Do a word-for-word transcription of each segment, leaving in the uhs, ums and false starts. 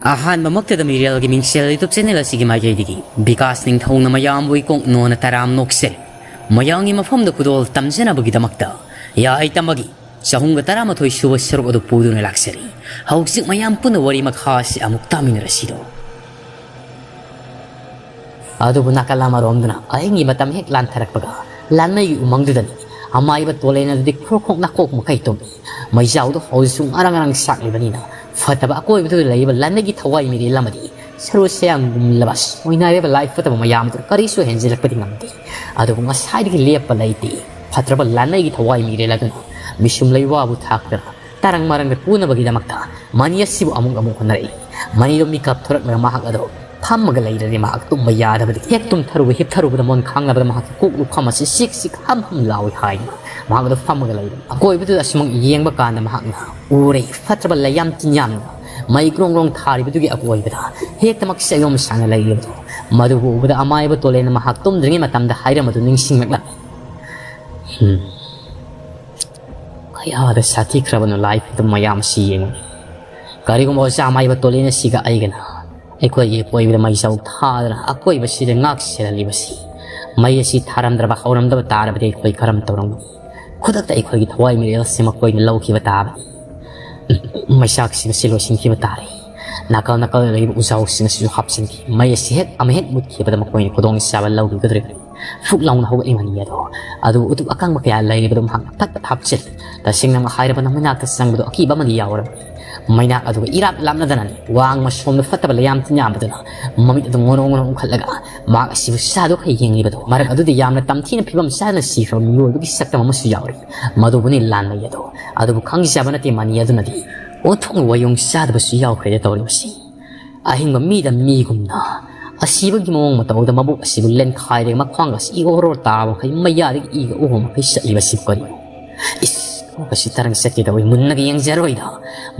ꯑꯍꯥꯟꯕꯃꯛꯇꯗ ꯃꯤꯔꯦꯜꯒꯤ ꯃꯤꯡꯁꯦꯜ YouTube channel ꯑꯁꯤꯒꯤ ꯃꯥꯏꯀꯩꯗꯒꯤ ꯕꯤꯀꯥꯁ ꯅꯤꯡꯊꯧꯅ ꯃꯌꯥꯝꯕꯨ ꯏꯀꯣꯛ ꯅꯣꯟꯅ ꯇꯔꯥꯝ ꯅꯣꯛꯆꯔꯤ꯫ ꯃꯌꯥꯝꯒꯤ ꯃꯐꯝꯗ ꯈꯨꯗꯣꯜ ꯇꯝꯖꯅꯕꯒꯤꯗꯃꯛꯇ ꯌꯥꯍꯩ ꯇꯝꯕꯒꯤ ꯆꯍꯨꯝꯒ ꯇꯔꯥꯃꯥꯊꯣꯏ ꯁꯨꯕ ꯁꯔꯨꯛ ꯑꯗꯨ ꯄꯨꯗꯨꯅ ꯂꯥꯛꯆꯔꯤ꯫ ꯍꯧꯖꯤꯛ ꯃꯌꯥꯝ ꯄꯨꯟꯅ ꯋꯥꯔꯤ ꯃꯈꯥ ꯑꯁꯤ ꯑꯃꯨꯛ ꯇꯥꯃꯤꯟꯅꯔꯁꯤꯗꯣ꯫ ꯑꯗꯨꯕꯨ ꯅꯥꯀꯜ ꯑꯃꯔꯣꯝꯗꯅ ꯑꯍꯤꯡꯒꯤ ꯃꯇꯝ ꯍꯦꯛ ꯂꯥꯟꯊꯔꯛꯄꯒ ꯂꯥꯟꯃꯩꯒꯤ ꯎꯃꯪꯗꯨꯗꯅꯤ ꯑꯃꯥꯏꯕ ꯇꯣꯂꯦꯟ ꯑꯗꯨꯗꯤ ꯈ꯭ꯔꯣꯛ ꯈ꯭ꯔꯣꯛ ꯅꯥꯀꯣꯛ ꯃꯈꯩ ꯇꯨꯝꯃꯤ꯫ ꯃꯩꯖꯥꯎꯗꯣ ꯍꯧꯖꯤꯛꯁꯨ ꯉꯔꯪ ꯉꯔꯪ ꯁꯥꯛꯂꯤꯕꯅꯤꯅ ꯐꯠꯇꯕ ꯑꯀꯣꯏꯕꯗꯨꯗ ꯂꯩꯔꯤꯕ ꯂꯥꯟꯃꯩꯒꯤ ꯊꯋꯥꯏ ꯃꯤꯔꯦꯜ ꯑꯃꯗꯤ ꯁꯔꯨ ꯁꯌꯥꯡꯒꯨꯝꯂꯕ ꯁꯣꯏꯅꯥꯏꯔꯕ ꯂꯥꯏ ꯐꯠꯇꯕ ꯃꯌꯥꯝ ꯑꯗꯨ ꯀꯔꯤꯁꯨ ꯍꯦꯟꯖꯤꯜꯂꯛꯄꯗꯤ ꯉꯝꯗꯦ꯫ ꯑꯗꯨꯕꯨ ꯉꯁꯥꯏꯗꯒꯤ ꯂꯦꯞꯄ ꯂꯩꯇꯦ꯫ ꯐꯠꯇ꯭ꯔꯕ ꯂꯥꯟꯃꯩꯒꯤ ꯊꯋꯥꯏ ꯃꯤꯔꯦꯜ ꯑꯗꯨꯅ ꯃꯤꯁꯨꯝ ꯂꯩꯋꯥꯕꯨ ꯊꯥꯛꯇꯅ ꯇꯔꯪ ꯃꯔꯪꯗ ꯄꯨꯅꯕꯒꯤꯗꯃꯛꯇ ꯃꯅꯤ ꯑꯁꯤꯕꯨ ꯑꯃꯨꯛ ꯑꯃꯨꯛ ꯍꯣꯠꯅꯔꯛꯏ꯫ ꯃꯅꯤꯗꯣ ꯃꯤꯀꯞ ꯊꯣꯔꯛꯂꯒ ꯃꯍꯥꯛ ꯑꯗꯣ ꯐꯝꯃꯒ ꯂꯩꯔꯗꯤ ꯃꯍꯥꯛ ꯇꯨꯝꯕ ꯌꯥꯗꯕꯗꯒꯤ ꯍꯦꯛ ꯇꯨꯝꯊꯔꯨꯕ ꯍꯤꯞꯊꯔꯨꯕꯗ ꯃꯣꯟ ꯈꯥꯡꯅꯕꯗ ꯃꯍꯥꯛꯀꯤ ꯀꯣꯛ ꯂꯨꯈꯝ ꯑꯁꯤ ꯁꯤꯛ ꯁꯤꯛ ꯍꯝ ꯍꯝ ꯂꯥꯎꯏ ꯍꯥꯏꯅ ꯃꯍꯥꯛ ꯑꯗꯣ ꯐꯝꯃꯒ ꯂꯩꯔꯤ꯫ ꯑꯀꯣꯏꯕꯗꯨꯗ ꯑꯁꯨꯃꯛ ꯌꯦꯡꯕ ꯀꯥꯟꯗ ꯃꯍꯥꯛꯅ ꯎꯔꯦ ꯐꯠꯇ꯭ꯔꯕ ꯂꯩꯌꯥꯝ ꯇꯤꯟꯌꯥꯝꯅ ꯃꯩ ꯒ꯭ꯔꯣꯡ ꯒ꯭ꯔꯣꯡ ꯊꯥꯔꯤꯕꯗꯨꯒꯤ ꯑꯀꯣꯏꯕꯗ ꯍꯦꯛꯇꯃꯛ ꯆꯌꯣꯝ ꯁꯥꯡꯅ ꯂꯩꯔꯤꯕꯗꯨ꯫ ꯃꯗꯨꯕꯨ ꯎꯕꯗ ꯑꯃꯥꯏꯕ ꯇꯣꯂꯦꯟꯅ ꯃꯍꯥꯛ ꯇꯨꯝꯗ꯭ꯔꯤꯉꯩ ꯃꯇꯝꯗ ꯍꯥꯏꯔꯝꯕꯗꯨ ꯅꯤꯡꯁꯤꯡꯂꯛꯂꯝꯃꯤ꯫ "ꯍꯝ, ꯀꯌꯥꯗ ꯁꯥꯊꯤꯈ꯭ꯔꯕꯅꯣ ꯂꯥꯏ ꯐꯠꯇꯕ ꯃꯌꯥꯝ ꯑꯁꯤ ꯌꯦꯡꯉꯨꯅꯦ꯫ ꯀꯔꯤꯒꯨꯝꯕ ꯑꯣꯖꯥ ꯃꯥꯏꯕ ꯇꯣꯂꯦꯟ ꯑꯁꯤꯒ ꯑꯩꯒꯅ ꯑꯩꯈꯣꯏꯒꯤ ꯑꯀꯣꯏꯕꯗ ꯃꯩꯖꯥꯎ ꯊꯥꯗꯅ ꯑꯀꯣꯏꯕꯁꯤꯗ ꯉꯥꯛ ꯁꯦꯜꯍꯜꯂꯤꯕꯁꯤ ꯃꯩ ꯑꯁꯤ ꯊꯥꯔꯝꯗ꯭ꯔꯕ ꯍꯧꯔꯝꯗꯕ ꯇꯥꯔꯕꯗꯤ ꯑꯩꯈꯣꯏ ꯀꯔꯝ ꯇꯧꯔꯝꯒꯅꯤ? ꯈꯨꯗꯛꯇ ꯑꯩꯈꯣꯏꯒꯤ ꯊꯋꯥꯏ ꯃꯤꯔꯦꯜꯁꯤ ꯃꯈꯣꯏꯅ ꯂꯧꯈꯤꯕ ꯇꯥꯕꯅꯤ꯫ ꯃꯩꯆꯥꯛꯁꯤꯡ ꯑꯁꯤ ꯂꯣꯏꯁꯤꯟꯈꯤꯕ ꯇꯥꯔꯦ꯫ ꯅꯥꯀꯜ ꯅꯥꯀꯜꯗ ꯂꯩꯔꯤꯕ ꯎꯖꯥꯎꯁꯤꯡ ꯑꯁꯤꯁꯨ ꯍꯥꯞꯆꯤꯟꯈꯤ꯫ ꯃꯩ ꯑꯁꯤ ꯍꯦꯛ ꯑꯃ ꯍꯦꯛ ꯃꯨꯠꯈꯤꯕꯗ ꯃꯈꯣꯏꯅ ꯈꯨꯗꯣꯡꯆꯥꯕ ꯂꯧꯈꯤꯒꯗꯧꯔꯤꯕꯅꯤ꯫" ꯐꯨꯛ ꯂꯥꯎꯅ ꯍꯧꯒꯠꯂꯤ ꯃꯅꯤ ꯑꯗꯣ꯫ ꯑꯗꯨꯕꯨ ꯎꯇꯨꯞ ꯑꯀꯪꯕ ꯀꯌꯥ ꯂꯩꯔꯤꯕꯗꯨ ꯃꯍꯥꯛꯅ ꯐꯠ ꯐꯠ ꯍꯥꯞꯆꯤꯜꯂꯤ꯫ ꯇꯁꯦꯡꯅꯃꯛ ꯍꯥꯏꯔꯕꯗ ꯃꯩꯅꯥꯛꯇ ꯆꯪꯕꯗꯨ ꯑꯀꯤꯕ ꯑꯃꯗꯤ ꯌꯥꯎꯔꯕꯅꯤ꯫ ꯃꯩꯅꯥꯛ ꯑꯗꯨꯒ ꯏꯔꯥꯞ ꯂꯥꯞꯅꯗꯅꯅꯤ ꯋꯥꯡꯃ ꯁꯣꯝꯗ ꯐꯠꯇꯕ ꯂꯩꯌꯥꯝ ꯇꯤꯟꯌꯥꯝꯕꯗꯨꯅ ꯃꯃꯤꯠ ꯑꯗꯨ ꯉꯣꯔꯣꯡ ꯉꯣꯔꯣꯡ ꯎꯪꯈꯠꯂꯒ ꯃꯍꯥꯛ ꯑꯁꯤꯕꯨ ꯆꯥꯗꯣꯛꯈ ꯌꯦꯡꯂꯤꯕꯗꯣ꯫ ꯃꯔꯛ ꯑꯗꯨꯗ ꯌꯥꯝꯅ ꯇꯝꯊꯤꯅ ꯐꯤꯕꯝ ꯆꯥꯗꯅ ꯁꯤꯈ꯭ꯔꯕ ꯃꯤꯑꯣꯏꯕꯒꯤ ꯁꯛꯇꯝ ꯑꯃꯁꯨ ꯌꯥꯎꯔꯤ꯫ ꯃꯗꯨꯕꯨꯅꯤ ꯂꯥꯟꯃꯩ ꯑꯗꯣ꯫ ꯑꯗꯨꯕꯨ ꯈꯪꯖꯕ ꯅꯠꯇꯦ ꯃꯅꯤ ꯑꯗꯨꯅꯗꯤ ꯑꯣꯟꯊꯣꯛꯅ ꯋꯥꯌꯣꯡ ꯆꯥꯗꯕꯁꯨ ꯌꯥꯎꯈ꯭ꯔꯦꯗ ꯇꯧꯔꯤꯕꯁꯤ꯫ ꯑꯍꯤꯡꯕ ꯃꯤꯗ ꯃꯤꯒꯨꯝꯅ ꯑꯁꯤꯕꯒꯤ ꯃꯑꯣꯡ ꯃꯇꯧꯗ ꯃꯕꯨꯛ ꯑꯁꯤꯕꯨ ꯂꯦꯟꯈꯥꯏꯔꯒ ꯃꯈ꯭ꯋꯥꯡ ꯑꯁꯤ ꯏꯒ ꯑꯣꯔꯣ ꯇꯥꯕ ꯃꯈꯩ ꯃꯌꯥꯗꯒꯤ ꯏꯒ ꯑꯣꯍꯣ ꯃꯈꯩ ꯆꯠꯂꯤꯕꯁꯤꯕꯨ ꯀꯔꯤꯅꯣ? ꯏꯁ, ꯀꯣꯛ ꯑꯁꯤ ꯇꯔꯪ ꯆꯠꯀꯦ ꯇꯧꯏ꯫ ꯃꯨꯟꯅꯒ ꯌꯦꯡꯖꯔꯣꯏꯗ꯫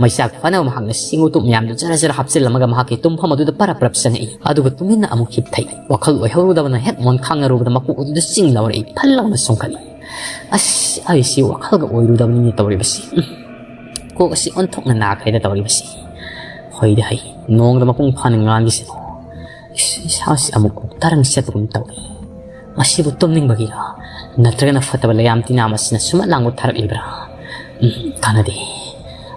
ꯃꯩꯆꯥꯛ ꯐꯅꯕ ꯃꯍꯥꯛꯅ ꯁꯤꯡ ꯎꯇꯨꯞ ꯃꯌꯥꯝꯗꯨ ꯖꯔ ꯖꯔ ꯍꯥꯞꯆꯤꯜꯂꯝꯃꯒ ꯃꯍꯥꯛꯀꯤ ꯇꯨꯝꯐꯝ ꯑꯗꯨꯗ ꯄꯔꯞ ꯄꯔꯞ ꯆꯪꯉꯛꯏ꯫ ꯑꯗꯨꯒ ꯇꯨꯃꯤꯟꯅ ꯑꯃꯨꯛ ꯍꯤꯞꯊꯩ꯫ ꯋꯥꯈꯜ ꯑꯣꯏꯍꯧꯔꯨꯗꯕꯅ ꯍꯦꯛ ꯃꯣꯟ ꯈꯥꯡꯅꯔꯨꯕꯗ ꯃꯀꯣꯛ ꯑꯗꯨꯗ ꯆꯤꯡ ꯂꯥꯎꯔꯛꯏ꯫ ꯐꯜ ꯂꯥꯎꯅ ꯆꯣꯡꯈꯠꯂꯤ꯫ ꯑꯁ, ꯑꯩꯁꯤ ꯋꯥꯈꯜꯒ ꯑꯣꯏꯔꯨꯗꯕꯅꯤꯅꯦ ꯇꯧꯔꯤꯕꯁꯤ꯫ ꯎꯝ꯫ ꯀꯣꯛ ꯑꯁꯤ ꯑꯣꯟꯊꯣꯛꯅ ꯅꯥꯈ꯭ꯔꯦꯗ ꯇꯧꯔꯤꯕꯁꯤ꯫ ꯍꯩꯗꯤ ꯍꯩ, ꯅꯣꯡꯗ ꯃꯄꯨꯡ ꯐꯥꯅ ꯉꯥꯟꯈꯤꯁꯅꯨ꯫ ꯏꯁ, ꯏꯁꯥꯁꯤ ꯑꯃꯨꯛ ꯇꯔꯪ ꯆꯠꯄꯒꯨꯝ ꯇꯧꯏ꯫ ꯃꯁꯤꯕꯨ ꯇꯨꯝꯅꯤꯡꯕꯒꯤꯔ, ꯅꯠꯇ꯭ꯔꯒꯅ ꯐꯠꯇꯕ ꯂꯩꯌꯥꯝ ꯇꯤꯟꯅꯥ ꯑꯁꯤꯅ ꯁꯨꯃꯠ ꯂꯥꯡꯕ ꯊꯥꯔꯛꯂꯤꯕ꯭ꯔꯥ? ꯎꯝ, ꯀꯥꯟꯅꯗꯦ꯫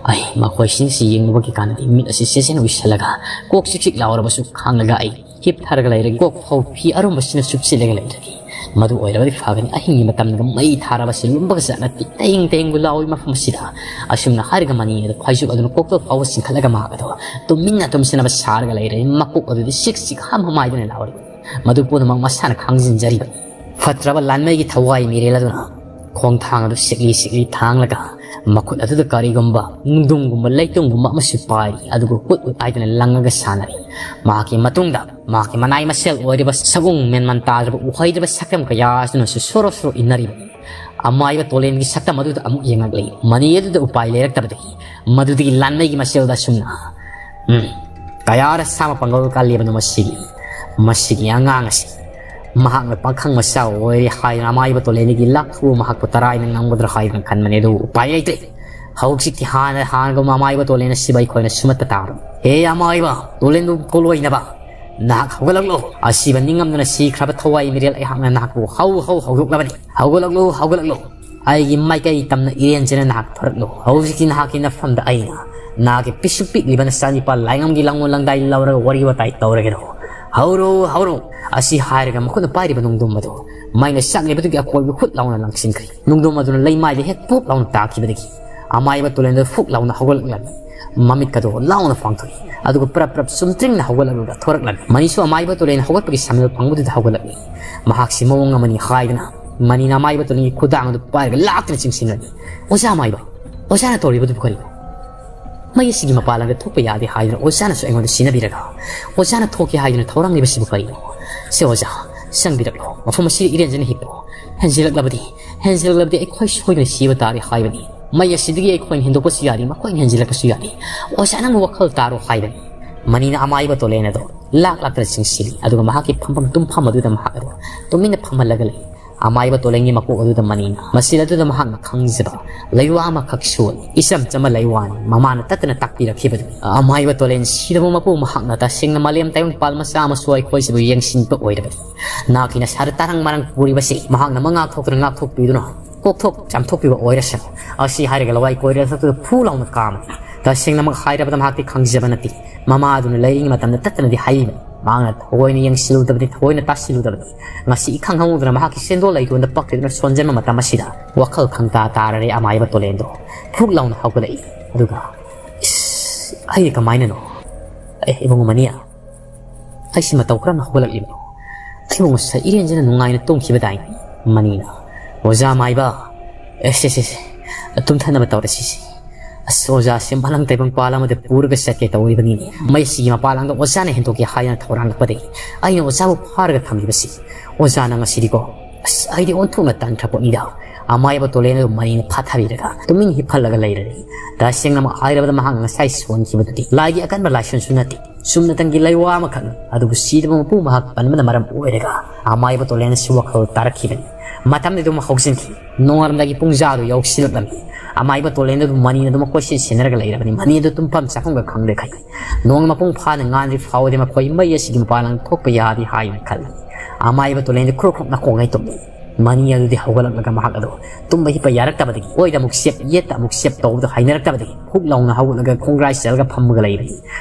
ꯑꯩ ꯃꯈꯣꯏꯁꯤꯡꯁꯤ ꯌꯦꯡꯂꯨꯕꯒꯤ ꯀꯥꯟꯅꯗꯦ꯫ ꯃꯤꯠ ꯑꯁꯤ ꯆꯦꯠꯆꯦꯠꯅ ꯎꯏꯁꯜꯂꯒ, ꯀꯣꯛ ꯆꯤꯛ ꯆꯤꯛ ꯂꯥꯎꯔꯕꯁꯨ ꯈꯥꯡꯂꯒ ꯑꯩ ꯍꯤꯞꯊꯔꯒ ꯂꯩꯔꯒꯦ꯫ ꯀꯣꯛ ꯐꯥꯎ ꯐꯤ ꯑꯔꯨꯝꯕꯁꯤꯅ ꯆꯨꯞꯁꯤꯜꯂꯒ ꯂꯩꯔꯒꯦ꯫ ꯃꯗꯨ ꯑꯣꯏꯔꯕꯗꯤ ꯐꯒꯅꯤ꯫ ꯑꯍꯤꯡꯒꯤ ꯃꯇꯝꯗꯒ ꯃꯩ ꯊꯥꯔꯕꯁꯤ ꯂꯨꯝꯕꯒ ꯆꯠ ꯅꯠꯇꯦ꯫ ꯇꯦꯡ ꯇꯦꯡꯕꯨ ꯂꯥꯎꯏ ꯃꯐꯝ ꯑꯁꯤꯗ꯫ ꯑꯁꯨꯝꯅ ꯍꯥꯏꯔꯒ ꯃꯅꯤ ꯑꯗꯨ ꯐꯩꯖꯨꯞ ꯑꯗꯨꯅ ꯀꯣꯛꯇ ꯐꯥꯎꯕ ꯆꯤꯡꯈꯠꯂꯒ ꯃꯍꯥꯛ ꯑꯗꯨ ꯇꯨꯃꯤꯟꯅ ꯇꯨꯝꯁꯤꯟꯅꯕ ꯁꯥꯔꯒ ꯂꯩꯔꯦ꯫ ꯃꯀꯣꯛ ꯑꯗꯨꯗꯤ ꯁꯤꯛ ꯁꯤꯛ ꯍꯝ ꯍꯝ ꯍꯥꯏꯗꯨꯅ ꯂꯥꯎꯔꯤ꯫ ꯃꯗꯨ ꯄꯨꯝꯅꯃꯛ ꯃꯁꯥꯅ ꯈꯪꯖꯤꯟꯖꯔꯤꯕꯅꯤ꯫ ꯐꯠꯇ꯭ꯔꯕ ꯂꯥꯟꯃꯩꯒꯤ ꯊꯋꯥꯏ ꯃꯤꯔꯦꯜ ꯑꯗꯨꯅ ꯈꯣꯡꯊꯥꯡ ꯑꯗꯨ ꯁꯤꯛꯂꯤ ꯁꯤꯛꯂꯤ ꯊꯥꯡꯂꯒ ꯃꯈꯨꯠ ꯑꯗꯨꯗ ꯀꯔꯤꯒꯨꯝꯕ ꯅꯨꯡꯗꯨꯝꯒꯨꯝꯕ ꯂꯩꯇꯨꯝꯒꯨꯝꯕ ꯑꯃꯁꯨ ꯄꯥꯏꯔꯤ꯫ ꯑꯗꯨꯒ ꯍꯨꯠ ꯍꯨꯠ ꯍꯥꯏꯗꯨꯅ ꯂꯪꯉꯒ ꯁꯥꯟꯅꯔꯤ꯫ ꯃꯍꯥꯛꯀꯤ ꯃꯇꯨꯡꯗ ꯃꯍꯥꯛꯀꯤ ꯃꯅꯥꯏ ꯃꯁꯦꯜ ꯑꯣꯏꯔꯤꯕ ꯁꯒꯨꯡ ꯃꯦꯟꯃꯥꯟ ꯇꯥꯗ꯭ꯔꯕ ꯎꯍꯩꯗ꯭ꯔꯕ ꯁꯛꯇꯝ ꯀꯌꯥ ꯑꯗꯨꯅꯁꯨ ꯁꯣꯔꯣ ꯁꯣꯔꯣ ꯏꯟꯅꯔꯤꯕꯅꯤ꯫ ꯑꯃꯥꯏꯕ ꯇꯣꯂꯦꯟꯒꯤ ꯁꯛꯇꯝ ꯑꯗꯨꯗ ꯑꯃꯨꯛ ꯌꯦꯡꯂꯛꯂꯤ꯫ ꯃꯅꯤ ꯑꯗꯨꯗ ꯎꯄꯥꯏ ꯂꯩꯔꯛꯇꯕꯗꯒꯤ ꯃꯗꯨꯗꯒꯤ ꯂꯥꯟꯃꯩꯒꯤ ꯃꯁꯦꯜꯗ ꯑꯁꯨꯝꯅ, ꯎꯝ, ꯀꯌꯥꯔ ꯁꯥꯃ ꯄꯥꯡꯒꯜ ꯀꯜꯂꯤꯕꯅꯣ ꯃꯁꯤꯒꯤ, ꯃꯁꯤꯒꯤ ꯑꯉꯥꯡ ꯑꯁꯤ꯫ ꯃꯍꯥꯛꯅ ꯄꯥꯈꯪ ꯃꯆꯥ ꯑꯣꯏꯔꯦ ꯍꯥꯏꯗꯅ ꯑꯃꯥꯏꯕ ꯇꯣꯂꯦꯟꯗꯒꯤ ꯂꯥꯞꯊꯣꯛꯑ ꯃꯍꯥꯛꯄꯨ ꯇꯔꯥꯏꯅ ꯉꯝꯒꯗ꯭ꯔꯥ ꯍꯥꯏꯗꯅ ꯈꯟꯕꯅꯦ, ꯑꯗꯨꯕꯨ ꯎꯄꯥꯏ ꯂꯩꯇ꯭ꯔꯦ꯫ ꯍꯧꯖꯤꯛꯇꯤ ꯍꯥꯟꯅ ꯍꯥꯟꯅꯒꯨꯝ ꯑꯃꯥꯏꯕ ꯇꯣꯂꯦꯟ ꯑꯁꯤꯕꯨ ꯑꯩꯈꯣꯏꯅ ꯁꯨꯃꯠꯇ ꯇꯥꯔꯣ꯫ ꯍꯦ ꯑꯃꯥꯏꯕ ꯇꯣꯂꯦꯟꯕꯨ ꯀꯣꯂꯣꯏꯅꯕ, ꯅꯍꯥꯛ ꯍꯧꯒꯠꯂꯛꯂꯣ꯫ ꯑꯁꯤꯕ ꯅꯤꯡꯉꯝꯗꯅ ꯁꯤꯈ꯭ꯔꯕ ꯊꯋꯥꯏ ꯃꯤꯔꯦꯜ ꯑꯩꯍꯥꯛꯅ ꯅꯍꯥꯛꯄꯨ ꯍꯧ ꯍꯧ ꯍꯧꯗꯣꯛꯂꯕꯅꯤ꯫ ꯍꯧꯒꯠꯂꯛꯂꯣ, ꯍꯧꯒꯠꯂꯛꯂꯣ꯫ ꯑꯩꯒꯤ ꯃꯥꯏꯀꯩ ꯇꯝꯅ ꯏꯔꯦꯟꯖꯅ ꯅꯍꯥꯛ ꯊꯣꯔꯛꯂꯣ꯫ ꯍꯧꯖꯤꯛꯇꯤ ꯅꯍꯥꯛꯀꯤ ꯅꯐꯝꯗ ꯑꯩꯅ ꯅꯍꯥꯛꯀꯤ ꯄꯤꯁꯨꯛ ꯄꯤꯛꯂꯤꯕ ꯅꯆꯥꯅꯤꯄꯥ ꯂꯥꯏꯉꯝꯒꯤ ꯂꯥꯡꯉꯣ ꯂꯪꯗꯥꯏ ꯂꯧꯔꯒ ꯋꯥꯔꯤ ꯋꯥꯇꯥꯏ ꯇꯧꯔꯒꯦꯔꯣ꯫ ꯍꯧꯔꯣ, ꯍꯧꯔꯣ꯫ ꯑꯁꯤ ꯍꯥꯏꯔꯒ ꯃꯈꯨꯠꯅ ꯄꯥꯏꯔꯤꯕ ꯅꯣꯡꯗꯝ ꯑꯗꯨ ꯃꯩꯅ ꯆꯥꯛꯂꯤꯕꯗꯨꯒꯤ ꯑꯀꯣꯏꯕ ꯍꯨꯠ ꯂꯥꯎꯅ ꯂꯪꯁꯤꯟꯈ꯭ꯔꯦ꯫ ꯅꯣꯡꯗꯝ ꯑꯗꯨꯅ ꯂꯩꯃꯥꯏꯗ ꯍꯦꯛ ꯄꯣꯞ ꯂꯥꯎꯅ ꯇꯥꯈꯤꯕꯗꯒꯤ ꯑꯃꯥꯏꯕ ꯇꯨꯔꯦꯜꯗ ꯐꯨꯛ ꯂꯥꯎꯅ ꯍꯧꯒꯠꯂꯛꯂꯝꯃꯤ꯫ ꯃꯃꯤꯠꯀꯗꯣ ꯂꯥꯎꯅ ꯄꯥꯡꯊꯣꯛꯏ꯫ ꯑꯗꯨꯒ ꯄ꯭ꯔꯞ ꯄ꯭ꯔꯞ ꯆꯨꯝꯇ꯭ꯔꯤꯡꯅ ꯍꯧꯒꯠꯂꯛꯂꯒ ꯊꯣꯔꯛꯂꯝꯃꯤ꯫ ꯃꯅꯤꯁꯨ ꯑꯃꯥꯏꯕ ꯇꯨꯔꯦꯜ ꯍꯧꯒꯠꯄꯒꯤ ꯁꯥꯃꯤꯜ ꯐꯪꯕꯗꯨꯗ ꯍꯧꯒꯠꯂꯛꯂꯤ꯫ ꯃꯍꯥꯛꯁꯤ ꯃꯑꯣꯡ ꯑꯃꯅꯤ ꯍꯥꯏꯗꯨꯅ ꯃꯅꯤꯅ ꯑꯃꯥꯏꯕ ꯇꯨꯔꯦꯜꯒꯤ ꯈꯨꯗꯥꯡ ꯑꯗꯨ ꯄꯥꯏꯔꯒ ꯂꯥꯛꯇꯨꯅ ꯆꯤꯡꯁꯤꯟꯂꯝꯃꯤ꯫ "ꯑꯣꯖꯥ ꯑꯃꯥꯏꯕ, ꯑꯣꯖꯥꯅ ꯇꯧꯔꯤꯕꯗꯨꯕꯨ ꯀꯔꯤꯅꯣ? ꯃꯩ ꯑꯁꯤꯒꯤ ꯃꯄꯥꯜ ꯂꯝꯗ ꯊꯣꯛꯄ ꯌꯥꯗꯦ ꯍꯥꯏꯗꯨꯅ ꯑꯣꯖꯥꯅꯁꯨ ꯑꯩꯉꯣꯟꯗ ꯁꯤꯟꯅꯕꯤꯔꯒ ꯑꯣꯖꯥꯅ ꯊꯣꯛꯀꯦ ꯍꯥꯏꯗꯨꯅ ꯊꯧꯔꯥꯡꯂꯤꯕꯁꯤꯕꯨ ꯀꯔꯤꯅꯣ? ꯁꯦ ꯑꯣꯖꯥ, ꯆꯪꯕꯤꯔꯛꯂꯣ꯫ ꯃꯐꯝ ꯑꯁꯤꯗ ꯏꯔꯦꯟꯖꯅ ꯍꯤꯞꯄꯣ꯫ ꯍꯦꯟꯖꯤꯜꯂꯛꯂꯕꯗꯤ, ꯍꯦꯟꯖꯤꯜꯂꯛꯂꯕꯗꯤ ꯑꯩꯈꯣꯏ ꯁꯣꯏꯗꯅ ꯁꯤꯕ ꯇꯥꯔꯦ ꯍꯥꯏꯕꯅꯤ꯫ ꯃꯩ ꯑꯁꯤꯗꯒꯤ ꯑꯩꯈꯣꯏꯅ ꯍꯦꯟꯗꯣꯛꯄꯁꯨ ꯌꯥꯔꯤ, ꯃꯈꯣꯏꯅ ꯍꯦꯟꯖꯤꯜꯂꯛꯄꯁꯨ ꯌꯥꯔꯤ꯫ ꯑꯣꯖꯥ, ꯅꯪꯕꯨ ꯋꯥꯈꯜ ꯇꯥꯔꯣ" ꯍꯥꯏꯕꯅꯤ꯫ ꯃꯅꯤꯅ ꯑꯃꯥꯏꯕ ꯇꯣꯂꯦꯟ ꯑꯗꯣ ꯂꯥꯛ ꯂꯥꯛꯇꯅ ꯆꯤꯡꯁꯤꯜꯂꯤ꯫ ꯑꯗꯨꯒ ꯃꯍꯥꯛꯀꯤ ꯐꯝꯐꯝ ꯇꯨꯝꯐꯝ ꯑꯗꯨꯗ ꯃꯍꯥꯛ ꯑꯗꯣ ꯇꯨꯃꯤꯟꯅ ꯐꯝꯍꯜꯂꯒ ꯂꯩ꯫ ꯑꯃꯥꯏꯕ ꯇꯣꯂꯦꯟꯒꯤ ꯃꯀꯣꯛ ꯑꯗꯨꯗ ꯃꯅꯤꯅ ꯃꯁꯤꯗ ꯑꯗꯨꯗ ꯃꯍꯥꯛꯅ ꯈꯪꯖꯕ ꯂꯩꯋꯥ ꯑꯃꯈꯛ ꯁꯣꯜꯂꯤ꯫ ꯏꯆꯝ ꯆꯝꯕ ꯂꯩꯋꯥꯅꯤ꯫ ꯃꯃꯥꯅ ꯇꯠꯇꯅ ꯇꯥꯛꯄꯤꯔꯛꯈꯤꯕꯗꯨꯅꯤ꯫ ꯑꯃꯥꯏꯕ ꯇꯣꯂꯦꯟ ꯁꯤꯔꯕ ꯃꯄꯨ ꯃꯍꯥꯛꯅ ꯇꯁꯦꯡꯅ ꯃꯥꯂꯦꯝ ꯇꯥꯏꯕꯪꯄꯥꯜ ꯃꯆꯥ ꯃꯁꯨ ꯑꯩꯈꯣꯏꯁꯤꯕꯨ ꯌꯦꯡꯁꯤꯟꯕ ꯑꯣꯏꯔꯕꯗꯤ ꯅꯍꯥꯛꯀꯤ ꯅꯁꯥꯗ ꯇꯥꯔꯪ ꯃꯔꯪ ꯄꯨꯔꯤꯕꯁꯤ ꯃꯍꯥꯛꯅ ꯃꯉꯥꯛ ꯊꯣꯛꯇꯨꯅ ꯉꯥꯛꯊꯣꯛꯄꯤꯗꯨꯅ ꯀꯣꯛꯊꯣꯛ ꯆꯥꯝꯊꯣꯛꯄꯤꯕ ꯑꯣꯏꯔꯁꯅꯨ꯫ ꯑꯁꯤ ꯍꯥꯏꯔꯒ ꯂꯋꯥꯏ ꯀꯣꯏꯔꯦꯜ ꯑꯗꯨꯗ ꯐꯨ ꯂꯥꯎꯅ ꯀꯥꯝꯃꯤ꯫ ꯇꯁꯦꯡꯅꯃꯛ ꯍꯥꯏꯔꯕꯗ ꯃꯍꯥꯛꯇꯤ ꯈꯪꯖꯕ ꯅꯠꯇꯦ꯫ ꯃꯃꯥ ꯑꯗꯨꯅ ꯂꯩꯔꯤꯉꯩ ꯃꯇꯝꯗ ꯇꯠꯇꯅꯗꯤ ꯍꯥꯏꯔꯤꯕꯅꯤ꯫ ꯃꯍꯥꯛꯅ ꯊꯑꯣꯏꯅ ꯌꯦꯡꯁꯤꯜꯂꯨꯗꯕꯅꯤ, ꯊꯑꯣꯏꯅ ꯇꯥꯁꯤꯜꯂꯨꯗꯕꯅꯤ꯫ ꯉꯁꯤ ꯏꯈꯪ ꯈꯪꯍꯧꯗꯅ ꯃꯍꯥꯛꯀꯤ ꯁꯦꯟꯗꯣꯜ ꯂꯩꯇꯣꯟꯗ ꯄꯛꯇꯗꯨꯅ ꯁꯣꯟꯖꯟꯕ ꯃꯇꯝ ꯑꯁꯤꯗ ꯋꯥꯈꯜ ꯈꯪꯇꯥ ꯇꯥꯔꯔꯦ ꯑꯃꯥꯏꯕ ꯇꯣꯂꯦꯟꯗꯣ꯫ ꯐꯨꯛ ꯂꯥꯎꯅ ꯍꯧꯒꯠꯂꯛꯏ꯫ ꯑꯗꯨꯒ, "ꯏꯁ, ꯑꯩ ꯀꯃꯥꯏꯅꯅꯣ? ꯑꯦ, ꯏꯕꯨꯡꯉꯣ ꯃꯅꯤꯌꯥ, ꯑꯩꯁꯤ ꯃꯇꯧ ꯀꯔꯝꯅ ꯍꯧꯒꯠꯂꯛꯂꯤꯕꯅꯣ? ꯑꯩꯕꯨ ꯉꯁꯥꯏ ꯏꯔꯦꯟꯖꯅ ꯅꯨꯡꯉꯥꯏꯅ ꯇꯨꯝꯈꯤꯕꯗꯥꯏꯅꯤ?" ꯃꯅꯤꯅ, "ꯑꯣꯖꯥ ꯃꯥꯏꯕ, ꯑꯦ, ꯁꯦ, ꯁꯦ, ꯁꯦ, ꯇꯨꯝꯊꯅꯕ ꯇꯧꯔꯁꯤꯁꯦ꯫ ꯑꯁ, ꯑꯣꯖꯥꯁꯦ ꯃꯥꯂꯪ ꯇꯥꯏꯕꯪ ꯄꯥꯜ ꯑꯃꯗ ꯄꯨꯔꯒ ꯆꯠꯀꯦ ꯇꯧꯔꯤꯕꯅꯤꯅꯦ꯫ ꯃꯩꯁꯤꯒꯤ ꯃꯄꯥꯜꯂꯥꯡꯗ ꯑꯣꯖꯥꯅ ꯍꯦꯟꯗꯣꯛꯀꯦ ꯍꯥꯏꯗꯅ ꯊꯧꯔꯥꯡꯂꯛꯄꯗꯒꯤ ꯑꯩꯅ ꯑꯣꯖꯥꯕꯨ ꯐꯥꯔꯒ ꯊꯝꯂꯤꯕꯁꯤ꯫ ꯑꯣꯖꯥꯅ ꯉꯁꯤꯗꯤꯀꯣ, ꯑꯁ, ꯑꯩꯗꯤ ꯑꯣꯟꯊꯣꯛꯅ ꯇꯟꯈ꯭ꯔ ꯄꯣꯠꯅꯤꯗ꯫" ꯑꯃꯥꯏꯕ ꯇꯣꯂꯦꯟ ꯑꯗꯨ ꯃꯅꯤꯅ ꯐꯥꯊꯕꯤꯔꯒ ꯇꯨꯃꯤꯟ ꯍꯤꯞꯍꯜꯂꯒ ꯂꯩꯔꯦ꯫ ꯇꯁꯦꯡꯅꯃꯛ ꯍꯥꯏꯔꯕꯗ ꯃꯍꯥꯛꯅ ꯉꯁꯥꯏ ꯁꯣꯟꯈꯤꯕꯗꯨꯗꯤ ꯂꯥꯏꯒꯤ ꯑꯀꯟꯕ ꯂꯥꯏꯁꯣꯟꯁꯨ ꯅꯠꯇꯦ꯫ ꯆꯨꯝꯅꯇꯪꯒꯤ ꯂꯩꯋꯥ ꯑꯃꯈꯛꯅꯤ꯫ ꯑꯗꯨꯕꯨ ꯁꯤꯗꯕ ꯃꯄꯨ ꯃꯍꯥꯛ ꯄꯟꯕꯅ ꯃꯔꯝ ꯑꯣꯏꯔꯒ ꯑꯃꯥꯏꯕ ꯇꯣꯂꯦꯟ ꯑꯁꯤ ꯋꯥꯈꯜ ꯇꯥꯔꯛꯈꯤꯕꯅꯤ꯫ ꯃꯇꯝꯗꯤ ꯑꯗꯨꯝ ꯍꯧꯖꯤꯟꯈꯤ꯫ ꯅꯣꯡꯉꯥꯜꯂꯝꯗꯥꯏꯒꯤ ꯄꯨꯡꯖꯥꯗꯨ ꯌꯧꯁꯤꯜꯂꯛꯂꯝꯃꯤ꯫ ꯑꯃꯥꯏꯕ ꯇꯣꯂꯦꯟ ꯑꯗꯨ ꯃꯅꯤ ꯑꯗꯨꯃꯛ ꯀꯣꯏꯁꯦꯟ ꯁꯦꯟꯅꯔꯒ ꯂꯩꯔꯕꯅꯤ꯫ ꯃꯅꯤ ꯑꯗꯨ ꯇꯨꯝꯐꯝ ꯆꯥꯐꯝꯒ ꯈꯪꯗꯦ ꯈꯜꯂꯤ꯫ ꯅꯣꯡ ꯃꯄꯨꯡ ꯐꯥꯅ ꯉꯥꯟꯗ꯭ꯔꯤ ꯐꯥꯎꯕꯗꯤ ꯃꯈꯣꯏ ꯃꯩ ꯑꯁꯤꯒꯤ ꯃꯄꯥꯟ ꯂꯥꯡ ꯊꯣꯛꯄ ꯌꯥꯗꯦ ꯍꯥꯏꯅ ꯈꯜꯂꯤ꯫ ꯑꯃꯥꯏꯕ ꯇꯣꯂꯦꯟꯗꯤ ꯈꯨꯔꯨ ꯈꯨꯔꯨ ꯅꯥꯀꯣꯡꯉꯩ ꯇꯨꯝꯃꯤ꯫ ꯃꯅꯤ ꯑꯗꯨꯗꯤ ꯍꯧꯒꯠꯂꯛꯂꯒ ꯃꯍꯥꯛ ꯑꯗꯨ ꯇꯨꯝꯕ ꯍꯤꯞꯄ ꯌꯥꯔꯛꯇꯕꯗꯒꯤ, ꯑꯣꯏꯗ ꯑꯃꯨꯛ ꯆꯦꯞ, ꯌꯦꯠꯇ ꯑꯃꯨꯛ ꯆꯦꯞ ꯇꯧꯕꯗꯨ ꯍꯩꯅꯔꯛꯇꯕꯗꯒꯤ ꯍꯨꯛ ꯂꯥꯎꯅ ꯍꯧꯒꯠꯂꯒ ꯈꯣꯡꯒ꯭ꯔꯥꯏ ꯆꯜꯂꯒ ꯐꯝꯃꯒ ꯂꯩꯕꯅꯤ꯫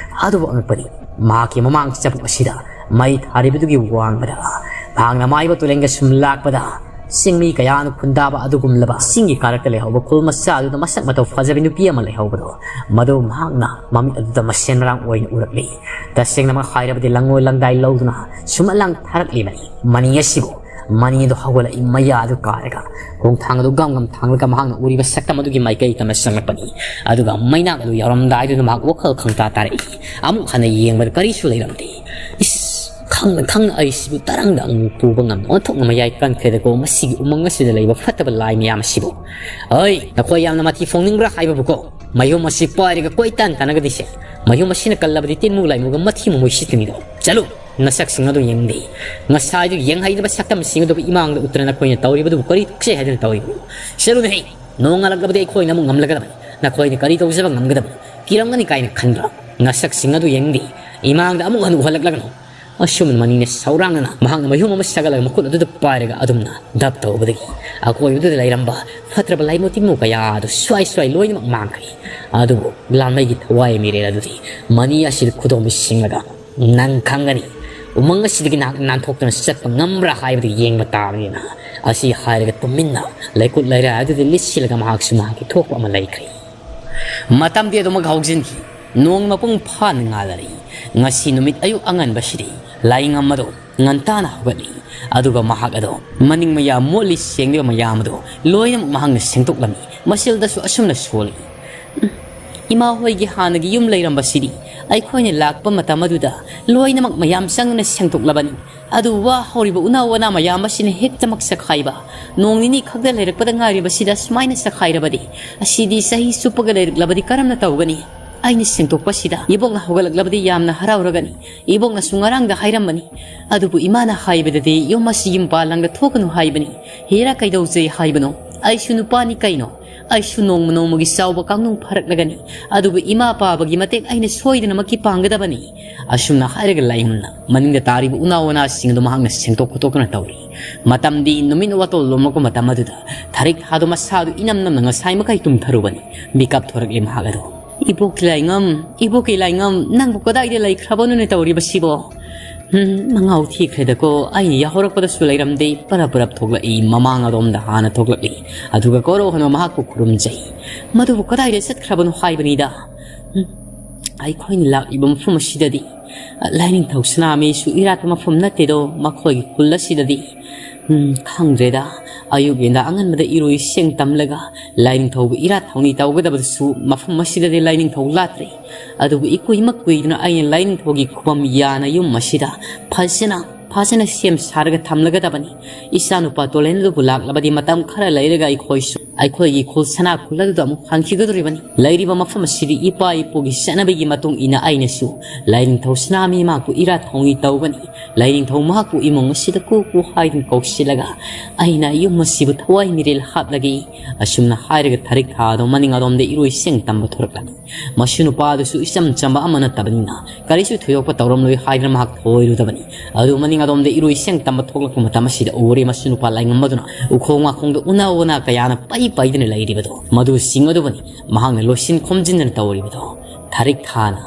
ꯑꯗꯨꯕꯨ ꯑꯉꯛꯄꯗꯤ, ꯃꯍꯥꯛꯀꯤ ꯃꯃꯥꯡ ꯆꯕꯨꯛ ꯑꯁꯤꯗ ꯃꯩ ꯊꯥꯔꯤꯕꯗꯨꯒꯤ ꯋꯥꯡꯃꯗ ꯃꯍꯥꯛꯅ ꯃꯥꯏꯕ ꯇꯨꯔꯦꯟꯒ ꯁꯨꯝ ꯂꯥꯛꯄꯗ, ꯆꯤꯡꯃꯤ ꯀꯌꯥꯅ ꯈꯨꯟꯗꯥꯕ ꯑꯗꯨꯒꯨꯝꯂꯕ ꯆꯤꯡꯒꯤ ꯀꯥꯔꯛꯇ ꯂꯩꯍꯧꯕ ꯈꯨꯜ ꯃꯆꯥ ꯑꯗꯨꯗ ꯃꯁꯛ ꯃꯇꯧ ꯐꯖꯕꯤ ꯅꯨꯄꯤ ꯑꯃ ꯂꯩꯍꯧꯕꯗꯣ, ꯃꯗꯨ ꯃꯍꯥꯛꯅ ꯃꯃꯤꯠ ꯑꯗꯨꯗ ꯃꯁꯦꯟ ꯃꯔꯥꯡ ꯑꯣꯏꯅ ꯎꯔꯛꯂꯤ꯫ ꯇꯁꯦꯡꯅꯃꯛ ꯍꯥꯏꯔꯕꯗꯤ ꯂꯪꯉꯣꯏ ꯂꯪꯗꯥꯏ ꯂꯧꯗꯨꯅ ꯁꯨꯝ ꯂꯥꯡ ꯊꯥꯔꯛꯂꯤꯕꯅꯤ꯫ ꯃꯅꯤ ꯑꯁꯤꯕꯨ, ꯃꯅꯤ ꯑꯗꯨ ꯍꯧꯒꯠꯂꯛꯏ꯫ ꯃꯌꯥ ꯑꯗꯨ ꯀꯥꯔꯒ ꯈꯣꯡꯊꯥꯡ ꯑꯗꯨ ꯒꯝ ꯒꯝ ꯊꯥꯡꯂꯒ ꯃꯍꯥꯛꯅ ꯎꯔꯤꯕ ꯁꯛꯇꯝ ꯑꯗꯨꯒꯤ ꯃꯥꯏꯀꯩ ꯇꯝꯅ ꯆꯪꯂꯛꯄꯅꯤ꯫ ꯑꯗꯨꯒ ꯃꯩꯅꯥꯛ ꯑꯗꯨ ꯌꯥꯎꯔꯝꯗꯥꯏꯗꯨꯗ ꯃꯍꯥꯛ ꯋꯥꯈꯜ ꯈꯪꯇꯥ ꯇꯥꯔꯛꯏ꯫ ꯑꯃꯨꯛ ꯍꯟꯅ ꯌꯦꯡꯕꯗ ꯀꯔꯤꯁꯨ ꯂꯩꯔꯝꯗꯦ꯫ ꯏꯁ, ꯈꯪꯅ ꯈꯪꯅ ꯑꯩꯁꯤꯕꯨ ꯇꯔꯪꯗ ꯑꯃꯨꯛ ꯄꯨꯕ ꯉꯝꯅ ꯑꯣꯟꯊꯣꯛꯅ ꯃꯌꯥꯏ ꯀꯟꯈ꯭ꯔꯦꯗꯀꯣ, ꯃꯁꯤꯒꯤ ꯎꯃꯪ ꯑꯁꯤꯗ ꯂꯩꯕ ꯐꯠꯇꯕ ꯂꯥꯏ ꯃꯌꯥꯝ ꯑꯁꯤꯕꯨ꯫ ꯍꯣꯏ, ꯅꯈꯣꯏ ꯌꯥꯝꯅ ꯃꯊꯤ ꯐꯣꯡꯅꯤꯡꯕ꯭ꯔꯥ ꯍꯥꯏꯕꯕꯨꯀꯣ? ꯃꯌꯨꯝ ꯑꯁꯤ ꯄꯥꯏꯔꯒ ꯀꯣꯏꯇꯥꯟ ꯇꯥꯟꯅꯒꯗꯤꯁꯦ꯫ ꯃꯌꯨꯝ ꯑꯁꯤꯅ ꯀꯜꯂꯕꯗꯤ ꯇꯤꯟꯃꯨ ꯂꯥꯏꯃꯨꯒ ꯃꯊꯤ ꯃꯃꯣꯏ ꯁꯤꯠꯀꯅꯤꯗꯣ꯫ ꯆꯠꯂꯨ! ꯅꯁꯛꯁꯤꯡ ꯑꯗꯨ ꯌꯦꯡꯗꯦ꯫ ꯉꯁꯥꯏꯗꯨ ꯌꯦꯡꯍꯩꯗꯕ ꯁꯛꯇꯝꯁꯤꯡ ꯑꯗꯨꯕꯨ ꯏꯃꯥꯡꯗ ꯎꯠꯇꯨꯅ ꯅꯈꯣꯏꯅ ꯇꯧꯔꯤꯕꯗꯨꯕꯨ ꯀꯔꯤ ꯊꯣꯛꯆꯩ ꯍꯥꯏꯗꯨꯅ ꯇꯧꯔꯤꯕꯅꯣ? ꯆꯠꯂꯨꯅꯦꯍꯦ! ꯅꯣꯡꯉꯥꯜꯂꯛꯂꯕꯗꯤ ꯑꯩꯈꯣꯏꯅ ꯑꯃꯨꯛ ꯉꯝꯂꯒꯗꯕꯅꯤ꯫ ꯅꯈꯣꯏꯅ ꯀꯔꯤ ꯇꯧꯖꯕ ꯉꯝꯒꯗꯕꯅꯣ? ꯀꯤꯔꯝꯒꯅꯤ ꯀꯥꯏꯅ ꯈꯟꯕ꯭ꯔꯥ? ꯅꯁꯛꯁꯤꯡ ꯑꯗꯨ ꯌꯦꯡꯗꯦ꯫ ꯏꯃꯥꯡꯗ ꯑꯃꯨꯛ ꯍꯟꯅ ꯎꯍꯜꯂꯛꯂꯒꯅꯨ꯫ ꯑꯁꯨꯝꯅ ꯃꯅꯤꯅ ꯁꯧꯔꯥꯡꯅꯅ ꯃꯍꯥꯛꯅ ꯃꯌꯨꯝ ꯑꯃ ꯁꯥꯒꯠꯂꯒ ꯃꯈꯨꯠ ꯑꯗꯨꯗ ꯄꯥꯏꯔꯒ ꯑꯗꯨꯝꯅ ꯙꯞ ꯇꯧꯕꯗꯒꯤ ꯑꯀꯣꯏꯕꯗꯨꯗ ꯂꯩꯔꯝꯕ ꯐꯠꯇ꯭ꯔꯕ ꯂꯥꯏꯃꯣ ꯇꯤꯟꯃꯣ ꯀꯌꯥ ꯑꯗꯨ ꯁ꯭ꯋꯥꯏ ꯁ꯭ꯋꯥꯏ ꯂꯣꯏꯅꯃꯛ ꯃꯥꯡꯈ꯭ꯔꯦ꯫ ꯑꯗꯨꯕꯨ ꯂꯥꯟꯃꯩꯒꯤ ꯊꯋꯥꯏ ꯃꯤꯔꯦꯜ ꯑꯗꯨꯗꯤ ꯃꯅꯤ ꯑꯁꯤꯗ ꯈꯨꯗꯣꯝꯕꯤꯁꯤꯡꯂꯒ ꯅꯪ ꯈꯪꯒꯅꯤ꯫ ꯎꯃꯪ ꯑꯁꯤꯗꯒꯤ ꯅꯍꯥꯛ ꯅꯥꯟꯊꯣꯛꯇꯨꯅ ꯆꯠꯄ ꯉꯝꯕ꯭ꯔꯥ ꯍꯥꯏꯕꯗꯨ ꯌꯦꯡꯕ ꯇꯥꯕꯅꯤꯅ꯫ ꯑꯁꯤ ꯍꯥꯏꯔꯒ ꯇꯨꯃꯤꯟꯅ ꯂꯩꯀꯨꯠ ꯂꯩꯔꯥ ꯑꯗꯨꯗ ꯂꯤꯠꯁꯤꯜꯂꯒ ꯃꯍꯥꯛꯁꯨ ꯃꯍꯥꯛꯀꯤ ꯊꯣꯛꯄ ꯑꯃ ꯂꯩꯈ꯭ꯔꯦ꯫ ꯃꯇꯝꯗꯤ ꯑꯗꯨꯃꯛ ꯍꯧꯖꯤꯟꯈꯤ꯫ ꯅꯣꯡ ꯃꯄꯨꯡ ꯐꯥꯅ ꯉꯥꯜꯂꯔꯤ꯫ ꯉꯁꯤ ꯅꯨꯃꯤꯠ ꯑꯌꯨꯛ ꯑꯉꯟꯕꯁꯤꯗꯤ ꯂꯥꯏꯉꯝ ꯑꯗꯨ ꯉꯟꯇꯥꯅ ꯍꯧꯒꯠꯂꯤ꯫ ꯑꯗꯨꯒ ꯃꯍꯥꯛ ꯑꯗꯣ ꯃꯅꯤꯡ ꯃꯌꯥ ꯃꯣꯠꯂꯤ ꯁꯦꯡꯂꯤꯕ ꯃꯌꯥꯝ ꯑꯗꯣ ꯂꯣꯏꯅꯃꯛ ꯃꯍꯥꯛꯅ ꯁꯦꯡꯗꯣꯛꯂꯝꯃꯤ꯫ ꯃꯁꯤꯜꯗꯁꯨ ꯑꯁꯨꯝꯅ ꯁꯣꯜꯂꯤ꯫ "ꯎꯝ, ꯏꯃꯥ ꯍꯣꯏꯒꯤ ꯍꯥꯟꯅꯒꯤ ꯌꯨꯝ ꯂꯩꯔꯝꯕꯁꯤꯗꯤ ꯑꯩꯈꯣꯏꯅ ꯂꯥꯛꯄ ꯃꯇꯝ ꯑꯗꯨꯗ ꯂꯣꯏꯅꯃꯛ ꯃꯌꯥꯝ ꯆꯪꯗꯨꯅ ꯁꯦꯡꯗꯣꯛꯂꯕꯅꯤ꯫ ꯑꯗꯨ ꯋꯥ ꯍꯧꯔꯤꯕ ꯎꯅꯥ ꯋꯥꯅꯥ ꯃꯌꯥꯝ ꯑꯁꯤꯅ ꯍꯦꯛꯇꯃꯛ ꯆꯈꯥꯏꯕ꯫ ꯅꯣꯡ ꯅꯤꯅꯤ ꯈꯛꯇ ꯂꯩꯔꯛꯄꯗ ꯉꯥꯏꯔꯤꯕꯁꯤꯗ ꯁꯨꯃꯥꯏꯅ ꯆꯈꯥꯏꯔꯕꯗꯤ ꯑꯁꯤꯗꯤ ꯆꯍꯤ ꯆꯨꯞꯄꯒ ꯂꯩꯔꯛꯂꯕꯗꯤ ꯀꯔꯝꯅ ꯇꯧꯒꯅꯤ? ꯑꯩꯅ ꯁꯦꯡꯗꯣꯛꯄꯁꯤꯗ ꯏꯕꯣꯛꯅ ꯍꯧꯒꯠꯂꯛꯂꯕꯗꯤ ꯌꯥꯝꯅ ꯍꯔꯥꯎꯔꯒꯅꯤ꯫ ꯏꯕꯣꯛꯅꯁꯨ ꯉꯔꯥꯡꯗ ꯍꯥꯏꯔꯝꯕꯅꯤ꯫ ꯑꯗꯨꯕꯨ ꯏꯃꯥꯅ ꯍꯥꯏꯕꯗꯗꯤ ꯌꯨꯝ ꯑꯁꯤꯒꯤ ꯃꯄꯥꯟ ꯂꯝꯗ ꯊꯣꯛꯀꯅꯨ ꯍꯥꯏꯕꯅꯤ꯫ ꯍꯦꯔꯥ ꯀꯩꯗꯧꯖꯩ ꯍꯥꯏꯕꯅꯣ? ꯑꯩꯁꯨ ꯅꯨꯄꯥꯅꯤ ꯀꯩꯅꯣ? ꯑꯩꯁꯨ ꯅꯣꯡꯃ ꯅꯣꯡꯃꯒꯤ ꯆꯥꯎꯕ ꯀꯥꯡꯅꯨꯡ ꯐꯔꯛꯂꯒꯅꯤ꯫ ꯑꯗꯨꯕꯨ ꯏꯃꯥ ꯄꯥꯕꯒꯤ ꯃꯇꯦꯡ ꯑꯩꯅ ꯁꯣꯏꯗꯅꯃꯛꯀꯤ ꯄꯥꯡꯒꯗꯕꯅꯤ꯫" ꯑꯁꯨꯝꯅ ꯍꯥꯏꯔꯒ ꯂꯥꯏꯉꯝꯅ ꯃꯅꯤꯡꯗ ꯇꯥꯔꯤꯕ ꯎꯅꯥ ꯋꯥꯅꯥꯁꯤꯡ ꯑꯗꯨ ꯃꯍꯥꯛꯅ ꯁꯦꯡꯗꯣꯛ ꯈꯣꯠꯇꯣꯛꯇꯨꯅ ꯇꯧꯔꯤ꯫ ꯃꯇꯝꯗꯤ ꯅꯨꯃꯤꯠ ꯋꯥꯇꯣꯜ ꯂꯣꯝꯂꯛꯄ ꯃꯇꯝ ꯑꯗꯨꯗ ꯊꯔꯤꯛ ꯊꯥꯗꯣ ꯃꯁꯥꯗꯨ ꯏꯅꯝ ꯅꯝꯅ ꯉꯁꯥꯏ ꯃꯈꯩ ꯇꯨꯝꯊꯔꯨꯕꯅꯤ꯫ ꯃꯤꯀꯞ ꯊꯣꯔꯛꯂꯤ ꯃꯍꯥꯛ ꯑꯗꯣ꯫ "ꯏꯕꯣꯛꯀꯤ ꯂꯥꯏꯉꯝ, ꯏꯕꯣꯛꯀꯤ ꯂꯥꯏꯉꯝ, ꯅꯪꯕꯨ ꯀꯗꯥꯏꯗ ꯂꯩꯈ꯭ꯔꯕꯅꯣꯅꯦ ꯇꯧꯔꯤꯕꯁꯤꯕꯣ?" "ꯎꯝ, ꯃꯉꯥꯎ ꯊꯤꯈ꯭ꯔꯦꯗꯀꯣ, ꯑꯩ ꯌꯥꯍꯧꯔꯛꯄꯗꯁꯨ ꯂꯩꯔꯝꯗꯦ, ꯄꯔꯞ ꯄꯔꯞ ꯊꯣꯛꯂꯛꯏ, ꯃꯃꯥꯡ ꯑꯗꯣꯝꯗ ꯍꯥꯟꯅ ꯊꯣꯛꯂꯛꯂꯤ, ꯑꯗꯨꯒ ꯀꯣꯔꯧ ꯍꯟꯕ ꯃꯍꯥꯛꯄꯨ ꯈꯨꯔꯨꯝꯖꯩ꯫ ꯃꯗꯨꯕꯨ ꯀꯗꯥꯏꯗ ꯆꯠꯈ꯭ꯔꯕꯅꯣ ꯍꯥꯏꯕꯅꯤꯗ꯫ ꯎꯝ, ꯑꯩꯈꯣꯏꯅ ꯂꯥꯛꯂꯤꯕ ꯃꯐꯝ ꯑꯁꯤꯗꯗꯤ ꯂꯥꯏꯅꯤꯡꯊꯧ ꯁꯅꯥꯃꯍꯤꯁꯨ ꯏꯔꯥꯠꯄ ꯃꯐꯝ ꯅꯠꯇꯦꯗꯣ, ꯃꯈꯣꯏꯒꯤ ꯈꯨꯜ ꯑꯁꯤꯗꯗꯤ꯫ ꯎꯝ, ꯈꯪꯗ꯭ꯔꯦꯗ, ꯑꯌꯨꯛ ꯌꯦꯟꯗ ꯑꯉꯟꯕꯗ ꯏꯔꯣꯏ ꯁꯦꯡ ꯇꯝꯂꯒ ꯂꯥꯏꯅꯤꯡꯊꯧꯕꯨ ꯏꯔꯥꯠ ꯊꯧꯅꯤ ꯇꯧꯒꯗꯕꯗꯨꯁꯨ ꯃꯐꯝ ꯑꯁꯤꯗꯗꯤ ꯂꯥꯏꯅꯤꯡꯊꯧ ꯂꯥꯠꯇ꯭ꯔꯦ꯫ ꯑꯗꯨꯕꯨ ꯏꯀꯨꯏꯃꯛ ꯀꯨꯏꯗꯅ ꯑꯩꯅ ꯂꯥꯏꯅꯤꯡꯊꯧꯒꯤ ꯈꯨꯕꯝ ꯌꯥꯅ ꯌꯨꯝ ꯑꯁꯤꯗ ꯐꯖꯅ ꯐꯖꯅ ꯁꯦꯝ ꯁꯥꯔꯒ ꯊꯝꯂꯒꯗꯕꯅꯤ꯫ ꯏꯆꯥꯅꯨꯄꯥ ꯇꯣꯂꯦꯟ ꯑꯗꯨꯕꯨ ꯂꯥꯛꯂꯕꯗꯤ ꯃꯇꯝ ꯈꯔ ꯂꯩꯔꯒ ꯑꯩꯈꯣꯏꯁꯨ ꯑꯩꯈꯣꯏꯒꯤ ꯈꯨꯜ ꯁꯅꯥ ꯈꯨꯜ ꯑꯗꯨꯗ ꯑꯃꯨꯛ ꯍꯟꯈꯤꯒꯗꯧꯔꯤꯕꯅꯤ꯫ ꯂꯩꯔꯤꯕ ꯃꯐꯝ ꯑꯁꯤꯗꯤ ꯏꯄꯥ ꯏꯄꯨꯒꯤ ꯆꯠꯅꯕꯤꯒꯤ ꯃꯇꯨꯡ ꯏꯟꯅ ꯑꯩꯅꯁꯨ ꯂꯥꯏꯅꯤꯡꯊꯧ ꯁꯅꯥꯃꯍꯤ ꯃꯍꯥꯛꯄꯨ ꯏꯔꯥꯠ ꯊꯧꯅꯤ ꯇꯧꯒꯅꯤ꯫ ꯂꯥꯏꯅꯤꯡꯊꯧ ꯃꯍꯥꯛꯄꯨ ꯏꯃꯨꯡ ꯑꯁꯤꯗ ꯀꯨ ꯀꯨ ꯍꯥꯏꯗꯨꯅ ꯀꯧꯁꯤꯜꯂꯒ ꯑꯩꯅ ꯌꯨꯝ ꯑꯁꯤꯕꯨ ꯊꯋꯥꯏ ꯃꯤꯔꯦꯜ ꯍꯥꯞꯂꯒꯦ꯫ ꯑꯁꯨꯝꯅ ꯍꯥꯏꯔꯒ ꯊꯔꯤꯛ ꯊꯥ ꯑꯗꯣ ꯃꯅꯤꯡ ꯑꯗꯣꯝꯗ ꯏꯔꯣꯏ ꯁꯦꯡ ꯇꯝꯕ ꯊꯣꯔꯛꯂꯝꯃꯤ꯫ ꯃꯁꯨ ꯅꯨꯄꯥ ꯑꯗꯨꯁꯨ ꯏꯆꯝ ꯆꯝꯕ ꯑꯃ ꯅꯠꯇꯕꯅꯤꯅ ꯀꯔꯤꯁꯨ ꯊꯣꯏꯗꯣꯛꯄ ꯇꯧꯔꯝꯂꯣꯏ ꯍꯥꯏꯗꯅ ꯃꯍꯥꯛ ꯊꯧꯑꯣꯏꯔꯨꯗꯕꯅꯤ꯫ ꯑꯗꯨ ꯃꯅꯤꯡ ꯑꯗꯣꯝꯗ ꯏꯔꯣꯏ ꯁꯦꯡ ꯇꯝꯕ ꯊꯣꯛꯂꯛꯄ ꯃꯇꯝ ꯑꯁꯤꯗ ꯎꯔꯦ ꯃꯁꯨ ꯅꯨꯄꯥ ꯂꯥꯏꯉꯝꯕꯗꯨꯅ ꯎꯈꯣꯡ ꯋꯥꯈꯣꯡꯗ ꯎꯅꯥ ꯋꯥꯅꯥ ꯀꯌꯥꯅ ꯄꯩ ꯄꯩꯗꯨꯅ ꯂꯩꯔꯤꯕꯗꯣ꯫ ꯃꯗꯨꯁꯤꯡ ꯑꯗꯨꯕꯨꯅꯤ ꯃꯍꯥꯛꯅ ꯂꯣꯏꯁꯤꯟ ꯈꯣꯝꯖꯤꯟꯗꯅ ꯇꯧꯔꯤꯕꯗꯣ꯫ ꯊꯔꯤꯛ ꯊꯥꯅ,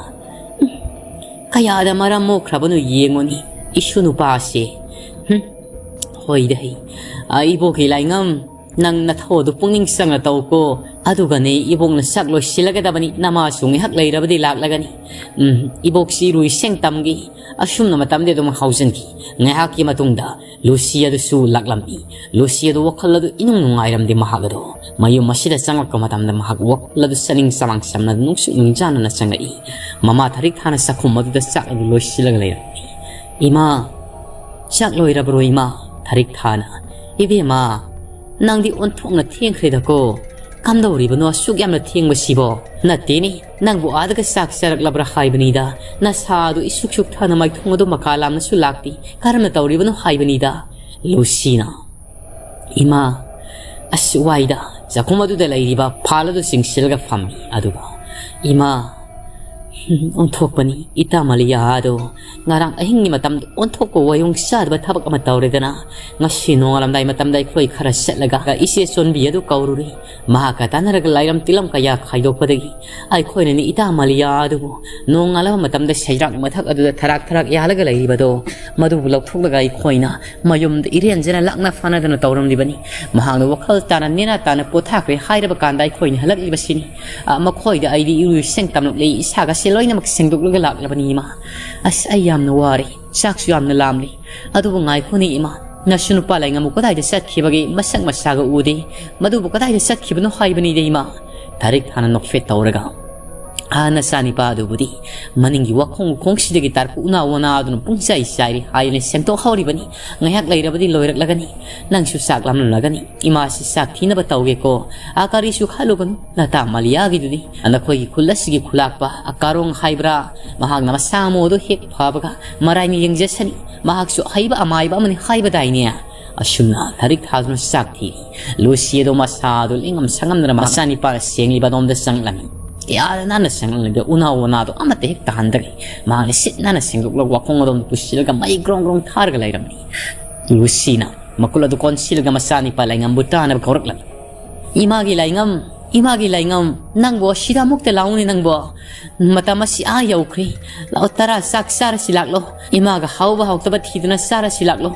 "ꯎꯝ, ꯀꯌꯥꯗ ꯃꯔꯝ ꯃꯣꯛꯈ꯭ꯔꯕꯅꯣ ꯌꯦꯡꯉꯨꯅꯤ, ꯏꯁꯨ ꯅꯨꯄꯥꯁꯦ꯫ ꯍꯨꯝ, ꯍꯣꯏꯗ ꯍꯩ, ꯑ, ꯏꯕꯣꯛꯀꯤ ꯂꯥꯏꯉꯝ, ꯅꯪ ꯅꯊꯧ ꯑꯗꯨ ꯄꯨꯛꯅꯤꯡ ꯆꯪꯅ ꯇꯧꯀꯣ꯫ ꯑꯗꯨꯒꯅꯦ, ꯏꯕꯣꯛꯅ ꯆꯥꯛ ꯂꯣꯏꯁꯤꯜꯂꯒꯗꯕꯅꯤ, ꯅꯃꯥꯁꯨ ꯉꯥꯏꯍꯥꯛ ꯂꯩꯔꯕꯗꯤ ꯂꯥꯛꯂꯒꯅꯤ꯫ ꯎꯝ, ꯏꯕꯣꯛꯁꯤ ꯏꯔꯨ ꯏꯁꯤꯡ ꯇꯝꯒꯦ꯫" ꯑꯁꯨꯝꯅ ꯃꯇꯝꯗꯤ ꯑꯗꯨꯝ ꯍꯧꯖꯤꯟꯈꯤ꯫ ꯉꯥꯏꯍꯥꯛꯀꯤ ꯃꯇꯨꯡꯗ ꯂꯨꯁꯤ ꯑꯗꯨꯁꯨ ꯂꯥꯛꯂꯝꯃꯤ꯫ ꯂꯨꯁꯤ ꯑꯗꯨ ꯋꯥꯈꯜ ꯑꯗꯨ ꯏꯅꯨꯡ ꯅꯨꯡꯉꯥꯏꯔꯝꯗꯦ ꯃꯍꯥꯛ ꯑꯗꯣ꯫ ꯃꯌꯨꯝ ꯑꯁꯤꯗ ꯆꯪꯂꯛꯄ ꯃꯇꯝꯗ ꯃꯍꯥꯛ ꯋꯥꯈꯜ ꯑꯗꯨ ꯆꯥꯅꯤꯡ ꯆꯃꯥꯡ ꯆꯝꯅ ꯅꯨꯡꯁꯨꯛ ꯅꯨꯡꯖꯥꯅꯅ ꯆꯪꯂꯛꯏ꯫ ꯃꯃꯥ ꯊꯔꯤꯛ ꯊꯥꯅ ꯆꯥꯛꯈꯨꯝ ꯑꯗꯨꯗ ꯆꯥꯛ ꯑꯗꯨ ꯂꯣꯏꯁꯤꯜꯂꯒ ꯂꯩꯔꯝꯃꯤ꯫ "ꯏꯃꯥ, ꯆꯥꯛ ꯂꯣꯏꯔꯕ꯭ꯔꯣ ꯏꯃꯥ?" ꯊꯔꯤꯛ ꯊꯥꯅ, "ꯏꯕꯦꯝꯃ, ꯅꯪꯗꯤ ꯑꯣꯟꯊꯣꯛꯅ ꯊꯦꯡꯈ꯭ꯔꯦꯗꯀꯣ꯫ ꯀꯝꯗꯧꯔꯤꯕꯅꯣ ꯑꯁꯨꯛ ꯌꯥꯝꯅ ꯊꯦꯡꯕꯁꯤꯕꯣ?" "ꯅꯠꯇꯦꯅꯦ, ꯅꯪꯕꯨ ꯑꯥꯗꯒ ꯆꯥꯛ ꯆꯥꯔꯛꯂꯕ꯭ꯔꯥ ꯍꯥꯏꯕꯅꯤꯗ꯫ ꯅꯁꯥ ꯑꯗꯨ ꯏꯁꯨꯛ ꯁꯨꯛ ꯊꯥꯅ ꯃꯥꯏꯊꯣꯡ ꯑꯗꯨ ꯃꯀꯥ ꯂꯥꯝꯅꯁꯨ ꯂꯥꯛꯇꯦ꯫ ꯀꯔꯝꯅ ꯇꯧꯔꯤꯕꯅꯣ ꯍꯥꯏꯕꯅꯤꯗ?" ꯂꯨꯁꯤꯅ, "ꯏꯃꯥ, ꯑꯁ ꯋꯥꯏꯗ꯫" ꯆꯥꯛꯈꯨꯝ ꯑꯗꯨꯗ ꯂꯩꯔꯤꯕ ꯐꯥꯜ ꯑꯗꯨ ꯆꯤꯡꯁꯤꯜꯂꯒ ꯐꯝꯃꯤ꯫ ꯑꯗꯨꯒ, "ꯏꯃꯥ, ꯑꯣꯟꯊꯣꯛꯄꯅꯤ, ꯏꯇꯥ ꯃꯂꯤꯌꯥ ꯑꯗꯣ ꯉꯔꯥꯡ ꯑꯍꯤꯡꯒꯤ ꯃꯇꯝꯗ ꯑꯣꯟꯊꯣꯛꯄ ꯋꯥꯌꯣꯡ ꯆꯥꯗꯕ ꯊꯕꯛ ꯑꯃ ꯇꯧꯔꯦꯗꯅ꯫ ꯉꯁꯤ ꯅꯣꯡꯉꯥꯜꯂꯝꯗꯥꯏ ꯃꯇꯝꯗ ꯑꯩꯈꯣꯏ ꯈꯔ ꯆꯠꯂꯒ ꯏꯆꯦ ꯆꯣꯟꯕꯤ ꯑꯗꯨ ꯀꯧꯔꯨꯔꯦ꯫ ꯃꯍꯥꯛꯀ ꯇꯥꯟꯅꯔꯒ ꯂꯥꯏꯔꯝ ꯇꯤꯂꯝ ꯀꯌꯥ ꯈꯥꯏꯗꯣꯛꯄꯗꯒꯤ ꯑꯩꯈꯣꯏꯅꯅꯤ ꯏꯇꯥ ꯃꯂꯤꯌꯥ ꯑꯗꯨꯕꯨ ꯅꯣꯡꯉꯥꯜꯂꯕ ꯃꯇꯝꯗ ꯁꯩꯔꯥꯛ ꯃꯊꯛ ꯑꯗꯨꯗ ꯊꯔꯥꯛ ꯊꯔꯥꯛ ꯌꯥꯜꯂꯒ ꯂꯩꯔꯤꯕꯗꯣ ꯃꯗꯨꯕꯨ ꯂꯧꯊꯣꯛꯂꯒ ꯑꯩꯈꯣꯏꯅ ꯃꯌꯨꯝꯗ ꯏꯔꯦꯟꯖꯅ ꯂꯥꯛꯅ ꯐꯥꯅꯗꯅ ꯇꯧꯔꯝꯂꯤꯕꯅꯤ꯫ ꯃꯍꯥꯛꯅ ꯋꯥꯈꯜ ꯇꯥꯅ ꯅꯦꯅꯥ ꯇꯥꯅ ꯄꯣꯊꯥꯈ꯭ꯔꯦ ꯍꯥꯏꯔꯕ ꯀꯥꯟꯗ ꯑꯩꯈꯣꯏꯅ ꯍꯜꯂꯛꯂꯤꯕꯁꯤꯅꯤ꯫ ꯑ, ꯃꯈꯣꯏꯗ ꯑꯩꯗꯤ ꯏꯔꯨ ꯏꯁꯤꯡ ꯇꯝꯂꯛꯂꯦ, ꯏꯁꯥꯒꯁꯦ ꯂꯣꯏꯅꯃꯛ ꯁꯦꯡꯗꯣꯛꯂꯒ ꯂꯥꯛꯂꯕꯅꯤ ꯏꯃꯥ꯫ ꯑꯁ, ꯑꯩ ꯌꯥꯝꯅ ꯋꯥꯔꯦ, ꯆꯥꯛꯁꯨ ꯌꯥꯝꯅ ꯂꯥꯝꯂꯦ꯫ ꯑꯗꯨꯕꯨ ꯉꯥꯏꯈꯣꯅꯦ ꯏꯃꯥ, ꯅꯁꯨ ꯅꯨꯄꯥ ꯂꯩꯉꯝꯕ ꯀꯗꯥꯏꯗ ꯆꯠꯈꯤꯕꯒꯦ? ꯃꯁꯛ ꯃꯁꯥꯒ ꯎꯗꯦ꯫ ꯃꯗꯨꯕꯨ ꯀꯗꯥꯏꯗ ꯆꯠꯈꯤꯕꯅꯣ ꯍꯥꯏꯕꯅꯤꯗ ꯏꯃꯥ꯫" ꯊꯔꯤꯛ ꯊꯥꯅ ꯅꯣꯛꯐꯦꯠ ꯇꯧꯔꯒ, ꯑꯥ, ꯅꯆꯥꯅꯤꯄꯥ ꯑꯗꯨꯕꯨꯗꯤ ꯃꯅꯤꯡꯒꯤ ꯋꯥꯈꯣꯡ ꯎꯈꯣꯡꯁꯤꯗꯒꯤ ꯇꯥꯔꯛꯄ ꯎꯅꯥ ꯋꯥꯅꯥ ꯑꯗꯨꯅ ꯄꯨꯡꯆꯥꯏ ꯆꯥꯏꯔꯤ ꯍꯥꯏꯗꯨꯅ ꯁꯦꯡꯗꯣꯛꯍꯧꯔꯤꯕꯅꯤ꯫ ꯉꯥꯏꯍꯥꯛ ꯂꯩꯔꯕꯗꯤ ꯂꯣꯏꯔꯛꯂꯒꯅꯤ꯫ ꯅꯪꯁꯨ ꯆꯥꯛ ꯂꯥꯝꯂꯝꯂꯒꯅꯤ꯫ ꯏꯃꯥꯁꯤ ꯆꯥꯛ ꯊꯤꯅꯕ ꯇꯧꯒꯦꯀꯣ꯫ ꯑꯥ, ꯀꯔꯤꯁꯨ ꯈꯜꯂꯨꯒꯅꯨ꯫ ꯅꯇꯥ ꯃꯂꯤꯌꯥꯒꯤꯗꯨꯅꯤ꯫ ꯅꯈꯣꯏꯒꯤ ꯈꯨꯜ ꯑꯁꯤꯒꯤ ꯈꯨꯂꯥꯛꯄ ꯑꯀꯥꯔꯣꯡ ꯍꯥꯏꯕ꯭ꯔꯥ? ꯃꯍꯥꯛꯅ ꯃꯁꯥ ꯃꯎ ꯑꯗꯨ ꯍꯦꯛ ꯐꯕꯒ ꯃꯔꯥꯏꯅ ꯌꯦꯡꯖꯁꯅꯤ꯫ ꯃꯍꯥꯛꯁꯨ ꯑꯍꯩꯕ ꯑꯃꯥꯏꯕ ꯑꯃꯅꯤ ꯍꯥꯏꯕꯗꯥꯏꯅꯦ? ꯑꯁꯨꯝꯅ ꯂꯥꯏꯔꯤꯛ ꯊꯥꯗꯨꯅ ꯆꯥꯛ ꯊꯤꯔꯤ꯫ ꯂꯨꯁꯤ ꯑꯗꯣ ꯃꯁꯥꯗꯨ ꯂꯦꯡꯉꯝ ꯁꯥꯉꯝꯗꯅ ꯃꯆꯥꯅꯤꯄꯥꯒ ꯁꯦꯡꯂꯤꯕ ꯑꯗꯣꯝꯗ ꯆꯪꯂꯝꯃꯤ꯫ ꯀꯌꯥꯗ ꯅꯥꯟꯅ ꯁꯦꯡꯂꯝꯂꯤꯕ ꯎꯅꯥ ꯋꯥꯅꯥꯗꯣ ꯑꯃꯠꯇ ꯍꯦꯛ ꯇꯥꯍꯟꯗ꯭ꯔꯦ꯫ ꯃꯍꯥꯛꯅ ꯁꯤꯠ ꯅꯥꯟꯅ ꯁꯦꯡꯗꯣꯛꯂꯒ ꯋꯥꯈꯣꯡ ꯑꯗꯣꯝꯗ ꯄꯨꯁꯤꯜꯂꯒ ꯃꯩ ꯒ꯭ꯔꯣꯡ ꯒ꯭ꯔꯣꯡ ꯊꯥꯔꯒ ꯂꯩꯔꯝꯃꯤ꯫ ꯂꯨꯁꯤꯅ ꯃꯈꯨꯜ ꯑꯗꯨ ꯀꯣꯟꯁꯤꯜꯂꯒ ꯃꯆꯥꯅꯤꯄꯥ ꯂꯩꯉꯝꯕꯨ ꯇꯥꯅꯕ ꯀꯧꯔꯛꯂꯝꯃꯤ꯫ "ꯏꯃꯥꯒꯤ ꯂꯥꯏꯉꯝ, ꯏꯃꯥꯒꯤ ꯂꯥꯏꯉꯝ, ꯅꯪꯕꯨ ꯑꯁꯤꯗ ꯑꯃꯨꯛꯇ ꯂꯥꯛꯎꯅꯦ ꯅꯪꯕꯨ꯫ ꯃꯇꯝ ꯑꯁꯤ ꯑꯥ ꯌꯧꯈ꯭ꯔꯦ꯫ ꯂꯥꯛꯑꯣ, ꯇꯔꯥ ꯆꯥꯛ ꯆꯥꯔꯁꯤ ꯂꯥꯛꯂꯣ꯫ ꯏꯃꯥꯒ ꯍꯥꯎꯕ ꯍꯥꯎꯇꯕ ꯊꯤꯗꯨꯅ ꯆꯥꯔꯁꯤ ꯂꯥꯛꯂꯣ꯫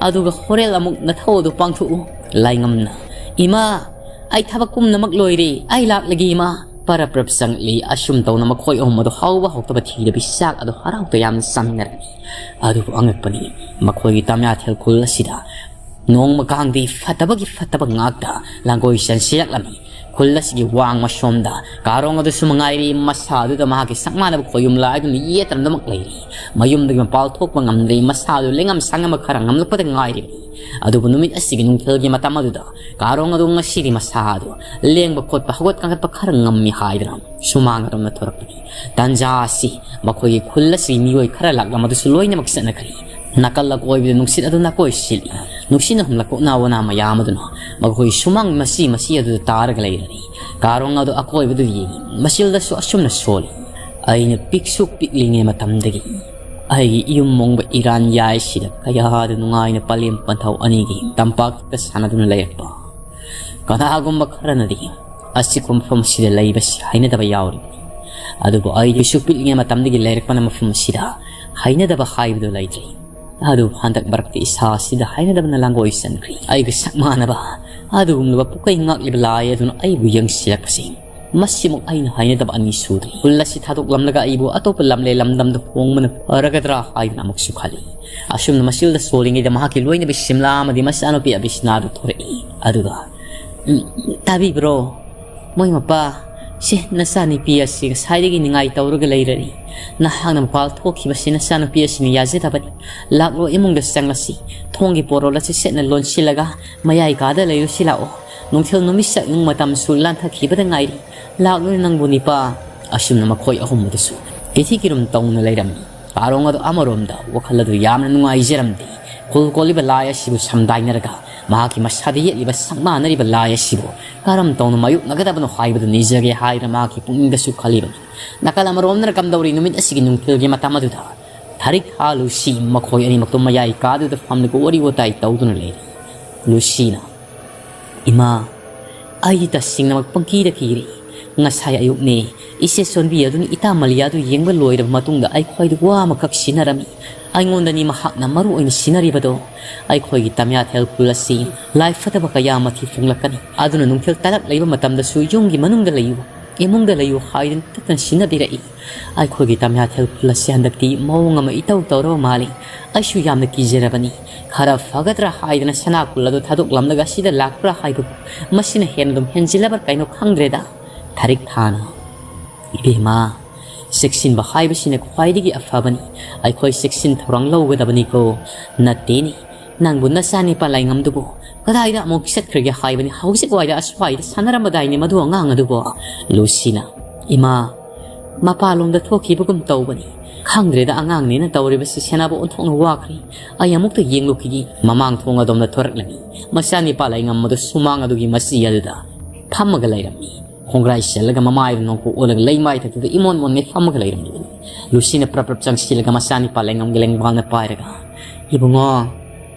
ꯑꯗꯨꯒ ꯍꯣꯔꯦꯟ ꯑꯃꯨꯛ ꯅꯊꯧ ꯑꯗꯨ ꯄꯥꯡꯊꯣꯛꯎ꯫" ꯂꯥꯏꯉꯝꯅ, "ꯏꯃꯥ, ꯑꯩ ꯊꯕꯛ ꯄꯨꯝꯅꯃꯛ ꯂꯣꯏꯔꯦ꯫ ꯑꯩ ꯂꯥꯛꯂꯒꯦ ꯏꯃꯥ꯫" ꯄꯔꯞ ꯄꯔꯞ ꯆꯪꯂꯛꯂꯤ꯫ ꯑꯁꯨꯝ ꯇꯧꯅ ꯃꯈꯣꯏ ꯑꯍꯨꯝ ꯑꯗꯨ ꯍꯥꯎꯕ ꯍꯥꯎꯇꯕ ꯊꯤꯗꯕꯤ ꯆꯥꯛ ꯑꯗꯨ ꯍꯔꯥꯎ ꯇꯌꯥꯝꯅ ꯆꯥꯃꯤꯟꯅꯔꯝꯃꯤ꯫ ꯑꯗꯨꯕꯨ ꯑꯉꯛꯄꯅꯤ, ꯃꯈꯣꯏꯒꯤ ꯇꯥꯃꯤꯌꯥꯊꯦꯜ ꯈꯨꯜ ꯑꯁꯤꯗ ꯅꯣꯡꯃ ꯀꯥꯡꯗꯤ ꯐꯠꯇꯕꯒꯤ ꯐꯠꯇꯕ ꯉꯥꯛꯇ ꯂꯥꯡꯒꯣꯏ ꯆꯟꯁꯤꯜꯂꯛꯂꯝꯃꯤ꯫ ꯈꯨꯜ ꯑꯁꯤꯒꯤ ꯋꯥꯡꯃ ꯁꯣꯝꯗ ꯀꯥꯔꯣꯡ ꯑꯗꯨꯁꯨ ꯃꯉꯥꯏꯔꯤ꯫ ꯃꯁꯥ ꯑꯗꯨꯗ ꯃꯍꯥꯛꯀꯤ ꯁꯛ ꯃꯥꯟꯅꯕ ꯈꯣꯌꯨꯝ ꯂꯥꯏꯗꯨꯅ ꯌꯦꯠꯇꯅꯗꯃꯛ ꯂꯩꯔꯤ꯫ ꯃꯌꯨꯝꯗꯒꯤ ꯃꯄꯥꯜ ꯊꯣꯛꯄ ꯉꯝꯗ꯭ꯔꯤ꯫ ꯃꯁꯥ ꯑꯗꯨ ꯂꯦꯡꯉꯝ ꯁꯥꯉꯝꯕ ꯈꯔ ꯉꯝꯂꯛꯄꯗ ꯉꯥꯏꯔꯤꯕꯅꯤ꯫ ꯑꯗꯨꯕꯨ ꯅꯨꯃꯤꯠ ꯑꯁꯤꯒꯤ ꯅꯨꯡꯊꯤꯜꯒꯤ ꯃꯇꯝ ꯑꯗꯨꯗ ꯀꯥꯔꯣꯡ ꯑꯗꯨ ꯉꯁꯤꯗꯤ ꯃꯁꯥ ꯑꯗꯨ ꯂꯦꯡꯕ ꯈꯣꯠꯄ, ꯍꯧꯒꯠ ꯀꯥꯡꯈꯠꯄ ꯈꯔ ꯉꯝꯃꯤ ꯍꯥꯏꯗꯨꯅ ꯁꯨꯃꯥꯡ ꯑꯗꯣꯝꯗ ꯊꯣꯔꯛꯄꯅꯤ꯫ ꯇꯥꯟꯖꯥ ꯑꯁꯤ ꯃꯈꯣꯏꯒꯤ ꯈꯨꯜ ꯑꯁꯤꯒꯤ ꯃꯤꯑꯣꯏ ꯈꯔ ꯂꯥꯛꯂꯝꯕꯗꯨꯁꯨ ꯂꯣꯏꯅꯃꯛ ꯆꯠꯅꯈ꯭ꯔꯤ꯫ ꯅꯥꯀꯜ ꯑꯀꯣꯏꯕꯗ ꯅꯨꯡꯁꯤꯠ ꯑꯗꯨ ꯅꯥꯀꯣꯏ ꯁꯤꯜꯂꯤ꯫ ꯅꯨꯡꯁꯤꯠꯅ ꯍꯨꯝꯂꯛꯄ ꯎꯅꯥ ꯋꯥꯅꯥ ꯃꯌꯥꯝ ꯑꯗꯨꯅ ꯃꯈꯣꯏ ꯁꯨꯃꯥꯡ ꯃꯆꯤ ꯃꯆꯤ ꯑꯗꯨꯗ ꯇꯥꯔꯒ ꯂꯩꯔꯔꯤ꯫ ꯀꯥꯔꯣꯡ ꯑꯗꯨ ꯑꯀꯣꯏꯕꯗꯨ ꯌꯦꯡꯉꯤ꯫ ꯃꯆꯤꯜꯗꯁꯨ ꯑꯁꯨꯝꯅ ꯁꯣꯜꯂꯤ꯫ ꯑꯩꯅ ꯄꯤꯛꯁꯨ ꯄꯤꯛꯂꯤꯉꯩ ꯃꯇꯝꯗꯒꯤ ꯑꯩꯒꯤ ꯏꯌꯨꯝ ꯃꯣꯡꯕ ꯏꯔꯥꯟ ꯌꯥꯏꯁꯤꯗ ꯀꯌꯥꯗ ꯅꯨꯡꯉꯥꯏꯅ ꯄꯂꯦꯝ ꯄꯟꯊꯧ ꯑꯅꯤꯒꯤ ꯇꯝꯄꯥꯛꯇ ꯁꯥꯟꯅꯗꯨꯅ ꯂꯩꯔꯛꯄ꯫ ꯀꯅꯥꯒꯨꯝꯕ ꯈꯔꯅꯗꯤ ꯑꯁꯤꯒꯨꯝꯕ ꯃꯐꯝ ꯑꯁꯤꯗ ꯂꯩꯕꯁꯤ ꯍꯩꯅꯗꯕ ꯌꯥꯎꯔꯤꯕꯅꯤ꯫ ꯑꯗꯨꯕꯨ ꯑꯩꯗꯤ ꯄꯤꯛꯁꯨ ꯄꯤꯛꯂꯤꯉꯩ ꯃꯇꯝꯗꯒꯤ ꯂꯩꯔꯛꯄꯅ ꯃꯐꯝ ꯑꯁꯤꯗ ꯍꯩꯅꯗꯕ ꯍꯥꯏꯕꯗꯨ ꯂꯩꯇ꯭ꯔꯤ꯫ ꯑꯗꯨꯕꯨ ꯍꯟꯗꯛ ꯃꯔꯛꯇꯤ ꯏꯁꯥ ꯑꯁꯤꯗ ꯍꯩꯅꯗꯕꯅ ꯂꯥꯡꯒꯣꯏ ꯆꯟꯈ꯭ꯔꯤ꯫ ꯑꯩꯒ ꯁꯛ ꯃꯥꯟꯅꯕ ꯑꯗꯨꯒꯨꯝꯂꯕ ꯄꯨꯀꯩ ꯉꯥꯛꯂꯤꯕ ꯂꯥꯏ ꯑꯗꯨꯅ ꯑꯩꯕꯨ ꯌꯦꯡꯁꯤꯜꯂꯛꯄꯁꯤ ꯃꯁꯤꯃꯨꯛ ꯑꯩꯅ ꯍꯩꯅꯗꯕ ꯑꯅꯤ ꯁꯨꯗ꯭ꯔꯤ꯫ ꯈꯨꯜ ꯑꯁꯤ ꯊꯥꯗꯣꯛꯂꯝꯂꯒ ꯑꯩꯕꯨ ꯑꯇꯣꯞꯄ ꯂꯝꯂꯦ ꯂꯝꯗꯝꯗ ꯍꯣꯡꯕꯅ ꯐꯔꯒꯗ꯭ꯔꯥ ꯍꯥꯏꯗꯨꯅ ꯑꯃꯨꯛꯁꯨ ꯈꯜꯂꯤ꯫ ꯑꯁꯨꯝꯅ ꯃꯆꯤꯜꯗ ꯁꯣꯜꯂꯤꯉꯩꯗ ꯃꯍꯥꯛꯀꯤ ꯂꯣꯏꯅꯕꯤ ꯁꯤꯝꯂꯥ ꯑꯃꯗꯤ ꯃꯆꯥꯅꯨꯄꯤ ꯑꯕꯤꯁꯅꯥꯗꯨ ꯊꯣꯔꯛꯏ꯫ ꯑꯗꯨꯒ, "ꯎꯝ, ꯇꯥꯕꯤꯕ꯭ꯔꯣ? ꯃꯣꯏ ꯃꯄꯥ, "ꯁꯦ, ꯅꯆꯥꯅꯨꯄꯤ ꯑꯁꯤ ꯉꯁꯥꯏꯗꯒꯤ ꯅꯤꯡꯉꯥꯏ ꯇꯧꯔꯒ ꯂꯩꯔꯔꯤ꯫ ꯅꯍꯥꯛꯅ ꯃꯄꯥꯜ ꯊꯣꯛꯈꯤꯕꯁꯤ ꯅꯆꯥꯅꯨꯄꯤ ꯑꯁꯤꯅ ꯌꯥꯖꯗꯕꯅꯤ꯫ ꯂꯥꯛꯂꯣ, ꯏꯃꯨꯡꯗ ꯆꯪꯂꯁꯤ꯫ ꯊꯣꯡꯒꯤ ꯄꯣꯔꯣꯜ ꯑꯁꯤ ꯁꯦꯠꯅ ꯂꯣꯟꯁꯤꯜꯂꯒ ꯃꯌꯥꯏ ꯀꯥꯗ ꯂꯩꯔꯨꯁꯤ ꯂꯥꯛꯑꯣ꯫ ꯅꯨꯡꯊꯤꯜ ꯅꯨꯃꯤꯠ ꯆꯥꯛꯌꯨꯡ ꯃꯇꯝꯁꯨ ꯂꯥꯟꯊꯈꯤꯕꯗ ꯉꯥꯏꯔꯤ꯫ ꯂꯥꯛꯂꯣ ꯅꯪꯕꯨ ꯅꯤꯄꯥ"꯫ ꯑꯁꯨꯝꯅ ꯃꯈꯣꯏ ꯑꯍꯨꯝ ꯑꯗꯨꯁꯨ ꯀꯤꯊꯤ ꯀꯤꯔꯨꯝ ꯇꯧꯅ ꯂꯩꯔꯝꯃꯤ꯫ ꯀꯥꯔꯣꯡ ꯑꯗꯨ ꯑꯃꯔꯣꯝꯗ ꯋꯥꯈꯜ ꯑꯗꯨ ꯌꯥꯝꯅ ꯅꯨꯡꯉꯥꯏꯖꯔꯝꯗꯦ꯫ ꯀꯣꯜ ꯀꯣꯜꯂꯤꯕ ꯂꯥꯏ ꯑꯁꯤꯕꯨ ꯁꯝꯗꯥꯏꯅꯔꯒ ꯃꯍꯥꯛꯀꯤ ꯃꯁꯥꯗ ꯌꯦꯠꯂꯤꯕ ꯁꯛ ꯃꯥꯟꯅꯔꯤꯕ ꯂꯥꯏ ꯑꯁꯤꯕꯨ ꯀꯔꯝ ꯇꯧꯅ ꯃꯥꯌꯣꯛꯅꯒꯗꯕꯅꯣ ꯍꯥꯏꯕꯗꯨ ꯅꯤꯖꯒꯦ ꯍꯥꯏꯗꯅ ꯃꯍꯥꯛꯀꯤ ꯄꯨꯛꯅꯤꯡꯗꯁꯨ ꯈꯜꯂꯤꯕꯅꯤ꯫ ꯅꯥꯀꯜ ꯑꯃꯔꯣꯝꯗꯅ ꯀꯝꯗꯧꯔꯤ, ꯅꯨꯃꯤꯠ ꯑꯁꯤꯒꯤ ꯅꯨꯡꯊꯤꯜꯒꯤ ꯃꯇꯝ ꯑꯗꯨꯗ ꯊꯥꯔꯤꯛ ꯊꯥ ꯂꯨꯁꯤ ꯃꯈꯣꯏ ꯑꯅꯤꯃꯛꯇꯨ ꯃꯌꯥꯏ ꯀꯥꯗꯨꯗ ꯐꯝꯂꯒ ꯋꯥꯔꯤ ꯋꯥꯇꯥꯏ ꯇꯧꯗꯨꯅ ꯂꯩꯔꯤ꯫ ꯂꯨꯁꯤꯅ, "ꯏꯃꯥ, ꯑꯩꯗꯤ ꯇꯁꯦꯡꯅꯃꯛ ꯄꯪꯀꯤꯗ ꯀꯤꯔꯦ꯫ ꯉꯁꯥꯏ ꯑꯌꯨꯛꯅꯦ, ꯏꯆꯦ ꯆꯣꯟꯕꯤ ꯑꯗꯨꯅ ꯏꯇꯥ ꯃꯂꯤꯌꯥꯗꯨ ꯌꯦꯡꯕ ꯂꯣꯏꯔꯕ ꯃꯇꯨꯡꯗ ꯑꯩꯈꯣꯏꯗ ꯋꯥ ꯑꯃꯈꯛ ꯁꯤꯟꯅꯔꯝꯃꯤ꯫ ꯑꯩꯉꯣꯟꯗꯅꯤ ꯃꯍꯥꯛꯅ ꯃꯔꯨ ꯑꯣꯏꯅ ꯁꯤꯟꯅꯔꯤꯕꯗꯣ꯫ ꯑꯩꯈꯣꯏꯒꯤ ꯇꯃꯤꯌꯥꯊꯦꯜ ꯈꯨꯜ ꯑꯁꯤ ꯂꯥꯏ ꯐꯠꯇꯕ ꯀꯌꯥ ꯑꯃ ꯊꯤ ꯐꯣꯡꯂꯛꯀꯅꯤ꯫ ꯑꯗꯨꯅ ꯅꯨꯡꯊꯤꯜ ꯇꯥꯂꯛ ꯂꯩꯕ ꯃꯇꯝꯗꯁꯨ ꯌꯨꯝꯒꯤ ꯃꯅꯨꯡꯗ ꯂꯩꯌꯨ, ꯏꯃꯨꯡꯗ ꯂꯩꯌꯨ" ꯍꯥꯏꯗꯨꯅ ꯇꯠꯇꯅ ꯁꯤꯟꯅꯕꯤꯔꯛꯏ꯫ ꯑꯩꯈꯣꯏꯒꯤ ꯇꯃꯤꯌꯥꯊꯦꯜ ꯈꯨꯜ ꯑꯁꯤ ꯍꯟꯗꯛꯇꯤ ꯃꯑꯣꯡ ꯑꯃ ꯏꯇꯧ ꯇꯧꯔꯕ ꯃꯥꯜꯂꯤ꯫ ꯑꯩꯁꯨ ꯌꯥꯝꯅ ꯀꯤꯖꯔꯕꯅꯤ꯫ ꯈꯔ ꯐꯒꯗ꯭ꯔꯥ ꯍꯥꯏꯗꯅ ꯁꯅꯥ ꯈꯨꯜ ꯑꯗꯨ ꯊꯥꯗꯣꯛꯂꯝꯂꯒ ꯁꯤꯗ ꯂꯥꯛꯄ꯭ꯔꯥ ꯍꯥꯏꯕꯕꯨ ꯃꯁꯤꯅ ꯍꯦꯟꯅ ꯑꯗꯨꯝ ꯍꯦꯟꯖꯤꯜꯂꯕ꯭ꯔꯥ ꯀꯩꯅꯣ ꯈꯪꯗ꯭ꯔꯦꯗ꯫ ꯊꯥꯔꯤꯛ ꯊꯥꯅ, "ꯏꯕꯦꯝꯃ, ꯆꯦꯛꯁꯤꯟꯕ ꯍꯥꯏꯕꯁꯤꯅ ꯈ꯭ꯋꯥꯏꯗꯒꯤ ꯑꯐꯕꯅꯤ꯫ ꯑꯩꯈꯣꯏ ꯆꯦꯛꯁꯤꯟ ꯊꯧꯔꯥꯡ ꯂꯧꯒꯗꯕꯅꯤꯀꯣ꯫ ꯅꯠꯇꯦꯅꯦ, ꯅꯪꯕꯨ ꯅꯆꯥꯅꯤꯄꯥ ꯂꯥꯏꯉꯝꯗꯨꯕꯨ ꯀꯗꯥꯏꯗ ꯑꯃꯨꯛ ꯆꯠꯈ꯭ꯔꯒꯦ ꯍꯥꯏꯕꯅꯤ? ꯍꯧꯖꯤꯛ ꯋꯥꯏꯗ ꯑꯁ꯭ꯋꯥꯏꯗ ꯁꯥꯟꯅꯔꯝꯕꯗꯥꯏꯅꯦ ꯃꯗꯨ ꯑꯉꯥꯡ ꯑꯗꯨꯕꯨ?" ꯂꯨꯁꯤꯅ, "ꯏꯃꯥ, ꯃꯄꯥꯟꯂꯣꯝꯗ ꯊꯣꯛꯈꯤꯕꯒꯨꯝ ꯇꯧꯕꯅꯤ꯫ ꯈꯪꯗ꯭ꯔꯦꯗ, ꯑꯉꯥꯡꯅꯦꯅ ꯇꯧꯔꯤꯕꯁꯤ ꯁꯦꯟꯅꯕ ꯑꯣꯟꯊꯣꯛꯅ ꯋꯥꯈ꯭ꯔꯦ꯫ ꯑꯩ ꯑꯃꯨꯛꯇ ꯌꯦꯡꯂꯨꯈꯤꯒꯦ"꯫ ꯃꯃꯥꯡ ꯊꯣꯡ ꯑꯗꯣꯝꯗ ꯊꯣꯔꯛꯂꯝꯃꯤ꯫ ꯃꯆꯥꯅꯤꯄꯥ ꯂꯥꯏꯉꯝ ꯑꯗꯨ ꯁꯨꯃꯥꯡ ꯑꯗꯨꯒꯤ ꯃꯆꯤ ꯑꯗꯨꯗ ꯐꯝꯃꯒ ꯂꯩꯔꯝꯃꯤ꯫ ꯈꯣꯡꯒ꯭ꯔꯥꯏ ꯆꯜꯂꯒ ꯃꯃꯥꯏꯗꯨ ꯅꯣꯡꯄꯣꯛ ꯑꯣꯜꯂꯒ ꯂꯩꯃꯥꯏ ꯊꯛꯇꯨꯗ ꯏꯃꯣꯟ ꯃꯣꯟꯉꯩ ꯐꯝꯃꯒ ꯂꯩꯔꯝꯂꯤꯕꯅꯤ꯫ ꯂꯨꯁꯤꯅ ꯄ꯭ꯔꯞ ꯄ꯭ꯔꯞ ꯆꯪꯁꯤꯜꯂꯒ ꯃꯆꯥꯅꯤꯄꯥ ꯂꯥꯏꯉꯝꯒꯤ ꯂꯦꯡꯕꯥꯜꯅ ꯄꯥꯏꯔꯒ, "ꯏꯕꯨꯡꯉꯣ,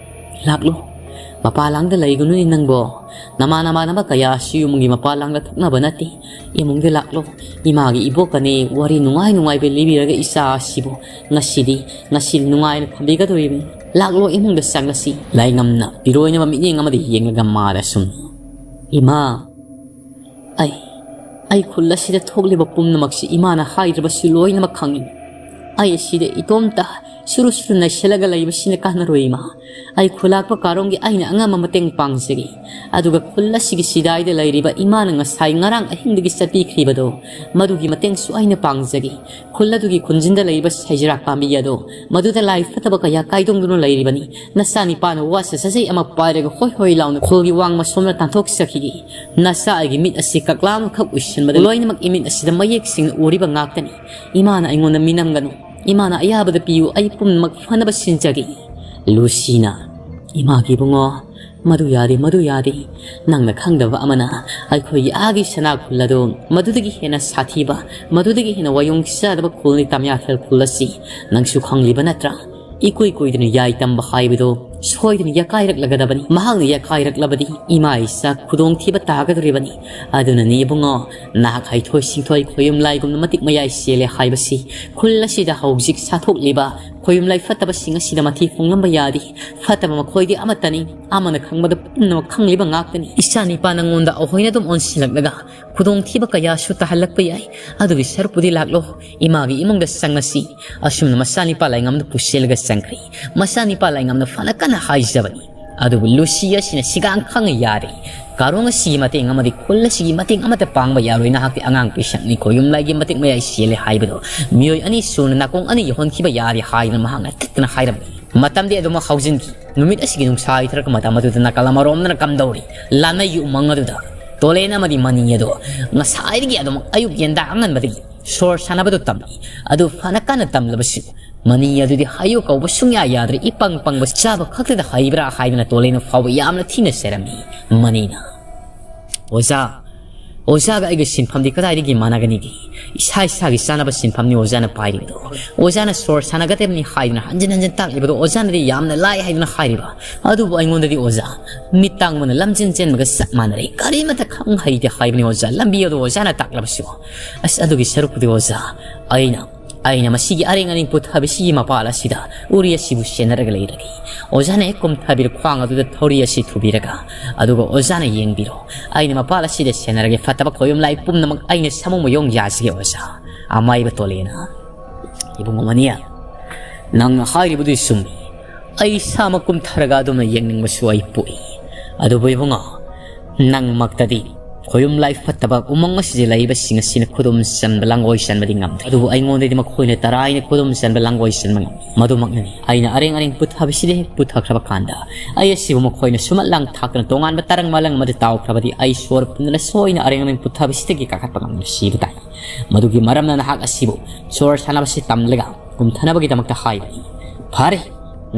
ꯂꯥꯛꯂꯣ꯫ ꯃꯄꯥꯜ ꯂꯥꯡꯗ ꯂꯩꯒꯅꯨꯅꯦ ꯅꯪꯕꯣ꯫ ꯅꯃꯥꯟ ꯅꯃꯥꯟꯅꯕ ꯀꯌꯥꯁꯨ ꯌꯨꯝꯒꯤ ꯃꯄꯥꯜ ꯂꯥꯡꯗ ꯊꯣꯛꯅꯕ ꯅꯠꯇꯦ꯫ ꯏꯃꯨꯡꯗ ꯂꯥꯛꯂꯣ꯫ ꯏꯃꯥꯒꯤ ꯏꯕꯣꯛꯀꯅꯦ ꯋꯥꯔꯤ ꯅꯨꯡꯉꯥꯏ ꯅꯨꯡꯉꯥꯏꯕ ꯂꯤꯕꯤꯔꯒ ꯏꯆꯥ ꯑꯁꯤꯕꯨ ꯉꯁꯤꯗꯤ, ꯉꯁꯤ ꯅꯨꯡꯉꯥꯏꯅ ꯊꯝꯕꯤꯒꯗꯧꯔꯤꯕꯅꯤ꯫ ꯂꯥꯛꯂꯣ, ꯏꯃꯨꯡꯗ ꯆꯪꯂꯁꯤ"꯫ ꯂꯥꯏꯉꯝꯅ ꯄꯤꯔꯣꯏꯅꯕ ꯃꯤꯠꯌꯦꯡ ꯑꯃꯗ ꯌꯦꯡꯂꯒ ꯃꯥꯗ ꯁꯨꯝ, "ꯏꯃꯥ, ꯑꯩ, ꯑꯩ ꯈꯨꯜ ꯑꯁꯤꯗ ꯊꯣꯛꯂꯤꯕ ꯄꯨꯝꯅꯃꯛꯁꯤ ꯏꯃꯥꯅ ꯍꯥꯏꯗ꯭ꯔꯕꯁꯨ ꯂꯣꯏꯅꯃꯛ ꯈꯪꯏ꯫ ꯑꯩ ꯁꯤꯗ ꯏꯇꯣꯝꯇ ꯁꯨꯔꯨ ꯁꯨꯔꯨ ꯅꯩꯁꯤꯜꯂꯒ ꯂꯩꯕꯁꯤꯅ ꯀꯥꯟꯅꯔꯣꯏ, ꯏꯃꯥ꯫ ꯑꯩ ꯈꯨꯂꯥꯛꯄ ꯀꯥꯔꯣꯡꯒꯤ ꯑꯩꯅ ꯑꯉꯝꯕ ꯃꯇꯦꯡ ꯄꯥꯡꯖꯒꯦ꯫ ꯑꯗꯨꯒ ꯈꯨꯜ ꯑꯁꯤꯒꯤ ꯁꯤꯗꯥꯏꯗ ꯂꯩꯔꯤꯕ ꯏꯃꯥꯅ ꯉꯁꯥꯏ ꯉꯔꯥꯡ ꯑꯍꯤꯡꯗꯒꯤ ꯆꯠꯄꯤꯈ꯭ꯔꯤꯕꯗꯣ, ꯃꯗꯨꯒꯤ ꯃꯇꯦꯡꯁꯨ ꯑꯩꯅ ꯄꯥꯡꯖꯒꯦ꯫ ꯈꯨꯜ ꯑꯗꯨꯒꯤ ꯈꯨꯟꯖꯤꯟꯗ ꯂꯩꯔꯤꯕ ꯁꯩꯖꯤꯔꯥꯛ ꯄꯥꯝꯕꯤ ꯑꯗꯣ, ꯃꯗꯨꯗ ꯂꯥꯏ ꯐꯠꯇꯕ ꯀꯌꯥ ꯀꯥꯏꯗꯣꯡꯗꯨꯅ ꯂꯩꯔꯤꯕꯅꯤ꯫ ꯅꯆꯥ ꯅꯤꯄꯥꯅ ꯋꯥꯁ ꯁꯥꯖꯩ ꯑꯃ ꯄꯥꯏꯔꯒ ꯍꯣꯏ ꯍꯣꯏ ꯂꯥꯎꯅ ꯈꯨꯜꯒꯤ ꯋꯥꯡꯃ ꯁꯣꯝꯗ ꯇꯥꯟꯊꯣꯛꯆꯈꯤꯒꯦ꯫ ꯅꯆꯥ ꯑꯩꯒꯤ ꯃꯤꯠ ꯑꯁꯤ ꯀꯛꯂꯥ ꯑꯃꯈꯛ ꯎꯏꯁꯤꯟꯕꯗ ꯂꯣꯏꯅꯃꯛ ꯏꯃꯤꯠ ꯑꯁꯤꯗ ꯃꯌꯦꯛ ꯁꯦꯡꯅ ꯎꯔꯤꯕ ꯉꯥꯛꯇꯅꯤ꯫ ꯏꯃꯥꯅ ꯑꯩꯉꯣꯟꯗ ꯃꯤꯅꯝꯒꯅꯨ꯫ ꯏꯃꯥꯅ ꯑꯌꯥꯕꯗ ꯄꯤꯌꯨ, ꯑꯩ ꯄꯨꯝꯅꯃꯛ ꯐꯅꯕ ꯁꯤꯟꯖꯒꯦ꯫ ꯂꯨꯁꯤꯅ, ꯏꯃꯥꯒꯤ ꯏꯕꯨꯡꯉꯣ, ꯃꯗꯨ ꯌꯥꯗꯦ, ꯃꯗꯨ ꯌꯥꯗꯦ꯫ ꯅꯪꯅ ꯈꯪꯗꯕ ꯑꯃꯅ, ꯑꯩꯈꯣꯏꯒꯤ ꯑꯥꯒꯤ ꯁꯅꯥ ꯈꯨꯜ ꯑꯗꯨ ꯃꯗꯨꯗꯒꯤ ꯍꯦꯟꯅ ꯁꯥꯊꯤꯕ, ꯃꯗꯨꯗꯒꯤ ꯍꯦꯟꯅ ꯋꯥꯌꯣꯡ ꯆꯥꯗꯕ ꯈꯨꯜꯅꯤ ꯇꯝꯌꯥꯊꯦꯜ ꯈꯨꯜ ꯑꯁꯤ꯫ ꯅꯪꯁꯨ ꯈꯪꯂꯤꯕ ꯅꯠꯇ꯭ꯔꯥ? ꯏꯀꯨꯏ ꯀꯨꯏꯗꯅ ꯌꯥꯏ ꯇꯝꯕ ꯍꯥꯏꯕꯗꯨ ꯁꯣꯏꯗꯅ ꯌꯥꯀꯥꯏꯔꯛꯂꯒꯗꯕꯅꯤ꯫ ꯃꯍꯥꯛꯅ ꯌꯥꯀꯥꯏꯔꯛꯂꯕꯗꯤ ꯏꯃꯥ ꯏꯆꯥ ꯈꯨꯗꯣꯡꯊꯤꯕ ꯇꯥꯒꯗꯧꯔꯤꯕꯅꯤ꯫ ꯑꯗꯨꯅꯅꯤ ꯏꯕꯨꯡꯉꯣ, ꯅꯍꯥꯛ ꯍꯩꯊꯣꯏ ꯁꯤꯡꯊꯣꯏ ꯈꯣꯌꯨꯝ ꯂꯥꯏꯒꯨꯝꯅ ꯃꯇꯤꯛ ꯃꯌꯥꯏ ꯆꯦꯜꯂꯦ ꯍꯥꯏꯕꯁꯤ꯫ ꯈꯨꯜ ꯑꯁꯤꯗ ꯍꯧꯖꯤꯛ ꯁꯥꯊꯣꯛꯂꯤꯕ ꯈꯣꯌꯨꯝ ꯂꯥꯏ ꯐꯠꯇꯕꯁꯤꯡ ꯑꯁꯤꯗ ꯃꯊꯤ ꯐꯣꯡꯂꯝꯕ ꯌꯥꯗꯦ꯫ ꯐꯠꯇꯕ ꯃꯈꯣꯏꯗꯤ ꯑꯃꯠꯇꯅꯤ꯫ ꯑꯃꯅ ꯈꯪꯕꯗ ꯄꯨꯝꯅꯃꯛ ꯈꯪꯂꯤꯕ ꯉꯥꯛꯇꯅꯤ꯫ ꯏꯆꯥ ꯅꯤꯄꯥ ꯅꯪꯉꯣꯟꯗ ꯑꯍꯣꯏꯅ ꯑꯗꯨꯝ ꯑꯣꯟꯁꯤꯜꯂꯛꯂꯒ ꯈꯨꯗꯣꯡꯊꯤꯕ ꯀꯌꯥꯁꯨ ꯇꯥꯍꯜꯂꯛꯄ ꯌꯥꯏ꯫ ꯑꯗꯨꯒꯤ ꯁꯔꯨꯛꯄꯨꯗꯤ ꯂꯥꯛꯂꯣ, ꯏꯃꯥꯒꯤ ꯏꯃꯨꯡꯗ ꯆꯪꯉꯁꯤ꯫ ꯑꯁꯨꯝꯅ ꯃꯆꯥꯅꯤꯄꯥ ꯂꯥꯏꯉꯝꯗ ꯄꯨꯁꯤꯜꯂꯒ ꯆꯪꯈ꯭ꯔꯦ꯫ ꯃꯆꯥꯅꯤꯄꯥ ꯂꯥꯏꯉꯝꯅ ꯐꯅ ꯀꯟꯅ ꯍꯥꯏꯖꯕꯅꯤ꯫ ꯑꯗꯨꯕꯨ ꯂꯨꯁꯤ ꯑꯁꯤꯅ ꯁꯤꯒꯥꯡ ꯈꯪꯉ ꯌꯥꯔꯦ꯫ ꯀꯥꯔꯣꯡ ꯑꯁꯤꯒꯤ ꯃꯇꯦꯡ ꯑꯃꯗꯤ ꯈꯨꯜ ꯑꯁꯤꯒꯤ ꯃꯇꯦꯡ ꯑꯃꯠꯇ ꯄꯥꯡꯕ ꯌꯥꯔꯣꯏ꯫ ꯅꯍꯥꯛꯇꯤ ꯑꯉꯥꯡ ꯄꯤꯁꯛꯅꯤ, ꯈꯣꯌꯨꯝ ꯂꯥꯏꯒꯤ ꯃꯇꯤꯛ ꯃꯌꯥꯏ ꯆꯦꯜꯂꯦ ꯍꯥꯏꯕꯗꯣ꯫ ꯃꯤꯑꯣꯏ ꯑꯅꯤ ꯁꯨꯅ ꯅꯥꯀꯣꯡ ꯑꯅꯤ ꯌꯧꯍꯟꯈꯤꯕ ꯌꯥꯔꯦ ꯍꯥꯏꯗꯅ ꯃꯍꯥꯛꯅ ꯇꯠꯇꯅ ꯍꯥꯏꯔꯝꯃꯤ꯫ ꯃꯇꯝꯗꯤ ꯑꯗꯨꯃꯛ ꯍꯧꯖꯤꯟꯈꯤ꯫ ꯅꯨꯃꯤꯠ ꯑꯁꯤꯒꯤ ꯅꯨꯡꯁꯥ ꯍꯩꯊꯔꯛꯄ ꯃꯇꯝ ꯑꯗꯨꯗ ꯅꯥꯀꯜ ꯑꯃꯔꯣꯝꯗꯅ ꯀꯝꯗꯧꯔꯤ? ꯂꯥꯟꯃꯩꯒꯤ ꯎꯃꯪ ꯑꯗꯨꯗ ꯇꯣꯂꯦꯟ ꯑꯃꯗꯤ ꯃꯅꯤ ꯑꯗꯣ ꯉꯁꯥꯏꯗꯒꯤ ꯑꯗꯨꯃꯛ ꯑꯌꯨꯛ ꯌꯦꯟꯗꯥ ꯑꯉꯟꯕꯗꯒꯤ ꯁꯣꯔ ꯁꯥꯟꯅꯕꯗꯨ ꯇꯝꯂꯤ꯫ ꯑꯗꯨ ꯐꯅ ꯀꯟꯅ ꯇꯝꯂꯕꯁꯨ ꯃꯅꯤ ꯑꯗꯨꯗꯤ ꯍꯥꯏꯌꯨ ꯀꯧꯕ ꯁꯨꯡꯌꯥ ꯌꯥꯗ꯭ꯔꯦ꯫ ꯏꯄꯪ ꯄꯪꯕ ꯆꯥꯕ ꯈꯛꯇꯗ ꯍꯩꯕ꯭ꯔꯥ ꯍꯥꯏꯗꯅ ꯇꯣꯂꯦꯟ ꯐꯥꯎꯕ ꯌꯥꯝꯅ ꯊꯤꯅ ꯆꯩꯔꯝꯃꯤ꯫ ꯃꯅꯤꯅ, "ꯑꯣꯖꯥ, ꯑꯣꯖꯥꯒ ꯑꯩꯒ ꯁꯤꯟꯐꯝꯗꯤ ꯀꯗꯥꯏꯗꯒꯤ ꯃꯥꯟꯅꯒꯅꯤꯒꯦ? ꯏꯁꯥ ꯏꯁꯥꯒꯤ ꯆꯥꯅꯕ ꯁꯤꯟꯐꯝꯅꯤ ꯑꯣꯖꯥꯅ ꯄꯥꯏꯔꯤꯕꯗꯣ꯫ ꯑꯣꯖꯥꯅ ꯁꯣꯔ ꯁꯥꯟꯅꯒꯗꯕꯅꯤ ꯍꯥꯏꯗꯨꯅ ꯍꯟꯖꯤꯟ ꯍꯟꯖꯤꯟ ꯇꯥꯛꯂꯤꯕꯗꯣ ꯑꯣꯖꯥꯅꯗꯤ ꯌꯥꯝꯅ ꯂꯥꯏ ꯍꯥꯏꯗꯨꯅ ꯍꯥꯏꯔꯤꯕ꯫ ꯑꯗꯨꯕꯨ ꯑꯩꯉꯣꯟꯗꯗꯤ ꯑꯣꯖꯥ, ꯃꯤꯠ ꯇꯥꯡꯕꯅ ꯂꯝꯖꯦꯟ ꯆꯦꯟꯕꯒ ꯆꯞ ꯃꯥꯟꯅꯔꯦ꯫ ꯀꯔꯤꯃꯠꯇ ꯈꯪ ꯍꯩꯇꯦ ꯍꯥꯏꯕꯅꯤ ꯑꯣꯖꯥ, ꯂꯝꯕꯤ ꯑꯗꯨ ꯑꯣꯖꯥꯅ ꯇꯥꯛꯂꯕꯁꯨ꯫ ꯑꯁ, ꯑꯗꯨꯒꯤ ꯁꯔꯨꯛꯄꯨꯗꯤ ꯑꯣꯖꯥ, ꯑꯩꯅ, ꯑꯩꯅ ꯃꯁꯤꯒꯤ ꯑꯔꯦꯡ ꯑꯔꯦꯡ ꯄꯨꯊꯕꯤꯁꯤꯒꯤ ꯃꯄꯥꯜ ꯑꯁꯤꯗ ꯎꯔꯤ ꯑꯁꯤꯕꯨ ꯁꯦꯟꯅꯔꯒ ꯂꯩꯔꯒꯦ꯫ ꯑꯣꯖꯥꯅ ꯍꯦꯛ ꯀꯨꯝꯊꯕꯤꯔꯣ ꯈ꯭ꯋꯥꯡ ꯑꯗꯨꯗ ꯊꯧꯔꯤ ꯑꯁꯤ ꯊꯨꯕꯤꯔꯒ, ꯑꯗꯨꯒ ꯑꯣꯖꯥꯅ ꯌꯦꯡꯕꯤꯔꯣ꯫ ꯑꯩꯅ ꯃꯄꯥꯜ ꯑꯁꯤꯗ ꯁꯦꯟꯅꯔꯒꯦ꯫ ꯐꯠꯇꯕ ꯈꯣꯌꯨꯝ ꯂꯥꯏ ꯄꯨꯝꯅꯃꯛ ꯑꯩꯅ ꯁꯥꯃꯨ ꯃꯌꯣꯡ ꯌꯥꯖꯒꯦ ꯑꯣꯖꯥ꯫" ꯑꯃꯥꯏꯕ ꯇꯣꯂꯦꯅ, ꯏꯕꯨꯡꯉꯣ ꯃꯅꯤꯌꯥ, ꯅꯪꯅ ꯍꯥꯏꯔꯤꯕꯗꯨ ꯆꯨꯝꯃꯤ꯫ ꯑꯩ ꯏꯁꯥꯃꯛ ꯀꯨꯝꯊꯔꯒ ꯑꯗꯨꯝꯅ ꯌꯦꯡꯅꯤꯡꯕꯁꯨ ꯑꯩ ꯄꯣꯛꯏ꯫ ꯑꯗꯨꯕꯨ ꯏꯕꯨꯡꯉꯣ, ꯅꯪꯃꯛꯇꯗꯤ ꯈꯣꯏꯔꯨꯝ ꯂꯥꯏ ꯐꯠꯇꯕ ꯎꯃꯪ ꯑꯁꯤꯗ ꯂꯩꯔꯤꯕꯁꯤꯡ ꯑꯁꯤꯅ ꯈꯨꯗꯨꯝ ꯆꯟꯕ ꯂꯥꯡꯒꯣꯏ ꯆꯟꯕꯗꯤ ꯉꯝꯗꯦ꯫ ꯑꯗꯨꯕꯨ ꯑꯩꯉꯣꯟꯗꯗꯤ ꯃꯈꯣꯏꯅ ꯇꯔꯥꯏꯅ ꯈꯨꯗꯨꯝ ꯆꯟꯕ ꯂꯥꯡꯒꯣꯏ ꯆꯟꯕ ꯉꯝꯃꯤ꯫ ꯃꯗꯨꯃꯛꯅꯅꯤ ꯑꯩꯅ ꯑꯔꯦꯡ ꯑꯔꯦꯡ ꯄꯨꯊꯕꯤꯁꯤꯗ ꯍꯦꯛ ꯄꯨꯊꯈ꯭ꯔꯕ ꯀꯥꯟꯗ, ꯑꯩ ꯑꯁꯤꯕꯨ ꯃꯈꯣꯏꯅ ꯁꯨꯃꯠ ꯂꯥꯡ ꯊꯥꯛꯇꯅ ꯇꯣꯉꯥꯟꯕ ꯇꯔꯪ ꯃꯥꯂꯪ ꯑꯃꯗ ꯇꯥꯎꯈ꯭ꯔꯕꯗꯤ, ꯑꯩ ꯁꯣꯔ ꯐꯨꯟꯗꯅ ꯁꯣꯏꯅ ꯑꯔꯦꯡ ꯑꯔꯦꯡ ꯄꯨꯊꯕꯤꯁꯤꯗꯒꯤ ꯀꯥꯈꯠꯄ ꯉꯝꯗꯅ ꯁꯤꯕ ꯇꯥꯏ꯫ ꯃꯗꯨꯒꯤ ꯃꯔꯝꯅ ꯅꯍꯥꯛ ꯑꯁꯤꯕꯨ ꯁꯣꯔ ꯁꯥꯟꯅꯕꯁꯤ ꯇꯝꯂꯒ ꯀꯨꯝꯊꯅꯕꯒꯤꯗꯃꯛꯇ ꯍꯥꯏꯕꯅꯤ꯫ ꯐꯔꯦ,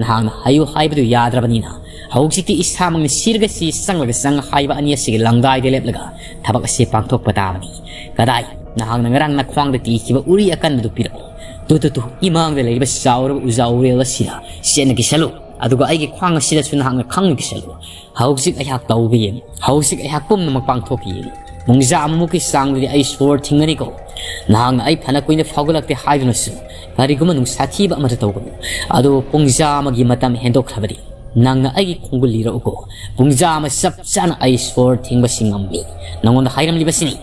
ꯅꯍꯥꯛꯅ ꯍꯥꯏꯌꯨ ꯍꯥꯏꯕꯗꯨ ꯌꯥꯗ꯭ꯔꯕꯅꯤꯅ, ꯍꯧꯖꯤꯛꯇꯤ ꯏꯁꯥꯃꯛꯅ ꯁꯤꯔꯒ ꯁꯤ ꯆꯪꯂꯒ ꯆꯪ ꯍꯥꯏꯕ ꯑꯅꯤ ꯑꯁꯤꯒꯤ ꯂꯪꯗꯥꯏꯗ ꯂꯦꯞꯂꯒ ꯊꯕꯛ ꯑꯁꯤ ꯄꯥꯡꯊꯣꯛꯄ ꯇꯥꯕꯅꯤ꯫ ꯀꯗꯥꯏ? ꯅꯍꯥꯛꯅ ꯉꯔꯥꯡ ꯅꯈ꯭ꯋꯥꯡꯗ ꯀꯤꯈꯤꯕ ꯎꯔꯤ ꯑꯀꯟꯕꯗꯨ ꯄꯤꯔꯛꯎ꯫ ꯇꯨ, ꯇꯨ, ꯇꯨ, ꯏꯃꯥꯡꯗ ꯂꯩꯔꯤꯕ ꯆꯥꯎꯔꯕ ꯎꯖꯥ ꯎꯔꯦꯜ ꯑꯁꯤꯗ ꯆꯦꯠꯅ ꯀꯤꯁꯜꯂꯨ꯫ ꯑꯗꯨꯒ ꯑꯩꯒꯤ ꯈ꯭ꯋꯥꯡ ꯑꯁꯤꯗꯁꯨ ꯅꯍꯥꯛꯅ ꯈꯪꯅ ꯀꯤꯁꯜꯂꯨ꯫ ꯍꯧꯖꯤꯛ ꯑꯩꯍꯥꯛ ꯇꯧꯕ ꯌꯦꯡꯉꯨ꯫ ꯍꯧꯖꯤꯛ ꯑꯩꯍꯥꯛ ꯄꯨꯝꯅꯃꯛ ꯄꯥꯡꯊꯣꯛꯄ ꯌꯦꯡꯉꯨ꯫ ꯄꯨꯡꯖꯥ ꯑꯃꯃꯨꯛꯀꯤ ꯆꯥꯡꯗꯗꯤ ꯑꯩ ꯁꯣꯔ ꯊꯤꯡꯒꯅꯤꯀꯣ꯫ ꯅꯍꯥꯛꯅ ꯑꯩ ꯐꯅ ꯀꯨꯏꯅ ꯐꯥꯎꯒꯠꯂꯛꯇꯦ ꯍꯥꯏꯗꯨꯅꯁꯨ ꯀꯔꯤꯒꯨꯝꯕ ꯅꯨꯡꯁꯥꯊꯤꯕ ꯑꯃꯠꯇ ꯇꯧꯒꯅꯨ꯫ ꯑꯗꯨꯕꯨ ꯄꯨꯡꯖꯥ ꯑꯃꯒꯤ ꯃꯇꯝ ꯍꯦꯟꯗꯣꯛꯈ꯭ꯔꯕꯗꯤ ꯅꯪꯅ ꯑꯩꯒꯤ ꯈꯣꯡꯒꯨꯜ ꯂꯤꯔꯛꯎꯀꯣ꯫ ꯄꯨꯡꯖꯥ ꯑꯃ ꯆꯞ ꯆꯥꯅ ꯑꯩ ꯁꯣꯔ ꯊꯤꯡꯕꯁꯤ ꯉꯝꯃꯤ꯫ ꯅꯉꯣꯟꯗ ꯍꯥꯏꯔꯝꯂꯤꯕꯁꯤꯅꯤ꯫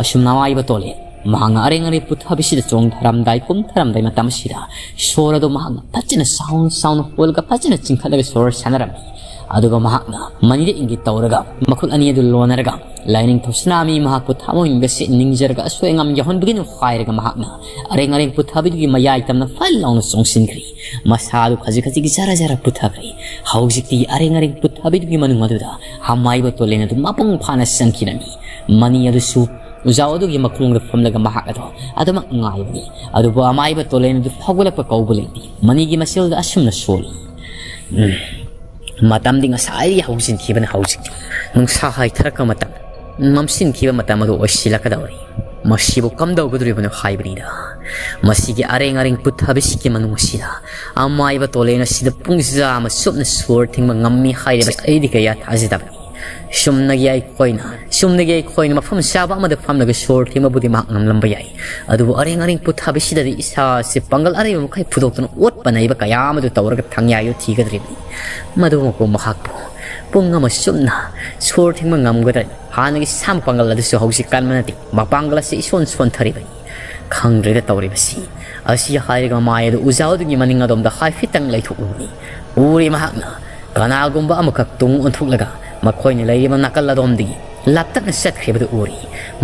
ꯑꯁꯨꯝꯅ ꯑꯃꯥꯏꯕ ꯇꯣꯜꯂꯦ꯫ ꯃꯍꯥꯛꯅ ꯑꯔꯦꯡ ꯑꯔꯦꯡ ꯄꯨꯊꯕꯤꯁꯤꯗ ꯆꯣꯡꯊꯔꯝꯗꯥꯏ, ꯀꯨꯝꯊꯔꯝꯗꯥꯏ ꯃꯇꯝ ꯑꯁꯤꯗ ꯁꯣꯔ ꯑꯗꯨ ꯃꯍꯥꯛꯅ ꯐꯖꯅ ꯆꯥꯎꯅ ꯆꯥꯎꯅ ꯍꯣꯜꯂꯒ ꯐꯖꯅ ꯆꯤꯡꯈꯠꯂꯒ ꯁꯣꯔ ꯁꯥꯟꯅꯔꯝꯃꯤ꯫ ꯑꯗꯨꯒ ꯃꯍꯥꯛꯅ ꯃꯅꯤꯗ ꯏꯪꯒꯤꯠ ꯇꯧꯔꯒ ꯃꯈꯨꯠ ꯑꯅꯤ ꯑꯗꯨ ꯂꯣꯟꯅꯔꯒ, "ꯂꯥꯏꯅꯤꯡꯊꯧ ꯁꯅꯥꯃꯍꯤ ꯃꯍꯥꯛꯄꯨ ꯊꯃꯣꯏꯅꯨꯡꯗ ꯁꯤ ꯅꯤꯡꯖꯔꯒ ꯑꯁꯣꯏ ꯑꯉꯥꯝ ꯌꯥꯎꯍꯟꯕꯤꯒꯅꯨ" ꯍꯥꯏꯔꯒ ꯃꯍꯥꯛꯅ ꯑꯔꯦꯡ ꯑꯔꯦꯡ ꯄꯨꯊꯕꯤꯗꯨꯒꯤ ꯃꯌꯥꯏ ꯇꯝꯅ ꯐꯠ ꯂꯥꯎꯅ ꯆꯣꯡꯁꯤꯟꯈ꯭ꯔꯤ꯫ ꯃꯁꯥꯗꯨ ꯈꯖꯤꯛ ꯈꯖꯤꯛ ꯖꯔ ꯖꯔ ꯄꯨꯊꯈ꯭ꯔꯤ꯫ ꯍꯧꯖꯤꯛꯇꯤ ꯑꯔꯦꯡ ꯑꯔꯦꯡ ꯄꯨꯊꯕꯤꯗꯨꯒꯤ ꯃꯅꯨꯡ ꯑꯗꯨꯗ ꯑꯃꯥꯏꯕ ꯇꯣꯂꯦꯟ ꯑꯗꯨ ꯃꯄꯨꯡ ꯐꯥꯅ ꯆꯪꯈꯤꯔꯝꯃꯤ꯫ ꯃꯅꯤ ꯑꯗꯨꯁꯨ ꯎꯖꯥꯎ ꯑꯗꯨꯒꯤ ꯃꯈꯣꯡꯗ ꯐꯝꯂꯒ ꯃꯍꯥꯛ ꯑꯗꯨ ꯑꯗꯨꯃꯛ ꯉꯥꯏꯕꯅꯤ꯫ ꯑꯗꯨꯕꯨ ꯑꯃꯥꯏꯕ ꯇꯣꯂꯦꯟ ꯑꯗꯨ ꯐꯥꯎꯒꯠꯂꯛꯄ ꯀꯧꯕ ꯂꯩꯇꯦ꯫ ꯃꯅꯤꯒꯤ ꯃꯆꯤꯜꯗ ꯑꯁꯨꯝꯅ ꯁꯣꯜꯂꯤ꯫ ꯎꯝ꯫ ꯃꯇꯝꯗꯤ ꯉꯁꯥꯏ ꯍꯧꯖꯤꯟꯈꯤꯕꯅ ꯍꯧꯖꯤꯛꯇꯤ ꯅꯨꯡꯁꯥ ꯍꯥꯏꯊꯔꯛꯄ ꯃꯇꯝ, ꯃꯝꯁꯤꯟꯈꯤꯕ ꯃꯇꯝ ꯑꯗꯨ ꯑꯣꯏꯁꯤꯜꯂꯛꯀꯗꯧꯔꯤ꯫ ꯃꯁꯤꯕꯨ ꯀꯝꯗꯧꯒꯗꯧꯔꯤꯕꯅꯣ ꯍꯥꯏꯕꯅꯤꯗ꯫ ꯃꯁꯤꯒꯤ ꯑꯔꯦꯡ ꯑꯔꯦꯡ ꯄꯨꯊꯕꯤꯁꯤꯒꯤ ꯃꯅꯨꯡ ꯑꯁꯤꯗ ꯑꯃꯥꯏꯕ ꯇꯣꯂꯦꯟ ꯑꯁꯤꯗ ꯄꯨꯡꯖꯥ ꯑꯃ ꯆꯨꯞꯅ ꯁꯣꯔ ꯊꯤꯡꯕ ꯉꯝꯃꯤ ꯍꯥꯏꯔꯤꯕꯁꯤ ꯑꯩꯗꯤ ꯀꯌꯥ ꯊꯥꯖꯗꯕꯅꯤ꯫ ꯆꯨꯝꯅꯒꯤ ꯑꯩꯈꯣꯏꯅ, ꯆꯨꯝꯅꯒꯤ ꯑꯩꯈꯣꯏꯅ ꯃꯐꯝ ꯆꯥꯕ ꯑꯃꯗ ꯐꯝꯂꯒ ꯁꯣꯔ ꯊꯤꯡꯕꯕꯨꯗꯤ ꯃꯍꯥꯛ ꯉꯝꯂꯝꯕ ꯌꯥꯏ꯫ ꯑꯗꯨꯕꯨ ꯑꯔꯦꯡ ꯑꯔꯦꯡ ꯄꯨꯊꯕꯤꯁꯤꯗꯗꯤ ꯏꯁꯥꯁꯤ ꯄꯥꯡꯒꯜ ꯑꯔꯩꯕ ꯃꯈꯩ ꯐꯨꯗꯣꯛꯇꯨꯅ ꯑꯣꯠꯄ ꯅꯩꯕ ꯀꯌꯥ ꯑꯃꯗꯨ ꯇꯧꯔꯒ ꯊꯪꯌꯥꯏꯗꯨ ꯊꯤꯒꯗꯧꯔꯤꯕꯅꯤ꯫ ꯃꯗꯨꯃꯛꯄꯨ ꯃꯍꯥꯛꯄꯨ ꯄꯨꯡ ꯑꯃ ꯆꯨꯞꯅ ꯁꯣꯔ ꯊꯤꯡꯕ ꯉꯝꯒꯗ꯭ꯔꯅꯤ? ꯍꯥꯟꯅꯒꯤ ꯁꯥ ꯃꯄꯥꯡꯒꯜ ꯑꯗꯨꯁꯨ ꯍꯧꯖꯤꯛ ꯀꯟꯕ ꯅꯠꯇꯦ꯫ ꯃꯄꯥꯡꯒꯜ ꯑꯁꯤ ꯏꯁꯣꯟ ꯁꯣꯟꯊꯔꯤꯕꯅꯤ꯫ ꯈꯪꯗ꯭ꯔꯦꯗ ꯇꯧꯔꯤꯕꯁꯤ꯫ ꯑꯁꯤ ꯍꯥꯏꯔꯒ ꯃꯃꯥꯏ ꯑꯗꯨ ꯎꯖꯥꯎꯗꯨꯒꯤ ꯃꯅꯤꯡ ꯑꯗꯣꯝꯗ ꯍꯥꯏꯐꯦꯠꯇꯪ ꯂꯩꯊꯣꯛꯂꯨꯕꯅꯤ꯫ ꯎꯔꯤ ꯃꯍꯥꯛꯅ ꯀꯅꯥꯒꯨꯝꯕ ꯑꯃꯈꯛ ꯇꯨꯡ ꯑꯣꯟꯊꯣꯛꯂꯒ ꯃꯈꯣꯏꯅ ꯂꯩꯔꯤꯕ ꯅꯥꯀꯜ ꯑꯗꯣꯝꯗꯒꯤ ꯂꯥꯞꯇꯛꯅ ꯆꯠꯈ꯭ꯔꯤꯕꯗꯨ ꯎꯔꯤ꯫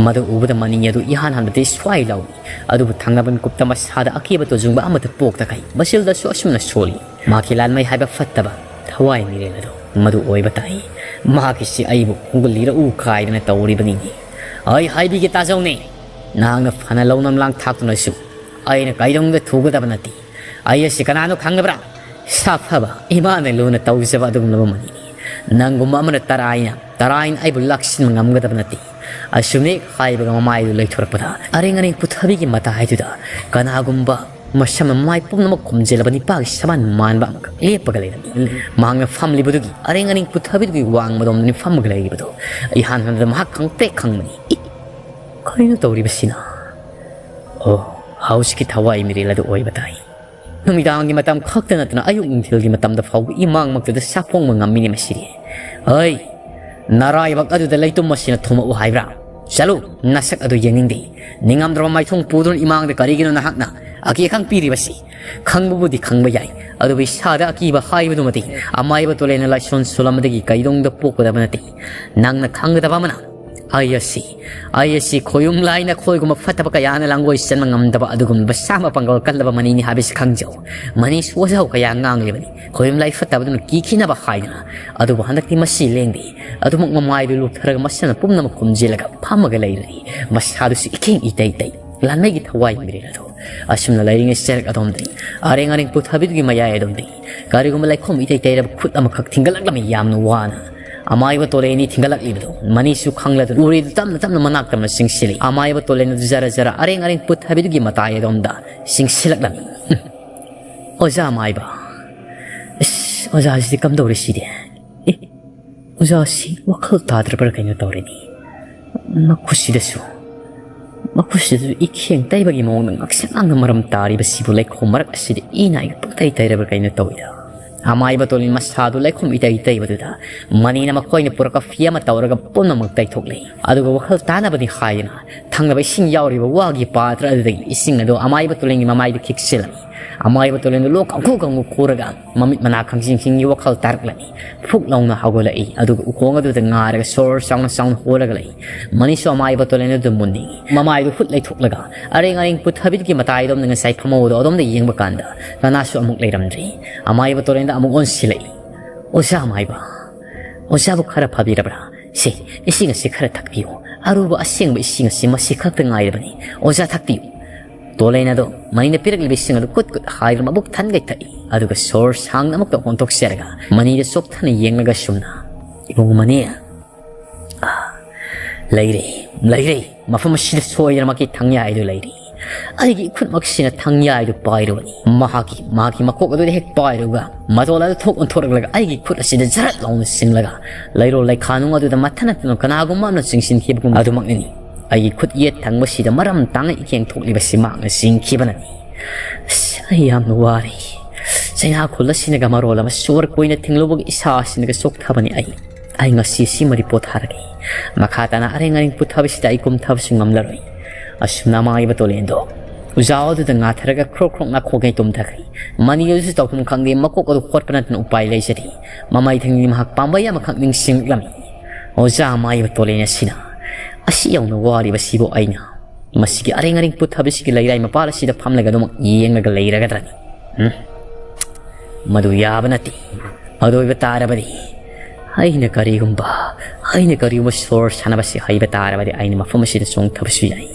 ꯃꯗꯨ ꯎꯕꯗ ꯃꯅꯤꯡ ꯑꯗꯨ ꯏꯍꯥꯟ ꯍꯥꯟꯕꯗꯤ ꯁ꯭ꯋꯥꯏ ꯂꯥꯎꯏ꯫ ꯑꯗꯨꯕꯨ ꯊꯪꯅꯕ ꯃꯤꯀꯨꯞꯇ ꯃꯁꯥꯗ ꯑꯀꯤꯕ ꯇꯨꯖꯨꯡꯕ ꯑꯃꯠꯇ ꯄꯣꯛꯇꯈꯩ ꯃꯆꯤꯜꯗꯁꯨ ꯑꯁꯨꯝꯅ ꯁꯣꯜꯂꯤ꯫ ꯃꯍꯥꯛꯀꯤ ꯂꯥꯟꯃꯩ ꯍꯥꯏꯕ ꯐꯠꯇꯕ ꯊꯋꯥꯏ ꯃꯤꯔꯦꯜ ꯑꯗꯣ ꯃꯗꯨ ꯑꯣꯏꯕ ꯇꯥꯏ꯫ ꯃꯍꯥꯛꯀꯤꯁꯤ ꯑꯩꯕꯨ ꯍꯨꯒꯜꯂꯤꯔꯛꯎ ꯀꯥꯏꯗꯅ ꯇꯧꯔꯤꯕꯅꯤꯅꯦ꯫ ꯑꯩ ꯍꯥꯏꯕꯤꯒꯦ ꯇꯥꯖꯧꯅꯦ, ꯅꯍꯥꯛꯅ ꯐꯅ ꯂꯧꯅꯝ ꯂꯥꯡ ꯊꯥꯛꯇꯨꯅꯁꯨ ꯑꯩꯅ ꯀꯩꯗꯧꯅꯨꯡꯗ ꯊꯨꯒꯗꯕ ꯅꯠꯇꯦ꯫ ꯑꯩ ꯑꯁꯤ ꯀꯅꯥꯅꯣ ꯈꯪꯗꯕ꯭ꯔꯥ? ꯁꯥꯐꯕ ꯏꯃꯥꯅ ꯂꯨꯅ ꯇꯧꯖꯕ ꯑꯗꯨꯒꯨꯝꯂꯕ ꯑꯃꯅꯤ꯫ ꯅꯪꯒꯨꯝꯕ ꯑꯃꯅ ꯇꯔꯥꯏꯅ ꯇꯔꯥꯏꯅ ꯑꯩꯕꯨ ꯂꯥꯛꯁꯤꯟꯕ ꯉꯝꯒꯗꯕ ꯅꯠꯇꯦ꯫ ꯑꯁꯨꯝꯅ ꯍꯦꯛ ꯍꯥꯏꯕꯒ ꯃꯃꯥꯏꯗꯨ ꯂꯩꯊꯣꯔꯛꯄꯗ ꯑꯔꯦꯡ ꯑꯔꯦꯡ ꯄꯨꯊꯕꯤꯒꯤ ꯃꯇꯥꯏꯗꯨꯗ ꯀꯅꯥꯒꯨꯝꯕ ꯃꯁꯝꯅ ꯃꯃꯥꯏ ꯄꯨꯝꯅꯃꯛ ꯈꯨꯝꯖꯤꯜꯂꯕ ꯅꯤꯄꯥꯒꯤ ꯁꯕꯥꯟ ꯃꯥꯟꯕ ꯑꯃꯈꯛ ꯂꯦꯞꯄꯒ ꯂꯩꯔꯝꯃꯤ꯫ ꯃꯍꯥꯛꯅ ꯐꯝꯂꯤꯕꯗꯨꯒꯤ ꯑꯔꯦꯡ ꯑꯔꯦꯡ ꯄꯨꯊꯕꯤꯗꯨꯒꯤ ꯋꯥꯡꯃꯗꯣꯝꯗꯅꯤ ꯐꯝꯃꯒ ꯂꯩꯔꯤꯕꯗꯨ꯫ ꯏꯍꯥꯟ ꯍꯥꯟꯕꯗ ꯃꯍꯥꯛ ꯈꯪꯄ꯭ꯔꯦꯛ ꯈꯪꯕꯅꯤ꯫ "ꯏ! ꯀꯔꯤꯅꯣ ꯇꯧꯔꯤꯕꯁꯤꯅ? ꯑꯣ, ꯍꯧꯖꯤꯛꯀꯤ ꯊꯋꯥꯏ ꯃꯤꯔꯦꯜ ꯑꯗꯨ ꯑꯣꯏꯕ ꯇꯥꯏ꯫ ꯅꯨꯃꯤꯗꯥꯡꯒꯤ ꯃꯇꯝ ꯈꯛꯇ ꯅꯠꯇꯅ ꯑꯌꯨꯛ ꯅꯨꯡꯊꯤꯜꯒꯤ ꯃꯇꯝꯗ ꯐꯥꯎꯕ ꯏꯃꯥꯡꯃꯛꯇꯗ ꯁꯥꯐꯣꯡꯕ ꯉꯝꯃꯤꯅꯦ ꯃꯁꯤꯗꯤ꯫ ꯍꯩ! ꯅꯔꯥꯏꯕꯛ ꯑꯗꯨꯗ ꯂꯩꯇꯨꯝ ꯑꯁꯤꯅ ꯊꯨꯝꯃꯛꯎ ꯍꯥꯏꯕ꯭ꯔꯥ? ꯆꯠꯂꯨ, ꯅꯁꯛ ꯑꯗꯨ ꯌꯦꯡꯅꯤꯡꯗꯦ꯫ ꯅꯤꯡꯉꯝꯗ꯭ꯔꯕ ꯃꯥꯏꯊꯣꯡ ꯄꯨꯗꯨꯅ ꯏꯃꯥꯡꯗ ꯀꯔꯤꯒꯤꯅꯣ ꯅꯍꯥꯛꯅ ꯑꯀꯤ ꯑꯈꯪ ꯄꯤꯔꯤꯕꯁꯤ? ꯈꯪꯕꯕꯨꯗꯤ ꯈꯪꯕ ꯌꯥꯏ, ꯑꯗꯨꯕꯨ ꯏꯁꯥꯗ ꯑꯀꯤꯕ ꯍꯥꯏꯕꯗꯨꯃꯗꯤ ꯑꯃꯥꯏꯕ ꯇꯣꯂꯦꯟꯅ ꯂꯥꯏꯁꯣꯟ ꯁꯣꯜꯂꯝꯕꯗꯒꯤ ꯀꯩꯗꯧꯅꯨꯡꯗ ꯄꯣꯛꯀꯗꯕ ꯅꯠꯇꯦ꯫ ꯅꯪꯅ ꯈꯪꯒꯗꯕ ꯑꯃꯅ, ꯑꯩ ꯑꯁꯤ, ꯑꯩ ꯑꯁꯤ ꯈꯣꯌꯨꯝ ꯂꯥꯏ ꯅꯈꯣꯏꯒꯨꯝꯕ ꯐꯠꯇꯕ ꯀꯌꯥꯅ ꯂꯥꯡꯒꯣꯏ ꯆꯟꯕ ꯉꯝꯗꯕ ꯑꯗꯨꯒꯨꯝꯂꯕ ꯁꯥ ꯃꯄꯥꯡꯒꯜ ꯀꯜꯂꯕ ꯃꯅꯤꯅꯤ ꯍꯥꯏꯕꯁꯤ ꯈꯪꯖꯧ꯫ ꯃꯅꯤꯁꯨ ꯋꯥꯖꯥꯎ ꯀꯌꯥ ꯉꯥꯡꯂꯤꯕꯅꯤ, ꯈꯣꯌꯨꯝ ꯂꯥꯏ ꯐꯠꯇꯕꯗꯨꯅ ꯀꯤꯈꯤꯅꯕ ꯍꯥꯏꯗꯨꯅ꯫ ꯑꯗꯨꯕꯨ ꯍꯟꯗꯛꯇꯤ ꯃꯁꯤ ꯂꯦꯡꯗꯦ꯫ ꯑꯗꯨꯃꯛ ꯃꯃꯥꯏꯗꯨ ꯂꯨꯞꯊꯔꯒ ꯃꯁꯥꯅ ꯄꯨꯝꯅꯃꯛ ꯈꯨꯝꯖꯤꯜꯂꯒ ꯐꯝꯃꯒ ꯂꯩꯔꯤ꯫ ꯃꯁꯥꯗꯨꯁꯨ ꯏꯈꯦꯡ ꯏꯇꯩ ꯇꯩ꯫ ꯂꯥꯟꯃꯩꯒꯤ ꯊꯋꯥꯏ ꯃꯤꯔꯦꯜ ꯑꯗꯨ꯫ ꯑꯁꯨꯝꯅ ꯂꯩꯔꯤꯉꯩ ꯆꯔꯛ ꯑꯗꯣꯝꯗꯒꯤ, ꯑꯔꯦꯡ ꯑꯔꯦꯡ ꯄꯨꯊꯕꯤꯗꯨꯒꯤ ꯃꯌꯥꯏ ꯑꯗꯣꯝꯗꯒꯤ ꯀꯔꯤꯒꯨꯝꯕ ꯂꯩꯈꯣꯝ ꯏꯇꯩ ꯇꯩꯔꯕ ꯈꯨꯠ ꯑꯃꯈꯛ ꯊꯤꯡꯒꯠꯂꯛꯂꯝꯃꯤ ꯌꯥꯝꯅ ꯋꯥꯅ꯫ ꯑꯃꯥꯏꯕ ꯇꯣꯂꯦꯟꯅꯤ ꯊꯤꯡꯒꯠꯂꯛꯂꯤꯕꯗꯨ ꯃꯅꯤꯁꯨ ꯈꯪꯂꯗꯨꯅ ꯎꯔꯤꯗꯨ ꯇꯞꯅ ꯇꯞꯅ ꯃꯅꯥꯛ ꯇꯝꯅ ꯆꯤꯡꯁꯤꯜꯂꯤ꯫ ꯑꯃꯥꯏꯕ ꯇꯣꯂꯦꯟꯅꯤꯗꯨ ꯖꯔ ꯖꯔ ꯑꯔꯦꯡ ꯑꯔꯦꯡ ꯄꯨꯊꯕꯤꯗꯨꯒꯤ ꯃꯇꯥꯏ ꯑꯗꯣꯝꯗ ꯆꯤꯡꯁꯤꯜꯂꯛꯂꯝꯃꯤ꯫ "ꯑꯣꯖꯥ ꯑꯃꯥꯏꯕ꯫ ꯏꯁ, ꯑꯣꯖꯥꯁꯤꯗꯤ ꯀꯝꯗꯧꯔꯦ ꯁꯤꯗꯤ? ꯑꯦ, ꯑꯣꯖꯥꯁꯤ ꯋꯥꯈꯜ ꯇꯥꯗ꯭ꯔꯕ꯭ꯔꯥ ꯀꯩꯅꯣ ꯇꯧꯔꯦꯅꯦ꯫ ꯃꯈꯨꯠꯁꯤꯗꯁꯨ, ꯃꯈꯨꯠꯁꯤꯗꯁꯨ ꯏꯈꯦꯡ ꯇꯩꯕꯒꯤ ꯃꯑꯣꯡꯗ ꯉꯥꯛꯁꯪ ꯉꯥꯡꯅ ꯃꯔꯝ ꯇꯥꯔꯤꯕꯁꯤꯕꯨ ꯂꯩꯈꯣꯝ ꯃꯔꯛ ꯑꯁꯤꯗ ꯏ ꯅꯥꯏꯒ ꯄꯪꯇꯩ ꯇꯩꯔꯕ꯭ꯔꯥ ꯀꯩꯅꯣ ꯇꯧꯏꯗ꯫ ꯑꯃꯥꯏꯕ ꯇꯣꯂꯤꯟ ꯃꯁꯥꯗꯨ ꯂꯩꯈꯣꯝ ꯏꯇꯩ ꯇꯩꯕꯗꯨꯗ ꯃꯅꯤꯅ ꯃꯈꯣꯏꯅ ꯄꯨꯔꯛꯄ ꯐꯤ ꯑꯃ ꯇꯧꯔꯒ ꯄꯨꯝꯅꯃꯛ ꯇꯩꯊꯣꯛꯂꯦ꯫ ꯑꯗꯨꯒ ꯋꯥꯈꯜ ꯇꯥꯅꯕꯅꯤ ꯍꯥꯏꯗꯨꯅ ꯊꯪꯅꯕ ꯏꯁꯤꯡ ꯌꯥꯎꯔꯤꯕ ꯋꯥꯒꯤ ꯄꯥꯇ꯭ꯔ ꯑꯗꯨꯗꯒꯤ ꯏꯁꯤꯡ ꯑꯗꯨ ꯑꯃꯥꯏꯕ ꯇꯣꯂꯤꯟꯒꯤ ꯃꯃꯥꯏꯗ ꯈꯤꯛꯆꯤꯜꯂꯝꯃꯤ꯫ ꯑꯃꯥꯏꯕ ꯇꯣꯂꯤꯟꯗꯨ ꯂꯣꯛ ꯀꯥꯡꯈꯨ ꯀꯥꯡꯈꯨ ꯈꯨꯔꯒ ꯃꯃꯤꯠ ꯃꯅꯥ ꯈꯪꯁꯤꯡ ꯁꯤꯡꯒꯤ ꯋꯥꯈꯜ ꯇꯥꯔꯛꯂꯝꯃꯤ꯫ ꯐꯨꯛ ꯂꯥꯎꯅ ꯍꯧꯒꯠꯂꯛꯏ꯫ ꯑꯗꯨꯒ ꯎꯈꯣꯡ ꯑꯗꯨꯗ ꯉꯥꯔꯒ ꯁꯣꯔ ꯆꯥꯎꯅ ꯆꯥꯎꯅ ꯍꯣꯜꯂꯒ ꯂꯩ꯫ ꯃꯅꯤꯁꯨ ꯑꯃꯥꯏꯕ ꯇꯣꯂꯦꯟ ꯑꯗꯨ ꯃꯨꯟꯅꯤꯡꯏ꯫ ꯃꯃꯥꯏꯗꯨ ꯍꯨꯠ ꯂꯩꯊꯣꯛꯂꯒ ꯑꯔꯦꯡ ꯑꯔꯦꯡ ꯄꯨꯊꯕꯤꯒꯤ ꯃꯇꯥꯏꯗꯣꯝꯗ ꯉꯁꯥꯏ ꯐꯝꯍꯧꯕꯗꯣ ꯑꯗꯣꯝꯗ ꯌꯦꯡꯕ ꯀꯥꯟꯗ ꯀꯅꯥꯁꯨ ꯑꯃꯨꯛ ꯂꯩꯔꯝꯗ꯭ꯔꯦ꯫ ꯑꯃꯥꯏꯕ ꯇꯣꯂꯦꯟꯗ ꯑꯃꯨꯛ ꯑꯣꯟꯁꯤꯜꯂꯛꯏ꯫ "ꯑꯣꯖꯥ ꯑꯃꯥꯏꯕ, ꯑꯣꯖꯥꯕꯨ ꯈꯔ ꯐꯕꯤꯔꯕ꯭ꯔꯥ? ꯁꯦ, ꯏꯁꯤꯡ ꯑꯁꯤ ꯈꯔ ꯊꯛꯄꯤꯌꯨ꯫ ꯑꯔꯨꯕ ꯑꯁꯦꯡꯕ ꯏꯁꯤꯡ ꯑꯁꯤ ꯃꯁꯤ ꯈꯛꯇ ꯉꯥꯏꯔꯕꯅꯤ꯫ ꯑꯣꯖꯥ ꯊꯛꯄꯤꯌꯨ꯫" ꯇꯣꯂꯦꯟ ꯑꯗꯣ ꯃꯅꯤꯅ ꯄꯤꯔꯛꯂꯤꯕ ꯏꯁꯤꯡ ꯑꯗꯨ ꯀꯨꯠ ꯀꯨꯠ ꯍꯥꯏꯗꯨꯅ ꯃꯕꯨꯛ ꯊꯟꯒꯩ ꯊꯛꯏ꯫ ꯑꯗꯨꯒ ꯁꯣꯔ ꯁꯥꯡꯅ ꯑꯃꯨꯛꯇ ꯍꯣꯟꯊꯣꯛꯆꯔꯒ ꯃꯅꯤꯗ ꯆꯣꯞꯊꯅ ꯌꯦꯡꯂꯒ ꯁꯨꯝꯅ, "ꯏꯕꯨꯡ ꯃꯅꯤ, ꯑꯥ, ꯂꯩꯔꯦ, ꯂꯩꯔꯦ꯫ ꯃꯐꯝ ꯑꯁꯤꯗ ꯁꯣꯏꯗꯅꯃꯛꯀꯤ ꯊꯪꯌꯥꯏꯗꯨ ꯂꯩꯔꯦ꯫ ꯑꯩꯒꯤ ꯏꯈꯨꯠꯃꯛꯁꯤꯅ ꯊꯪꯌꯥꯏꯗꯨ ꯄꯥꯏꯔꯨꯕꯅꯤ꯫" ꯃꯍꯥꯛꯀꯤ, ꯃꯍꯥꯛꯀꯤ ꯃꯀꯣꯛ ꯑꯗꯨꯗ ꯍꯦꯛ ꯄꯥꯏꯔꯨꯕ, ꯃꯇꯣꯜ ꯑꯗꯨ ꯊꯣꯛ ꯑꯣꯟꯊꯣꯔꯛꯂꯒ ꯑꯩꯒꯤ ꯈꯨꯠ ꯑꯁꯤꯗ ꯖꯔꯠ ꯂꯥꯎꯅ ꯆꯤꯡꯂꯒ ꯂꯩꯔꯣꯜ ꯂꯩꯈꯥꯅꯨꯡ ꯑꯗꯨꯗ ꯃꯊꯟ ꯅꯠꯇꯅ ꯀꯅꯥꯒꯨꯝꯕ ꯑꯃꯅ ꯆꯤꯡꯁꯤꯟꯈꯤꯕꯒꯨꯝ ꯑꯗꯨꯃꯛꯅꯅꯤ꯫ ꯑꯩꯒꯤ ꯈꯨꯠ ꯌꯦꯠ ꯊꯪꯕꯁꯤꯗ ꯃꯔꯝ ꯇꯥꯡꯅ ꯏꯈꯦꯡ ꯊꯣꯛꯂꯤꯕꯁꯤ ꯃꯍꯥꯛꯅ ꯆꯤꯡꯈꯤꯕꯅꯅꯤ꯫ ꯑꯁ, ꯑꯩ ꯌꯥꯝꯅ ꯋꯥꯔꯦ꯫ ꯆꯩꯅꯥ ꯈꯨꯜ ꯑꯁꯤꯅꯒ ꯃꯔꯣꯜ ꯑꯃ ꯁꯣꯔ ꯀꯨꯏꯅ ꯊꯤꯡꯂꯨꯕꯒꯤ ꯏꯁꯥ ꯑꯁꯤꯅꯒ ꯆꯣꯛꯊꯕꯅꯤ꯫ ꯑꯩ, ꯑꯩ ꯉꯁꯤ ꯁꯤꯃꯗꯤ ꯄꯣꯊꯥꯔꯒꯦ꯫ ꯃꯈꯥ ꯇꯥꯅ ꯑꯔꯦꯡ ꯑꯔꯦꯡ ꯄꯨꯊꯕꯁꯤꯗ ꯑꯩ ꯀꯨꯝꯊꯕꯁꯨ ꯉꯝꯂꯔꯣꯏ꯫ ꯑꯁꯨꯝꯅ ꯑꯃꯥꯏꯕ ꯇꯣꯂꯦꯟꯗꯣ ꯎꯖꯥꯎ ꯑꯗꯨꯗ ꯉꯥꯊꯔꯒ ꯈ꯭ꯔꯣꯛ ꯈ꯭ꯔꯣꯛ ꯅꯥꯈꯣꯛꯉꯩ ꯇꯨꯝꯊꯈ꯭ꯔꯦ꯫ ꯃꯅꯤ ꯑꯗꯨꯁꯨ ꯇꯧꯐꯝ ꯈꯪꯗꯦ, ꯃꯀꯣꯛ ꯑꯗꯨ ꯍꯣꯠꯄ ꯅꯠꯇꯅ ꯎꯄꯥꯏ ꯂꯩꯖꯗꯦ꯫ ꯃꯃꯥꯏ ꯊꯪꯗꯤ ꯃꯍꯥꯛ ꯄꯥꯝꯕꯩ ꯑꯃꯈꯛ ꯅꯤꯡꯁꯤꯡꯂꯛꯂꯝꯃꯤ꯫ ꯑꯣꯖꯥ ꯑꯃꯥꯏꯕ ꯇꯣꯂꯦꯟ ꯑꯁꯤꯅ ꯑꯁꯤ ꯌꯧꯅ ꯋꯥꯔꯤꯕꯁꯤꯕꯨ ꯑꯩꯅ ꯃꯁꯤꯒꯤ ꯑꯔꯦꯡ ꯑꯔꯦꯡ ꯄꯨꯊꯕꯤꯁꯤꯒꯤ ꯂꯩꯔꯥꯏ ꯃꯄꯥꯜ ꯑꯁꯤꯗ ꯐꯝꯂꯒ ꯑꯗꯨꯃꯛ ꯌꯦꯡꯂꯒ ꯂꯩꯔꯒꯗ꯭ꯔꯅꯤ? ꯎꯝ? ꯃꯗꯨ ꯌꯥꯕ ꯅꯠꯇꯦ꯫ ꯑꯗꯨ ꯑꯣꯏꯕ ꯇꯥꯔꯕꯗꯤ ꯑꯩꯅ ꯀꯔꯤꯒꯨꯝꯕ, ꯑꯩꯅ ꯀꯔꯤꯒꯨꯝꯕ ꯁꯣꯔ ꯁꯥꯟꯅꯕꯁꯤ ꯍꯩꯕ ꯇꯥꯔꯕꯗꯤ ꯑꯩꯅ ꯃꯐꯝ ꯑꯁꯤꯗ ꯆꯣꯡꯊꯕꯁꯨ ꯌꯥꯏ꯫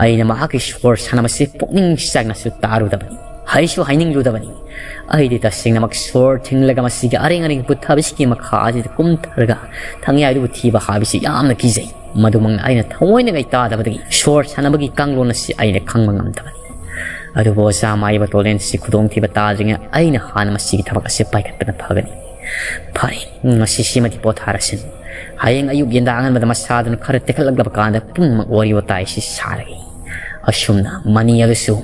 ꯑꯩꯅ ꯃꯍꯥꯛꯀꯤ ꯁꯣꯔ ꯁꯥꯟꯅꯕꯁꯤ ꯄꯨꯛꯅꯤꯡ ꯆꯪꯅꯁꯨ ꯇꯥꯔꯨꯗꯕꯅꯤ, ꯍꯩꯁꯨ ꯍꯩꯅꯤꯡꯂꯨꯗꯕꯅꯤ꯫ ꯑꯩꯗꯤ ꯇꯁꯦꯡꯅꯃꯛ ꯁꯣꯔ ꯊꯤꯡꯂꯒ ꯃꯁꯤꯒꯤ ꯑꯔꯦꯡ ꯑꯔꯦꯡ ꯄꯨꯊꯕꯤꯁꯤꯒꯤ ꯃꯈꯥ ꯑꯁꯤꯗ ꯀꯨꯝꯊꯔꯒ ꯊꯪꯌꯥꯏꯗꯨꯕꯨ ꯊꯤꯕ ꯍꯥꯏꯕꯁꯤ ꯌꯥꯝꯅ ꯀꯤꯖꯩ꯫ ꯃꯗꯨꯃꯛꯅ ꯑꯩꯅ ꯊꯑꯣꯏꯅ ꯀꯩ ꯇꯥꯗꯕꯗꯒꯤ ꯁꯣꯔ ꯁꯥꯟꯅꯕꯒꯤ ꯀꯥꯡꯂꯣꯟ ꯑꯁꯤ ꯑꯩꯅ ꯈꯪꯕ ꯉꯝꯗꯕꯅꯤ꯫ ꯑꯗꯨꯕꯨ ꯑꯣꯖꯥ ꯃꯥꯏꯕ ꯇꯣꯂꯦꯟꯁꯤ ꯈꯨꯗꯣꯡꯊꯤꯕ ꯇꯥꯗ꯭ꯔꯤꯉꯩ ꯑꯩꯅ ꯍꯥꯟꯅ ꯃꯁꯤꯒꯤ ꯊꯕꯛ ꯑꯁꯤ ꯄꯥꯏꯈꯠꯄꯅ ꯐꯒꯅꯤ꯫ ꯐꯔꯦ, ꯉꯁꯤ ꯁꯤꯃꯗꯤ ꯄꯣꯊꯥꯔꯁꯤꯅꯨ꯫ ꯍꯌꯦꯡ ꯑꯌꯨꯛ ꯌꯦꯟꯗꯥ ꯑꯉꯟꯕꯗ ꯃꯁꯥꯗꯨꯅ ꯈꯔ ꯇꯦꯛꯈꯠꯂꯛꯂꯕ ꯀꯥꯟꯗ ꯄꯨꯝꯅꯃꯛ ꯋꯥꯔꯤ ꯋꯥꯇꯥꯏ ꯑꯁꯤ ꯁꯥꯔꯒꯦ꯫ ꯑꯁꯨꯝꯅ ꯃꯅꯤ ꯑꯗꯨꯁꯨ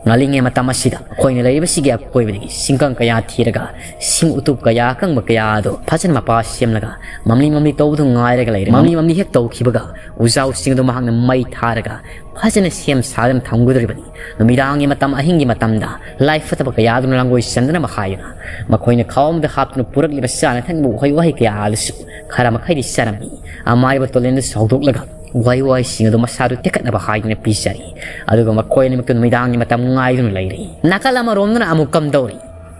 ꯉꯜꯂꯤꯉꯩ ꯃꯇꯝ ꯑꯁꯤꯗ ꯑꯩꯈꯣꯏꯅ ꯂꯩꯔꯤꯕꯁꯤꯒꯤ ꯑꯀꯣꯏꯕꯗꯒꯤ ꯁꯤꯡꯀꯪ ꯀꯌꯥ ꯊꯤꯔꯒ, ꯁꯤꯡ ꯎꯇꯨꯞ ꯀꯌꯥ ꯑꯀꯪꯕ ꯀꯌꯥ ꯑꯗꯨ ꯐꯖꯅ ꯃꯄꯥ ꯁꯦꯝꯂꯒ, ꯃꯝꯂꯤ ꯃꯝꯂꯤ ꯇꯧꯕꯗꯨ ꯉꯥꯏꯔꯒ ꯂꯩꯔꯦ꯫ ꯃꯝꯂꯤ ꯃꯝꯂꯤ ꯍꯦꯛ ꯇꯧꯈꯤꯕꯒ, ꯎꯖꯥꯎꯁꯤꯡ ꯑꯗꯨ ꯃꯍꯥꯛꯅ ꯃꯩ ꯊꯥꯔꯒ ꯐꯖꯅ ꯁꯦꯝ ꯁꯥꯗꯨꯅ ꯊꯝꯒꯗꯧꯔꯤꯕꯅꯤ꯫ ꯅꯨꯃꯤꯗꯥꯡꯒꯤ ꯃꯇꯝ, ꯑꯍꯤꯡꯒꯤ ꯃꯇꯝꯗ ꯂꯥꯏ ꯐꯠꯇꯕ ꯀꯌꯥ ꯑꯗꯨꯅ ꯂꯥꯡꯒꯣꯏ ꯆꯟꯗꯅꯕ ꯍꯥꯏꯗꯨꯅ, ꯃꯈꯣꯏꯅ ꯈꯥꯎ ꯑꯃꯗ ꯍꯥꯞꯇꯨꯅ ꯄꯨꯔꯛꯂꯤꯕ ꯆꯥꯅ ꯊꯛꯅꯕ ꯎꯍꯩ ꯋꯥꯍꯩ ꯀꯌꯥ ꯑꯗꯨꯁꯨ ꯈꯔ ꯃꯈꯩꯗꯤ ꯆꯥꯔꯝꯃꯤ꯫ ꯑꯃꯥꯏꯕ ꯇꯣꯂꯦꯟꯗꯨꯁꯨ ꯍꯧꯗꯣꯛꯂꯒ ꯎꯍꯩ ꯋꯥꯍꯩꯁꯤꯡ ꯑꯗꯨ ꯃꯁꯥꯗꯨ ꯇꯦꯛꯈꯠꯅꯕ ꯍꯥꯏꯗꯨꯅ ꯄꯤꯖꯔꯤ꯫ ꯑꯗꯨꯒ ꯃꯈꯣꯏ ꯑꯅꯤꯃꯛꯇꯨ ꯅꯨꯃꯤꯗꯥꯡꯒꯤ ꯃꯇꯝ ꯉꯥꯏꯗꯨꯅ ꯂꯩꯔꯤ꯫ ꯅꯥꯀꯜ ꯑꯃꯔꯣꯝꯗꯅ ꯑꯃꯨꯛ ꯀꯝꯗꯧꯔꯤ?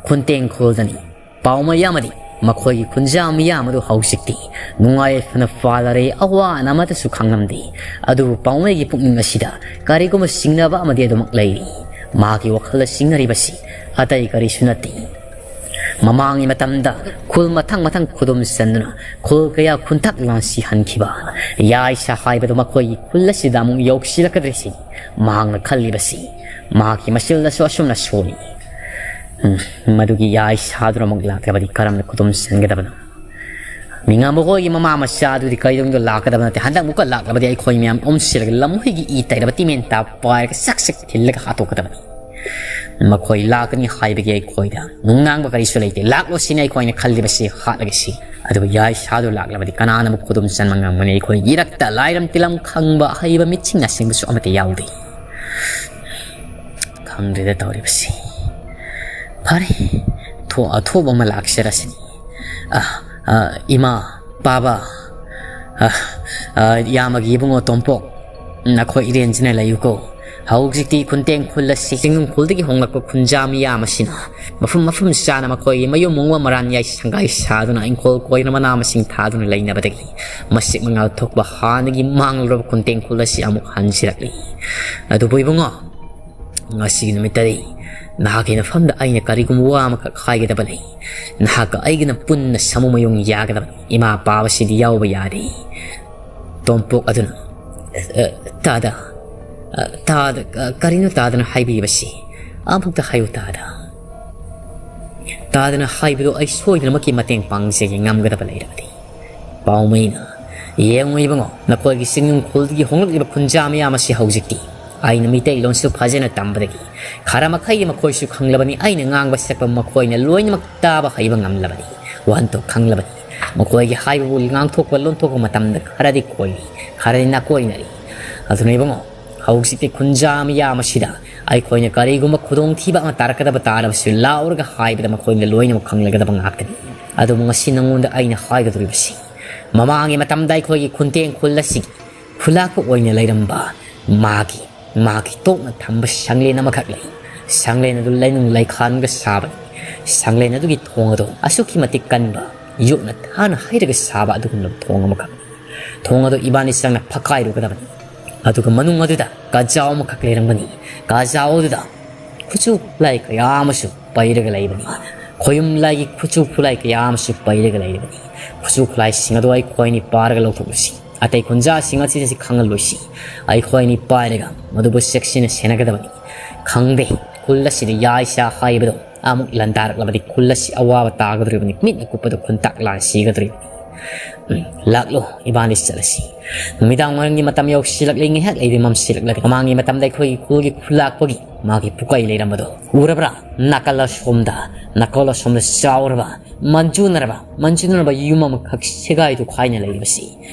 ꯈꯨꯟꯇꯦꯡ ꯈꯨꯜꯗꯅꯤ꯫ ꯄꯥꯎꯃꯩ ꯑꯃꯗꯤ ꯃꯈꯣꯏꯒꯤ ꯈꯨꯟꯖꯥ ꯃꯤꯌꯥꯝ ꯑꯗꯨ ꯍꯧꯖꯤꯛꯇꯤ ꯅꯨꯡꯉꯥꯏ ꯌꯥꯏꯐꯅ ꯄꯥꯜꯂꯔꯦ, ꯑꯋꯥ ꯑꯅꯥ ꯑꯃꯠꯇꯁꯨ ꯈꯪꯂꯝꯗꯦ꯫ ꯑꯗꯨꯕꯨ ꯄꯥꯎꯃꯩꯒꯤ ꯄꯨꯛꯅꯤꯡ ꯑꯁꯤꯗ ꯀꯔꯤꯒꯨꯝꯕ ꯆꯤꯡꯅꯕ ꯑꯃꯗꯤ ꯑꯗꯨꯃꯛ ꯂꯩꯔꯤ꯫ ꯃꯍꯥꯛꯀꯤ ꯋꯥꯈꯜꯗ ꯆꯤꯡꯅꯔꯤꯕꯁꯤ ꯑꯇꯩ ꯀꯔꯤꯁꯨ ꯅꯠꯇꯦ꯫ ꯃꯃꯥꯡꯒꯤ ꯃꯇꯝꯗ ꯈꯨꯜ ꯃꯊꯪ ꯃꯊꯪ ꯈꯨꯗꯨꯝ ꯆꯟꯗꯨꯅ ꯈꯨꯜ ꯀꯌꯥ ꯈꯨꯟꯊꯥꯛ ꯂꯥꯟꯁꯤꯍꯟꯈꯤꯕ ꯌꯥꯏꯁꯥ ꯍꯥꯏꯕꯗꯨ ꯃꯈꯣꯏꯒꯤ ꯈꯨꯜ ꯑꯁꯤꯗ ꯑꯃꯨꯛ ꯌꯧꯁꯤꯜꯂꯛꯀꯗ꯭ꯔꯦ ꯁꯤꯅꯤ ꯃꯍꯥꯛꯅ ꯈꯜꯂꯤꯕꯁꯤ꯫ ꯃꯍꯥꯛꯀꯤ ꯃꯆꯤꯜꯗꯁꯨ ꯑꯁꯨꯝꯅ ꯁꯣꯜꯂꯤ꯫ ꯎꯝ, ꯃꯗꯨꯒꯤ ꯌꯥꯏꯁꯥꯗꯨꯅ ꯑꯃꯨꯛ ꯂꯥꯛꯂꯕꯗꯤ ꯀꯔꯝꯅ ꯈꯨꯗꯨꯝ ꯆꯟꯒꯗꯕꯅꯣ? ꯃꯤꯉꯥ ꯃꯈꯣꯏꯒꯤ ꯃꯃꯥ ꯃꯆꯥ ꯑꯗꯨꯗꯤ ꯀꯩꯗꯧꯅꯨꯡꯗ ꯂꯥꯛꯀꯗꯕ ꯅꯠꯇꯦ꯫ ꯍꯟꯗꯛ ꯑꯃꯨꯛꯀ ꯂꯥꯛꯂꯕꯗꯤ ꯑꯩꯈꯣꯏ ꯃꯌꯥꯝ ꯑꯣꯝꯁꯤꯜꯂꯒ ꯂꯝꯍꯨꯏꯒꯤ ꯏ ꯇꯩꯔꯕ ꯇꯤꯃꯦꯟꯇꯥ ꯄꯥꯏꯔꯒ ꯆꯥꯛ ꯆꯥꯛ ꯊꯤꯜꯂꯒ ꯍꯥꯠꯇꯣꯛꯀꯗꯕꯅꯤ꯫ ꯃꯈꯣꯏ ꯂꯥꯛꯀꯅꯤ ꯍꯥꯏꯕꯒꯤ ꯑꯩꯈꯣꯏꯗ ꯅꯨꯡꯅꯥꯡꯕ ꯀꯔꯤꯁꯨ ꯂꯩꯇꯦ꯫ ꯂꯥꯛꯂꯣ ꯁꯤꯅꯤ ꯑꯩꯈꯣꯏꯅ ꯈꯜꯂꯤꯕꯁꯤ, ꯍꯥꯠꯂꯒ ꯁꯤ꯫ ꯑꯗꯨꯕꯨ ꯌꯥꯏꯁꯥꯗꯨ ꯂꯥꯛꯂꯕꯗꯤ ꯀꯅꯥꯅ ꯑꯃꯨꯛ ꯈꯨꯗꯨꯝ ꯆꯟꯕ ꯉꯝꯒꯅꯤ? ꯑꯩꯈꯣꯏꯒꯤ ꯏꯔꯛꯇ ꯂꯥꯏꯔꯝ ꯇꯤꯂꯝ ꯈꯪꯕ ꯑꯍꯩꯕ ꯃꯤꯆꯤꯡ ꯑꯁꯤꯡꯕꯁꯨ ꯑꯃꯠꯇ ꯌꯥꯎꯗꯦ꯫ ꯈꯪꯗ꯭ꯔꯦꯗ ꯇꯧꯔꯤꯕꯁꯤ꯫ ꯐꯔꯦ, ꯊꯣꯛ-, ꯑꯊꯨꯕ ꯑꯃ ꯂꯥꯛꯆꯔꯁꯤꯅꯤ꯫ ꯑ, ꯑ, ꯏꯃꯥ, ꯄꯥꯕ, ꯑ, ꯑ, ꯏꯌꯥꯝꯕꯒꯤ ꯏꯕꯨꯡꯉꯣ ꯇꯣꯝꯄꯣꯛ, ꯅꯈꯣꯏ ꯏꯔꯦꯟꯖꯅ ꯂꯩꯌꯨꯀꯣ꯫ ꯍꯧꯖꯤꯛꯇꯤ ꯈꯨꯟꯇꯦꯡ ꯈꯨꯜ ꯑꯁꯤ ꯆꯤꯡꯅꯨꯡ ꯈꯨꯜꯗꯒꯤ ꯍꯣꯡꯂꯛꯄ ꯈꯨꯟꯖꯥ ꯃꯤꯌꯥꯝ ꯑꯁꯤꯅ ꯃꯐꯝ ꯃꯐꯝ ꯆꯥꯅ ꯃꯈꯣꯏꯒꯤ ꯃꯌꯨꯝ ꯃꯨꯡꯕ ꯃꯔꯥꯟ ꯌꯥꯏ ꯁꯪꯒꯥꯏ ꯁꯥꯗꯨꯅ ꯏꯪꯈꯣꯜ ꯀꯣꯏꯅ ꯃꯅꯥ ꯃꯁꯤꯡ ꯊꯥꯗꯨꯅ ꯂꯩꯅꯕꯗꯒꯤ ꯃꯁꯤꯛ ꯃꯉꯥꯜ ꯊꯣꯛꯄ ꯍꯥꯟꯅꯒꯤ ꯃꯥꯡꯂꯨꯔꯕ ꯈꯨꯟꯇꯦꯡ ꯈꯨꯜ ꯑꯁꯤ ꯑꯃꯨꯛ ꯍꯟꯖꯤꯜꯂꯛꯂꯤ꯫ ꯑꯗꯨꯕꯨ ꯏꯕꯨꯡꯉꯣ, ꯉꯁꯤꯒꯤ ꯅꯨꯃꯤꯠꯇꯗꯤ ꯅꯍꯥꯛꯀꯤ ꯅꯐꯝꯗ ꯑꯩꯅ ꯀꯔꯤꯒꯨꯝꯕ ꯋꯥ ꯑꯃꯈꯛ ꯍꯥꯏꯒꯗꯕ ꯂꯩ꯫ ꯅꯍꯥꯛꯀ ꯑꯩꯒꯅ ꯄꯨꯟꯅ ꯁꯥꯃꯨ ꯃꯌꯨꯡ ꯌꯥꯒꯗꯕꯅꯤ꯫ ꯏꯃꯥ ꯄꯥꯕꯁꯤꯗꯤ ꯌꯥꯎꯕ ꯌꯥꯗꯦ꯫ ꯇꯣꯝꯄꯣꯛ ꯑꯗꯨꯅ, "ꯑ, ꯇꯥꯗ, ꯑ, ꯇꯥꯗ, ꯑ, ꯀꯔꯤꯅꯣ ꯇꯥꯗꯅ ꯍꯥꯏꯕꯤꯕꯁꯤ? ꯑꯃꯨꯛꯇ ꯍꯥꯏꯌꯨ ꯇꯥꯗ꯫ ꯇꯥꯗꯅ ꯍꯥꯏꯕꯗꯨ ꯑꯩ ꯁꯣꯏꯗꯅꯃꯛꯀꯤ ꯃꯇꯦꯡ ꯄꯥꯡꯖꯒꯦ, ꯉꯝꯒꯗꯕ ꯂꯩꯔꯕꯗꯤ꯫" ꯄꯥꯎꯃꯩꯅ, "ꯌꯦꯡꯉꯨ ꯏꯕꯨꯡꯉꯣ, ꯅꯈꯣꯏꯒꯤ ꯆꯤꯡꯅꯨꯡ ꯈꯨꯜꯗꯒꯤ ꯍꯣꯡꯂꯛꯂꯤꯕ ꯈꯨꯟꯖꯥ ꯃꯤꯌꯥꯝ ꯑꯁꯤ ꯍꯧꯖꯤꯛꯇꯤ ꯑꯩꯅ ꯃꯤꯇꯩꯂꯣꯟꯁꯨ ꯐꯖꯅ ꯇꯝꯕꯗꯒꯤ ꯈꯔ ꯃꯈꯩ ꯃꯈꯣꯏꯁꯨ ꯈꯪꯂꯕꯅꯤ꯫ ꯑꯩꯅ ꯉꯥꯡꯕ ꯁꯛꯄ ꯃꯈꯣꯏꯅ ꯂꯣꯏꯅꯃꯛ ꯇꯥꯕ ꯍꯩꯕ ꯉꯝꯂꯕꯅꯤ꯫ ꯋꯥꯍꯟꯊꯣꯛ ꯈꯪꯂꯕꯅꯤ꯫ ꯃꯈꯣꯏꯒꯤ ꯍꯥꯏꯕꯕꯨ ꯉꯥꯡꯊꯣꯛꯄ ꯂꯣꯟꯊꯣꯛꯄ ꯃꯇꯝꯗ ꯈꯔꯗꯤ ꯀꯣꯏꯔꯤ, ꯈꯔꯗꯤ ꯅꯥꯀꯣꯏꯅꯔꯤ꯫ ꯑꯗꯨꯅ ꯏꯕꯨꯡꯉꯣ, ꯍꯧꯖꯤꯛꯇꯤ ꯈꯨꯟꯖꯥ ꯃꯤꯌꯥꯝ ꯑꯁꯤꯗ ꯑꯩꯈꯣꯏꯅ ꯀꯔꯤꯒꯨꯝꯕ ꯈꯨꯗꯣꯡꯊꯤꯕ ꯑꯃ ꯇꯥꯔꯛꯀꯗꯕ ꯇꯥꯔꯕꯁꯨ ꯂꯥꯎꯔꯒ ꯍꯥꯏꯕꯗ ꯃꯈꯣꯏꯅ ꯂꯣꯏꯅꯃꯛ ꯈꯪꯂꯒꯗꯕ ꯉꯥꯛꯇꯅꯤ꯫ ꯑꯗꯨꯕꯨ ꯉꯁꯤ ꯅꯉꯣꯟꯗ ꯑꯩꯅ ꯍꯥꯏꯒꯗꯧꯔꯤꯕꯁꯤ, ꯃꯃꯥꯡꯒꯤ ꯃꯇꯝꯗ ꯑꯩꯈꯣꯏꯒꯤ ꯈꯨꯟꯇꯦꯡ ꯈꯨꯜ ꯑꯁꯤꯒꯤ ꯈꯨꯂꯥꯛꯄ ꯑꯣꯏꯅ ꯂꯩꯔꯝꯕ ꯃꯥꯒꯤ, ꯃꯥꯒꯤ ꯇꯣꯛꯅ ꯊꯝꯕ ꯁꯪꯂꯦꯟ ꯑꯃꯈꯛ ꯂꯩ꯫ ꯁꯪꯂꯦꯟ ꯑꯗꯨ ꯂꯩꯅꯨꯡ ꯂꯩꯈꯥꯟꯒ ꯁꯥꯕꯅꯤ꯫ ꯁꯪꯂꯦꯟ ꯑꯗꯨꯒꯤ ꯊꯣꯡ ꯑꯗꯨ ꯑꯁꯨꯛꯀꯤ ꯃꯇꯤꯛ ꯀꯟꯕ, ꯌꯣꯠꯅ ꯊꯥꯅ ꯍꯩꯔꯒ ꯁꯥꯕ ꯑꯗꯨꯒꯨꯝꯂꯕ ꯊꯣꯡ ꯑꯃꯈꯛꯅꯤ꯫ ꯊꯣꯡ ꯑꯗꯨ ꯏꯕꯥꯅꯤ ꯆꯪꯅ ꯐꯛꯀꯥꯏꯔꯨꯒꯗꯕꯅꯤ꯫ ꯑꯗꯨꯒ ꯃꯅꯨꯡ ꯑꯗꯨꯗ ꯀꯥꯖꯥꯎ ꯑꯃꯈꯛ ꯂꯩꯔꯝꯒꯅꯤ꯫ ꯀꯥꯖꯥꯎ ꯑꯗꯨꯗ ꯈꯨꯠꯁꯨ ꯈꯨꯠꯂꯥꯏ ꯀꯌꯥ ꯑꯃꯁꯨ ꯄꯩꯔꯒ ꯂꯩꯕꯅꯤ꯫ ꯈꯣꯌꯨꯝ ꯂꯥꯏꯒꯤ ꯈꯨꯠꯁꯨ ꯈꯨꯠꯂꯥꯏ ꯀꯌꯥ ꯑꯃꯁꯨ ꯄꯩꯔꯒ ꯂꯩꯔꯤꯕꯅꯤ꯫ ꯈꯨꯠꯁꯨ ꯈꯨꯠꯂꯥꯏꯁꯤꯡ ꯑꯗꯨ ꯑꯩꯈꯣꯏꯅꯤ ꯄꯥꯔꯒ ꯂꯧꯊꯣꯛꯂꯁꯤ꯫ ꯑꯇꯩ ꯈꯨꯟꯖꯥꯁꯤꯡ ꯑꯁꯤꯗꯁꯨ ꯈꯪꯍꯜꯂꯣꯏꯁꯤ꯫ ꯑꯩꯈꯣꯏꯅꯤ ꯄꯥꯏꯔꯒ ꯃꯗꯨꯕꯨ ꯆꯦꯛꯁꯤꯟꯅ ꯁꯦꯟꯅꯒꯗꯕꯅꯤ꯫ ꯈꯪꯗꯦ, ꯈꯨꯜ ꯑꯁꯤꯗ ꯌꯥꯏꯁꯥ ꯍꯥꯏꯕꯗꯣ ꯑꯃꯨꯛ ꯂꯥꯟꯗꯥꯔꯛꯂꯕꯗꯤ ꯈꯨꯜ ꯑꯁꯤ ꯑꯋꯥꯕ ꯇꯥꯒꯗꯧꯔꯤꯕꯅꯤ꯫ ꯃꯤꯠꯅ ꯀꯨꯞꯄꯗ ꯈꯨꯟꯇꯥꯛ ꯂꯥꯟ ꯁꯤꯒꯗꯧꯔꯤꯕꯅꯤ꯫ ꯎꯝ, ꯂꯥꯛꯂꯣ, ꯏꯕꯥꯅꯤ ꯆꯠꯂꯁꯤ꯫ ꯅꯨꯃꯤꯗꯥꯡ ꯋꯥꯏꯔꯝꯒꯤ ꯃꯇꯝ ꯌꯧꯁꯤꯜꯂꯛꯂꯤ, ꯉꯥꯏꯍꯥꯛ ꯂꯩꯔꯗꯤ ꯃꯝꯁꯤꯜꯂꯛꯂꯒꯅꯤ꯫ ꯃꯃꯥꯡꯒꯤ ꯃꯇꯝꯗ ꯑꯩꯈꯣꯏꯒꯤ ꯈꯨꯜꯒꯤ ꯈꯨꯜꯂꯥꯛꯄꯒꯤ ꯃꯥꯒꯤ ꯄꯨꯀꯩ ꯂꯩꯔꯝꯕꯗꯣ ꯎꯔꯕ꯭ꯔꯥ? ꯅꯥꯀꯜ ꯑꯁꯣꯝꯗ, ꯅꯥꯀꯜ ꯑꯁꯣꯝꯗ ꯆꯥꯎꯔꯕ, ꯃꯟꯖꯨꯅꯔꯕ, ꯃꯟꯖꯨꯅꯔꯕ ꯌꯨꯝ ꯑꯃꯈꯛ ꯁꯦꯒꯥꯏ ꯇꯨꯈꯥꯏꯅ ꯂꯩꯔꯤꯕꯁꯤ꯫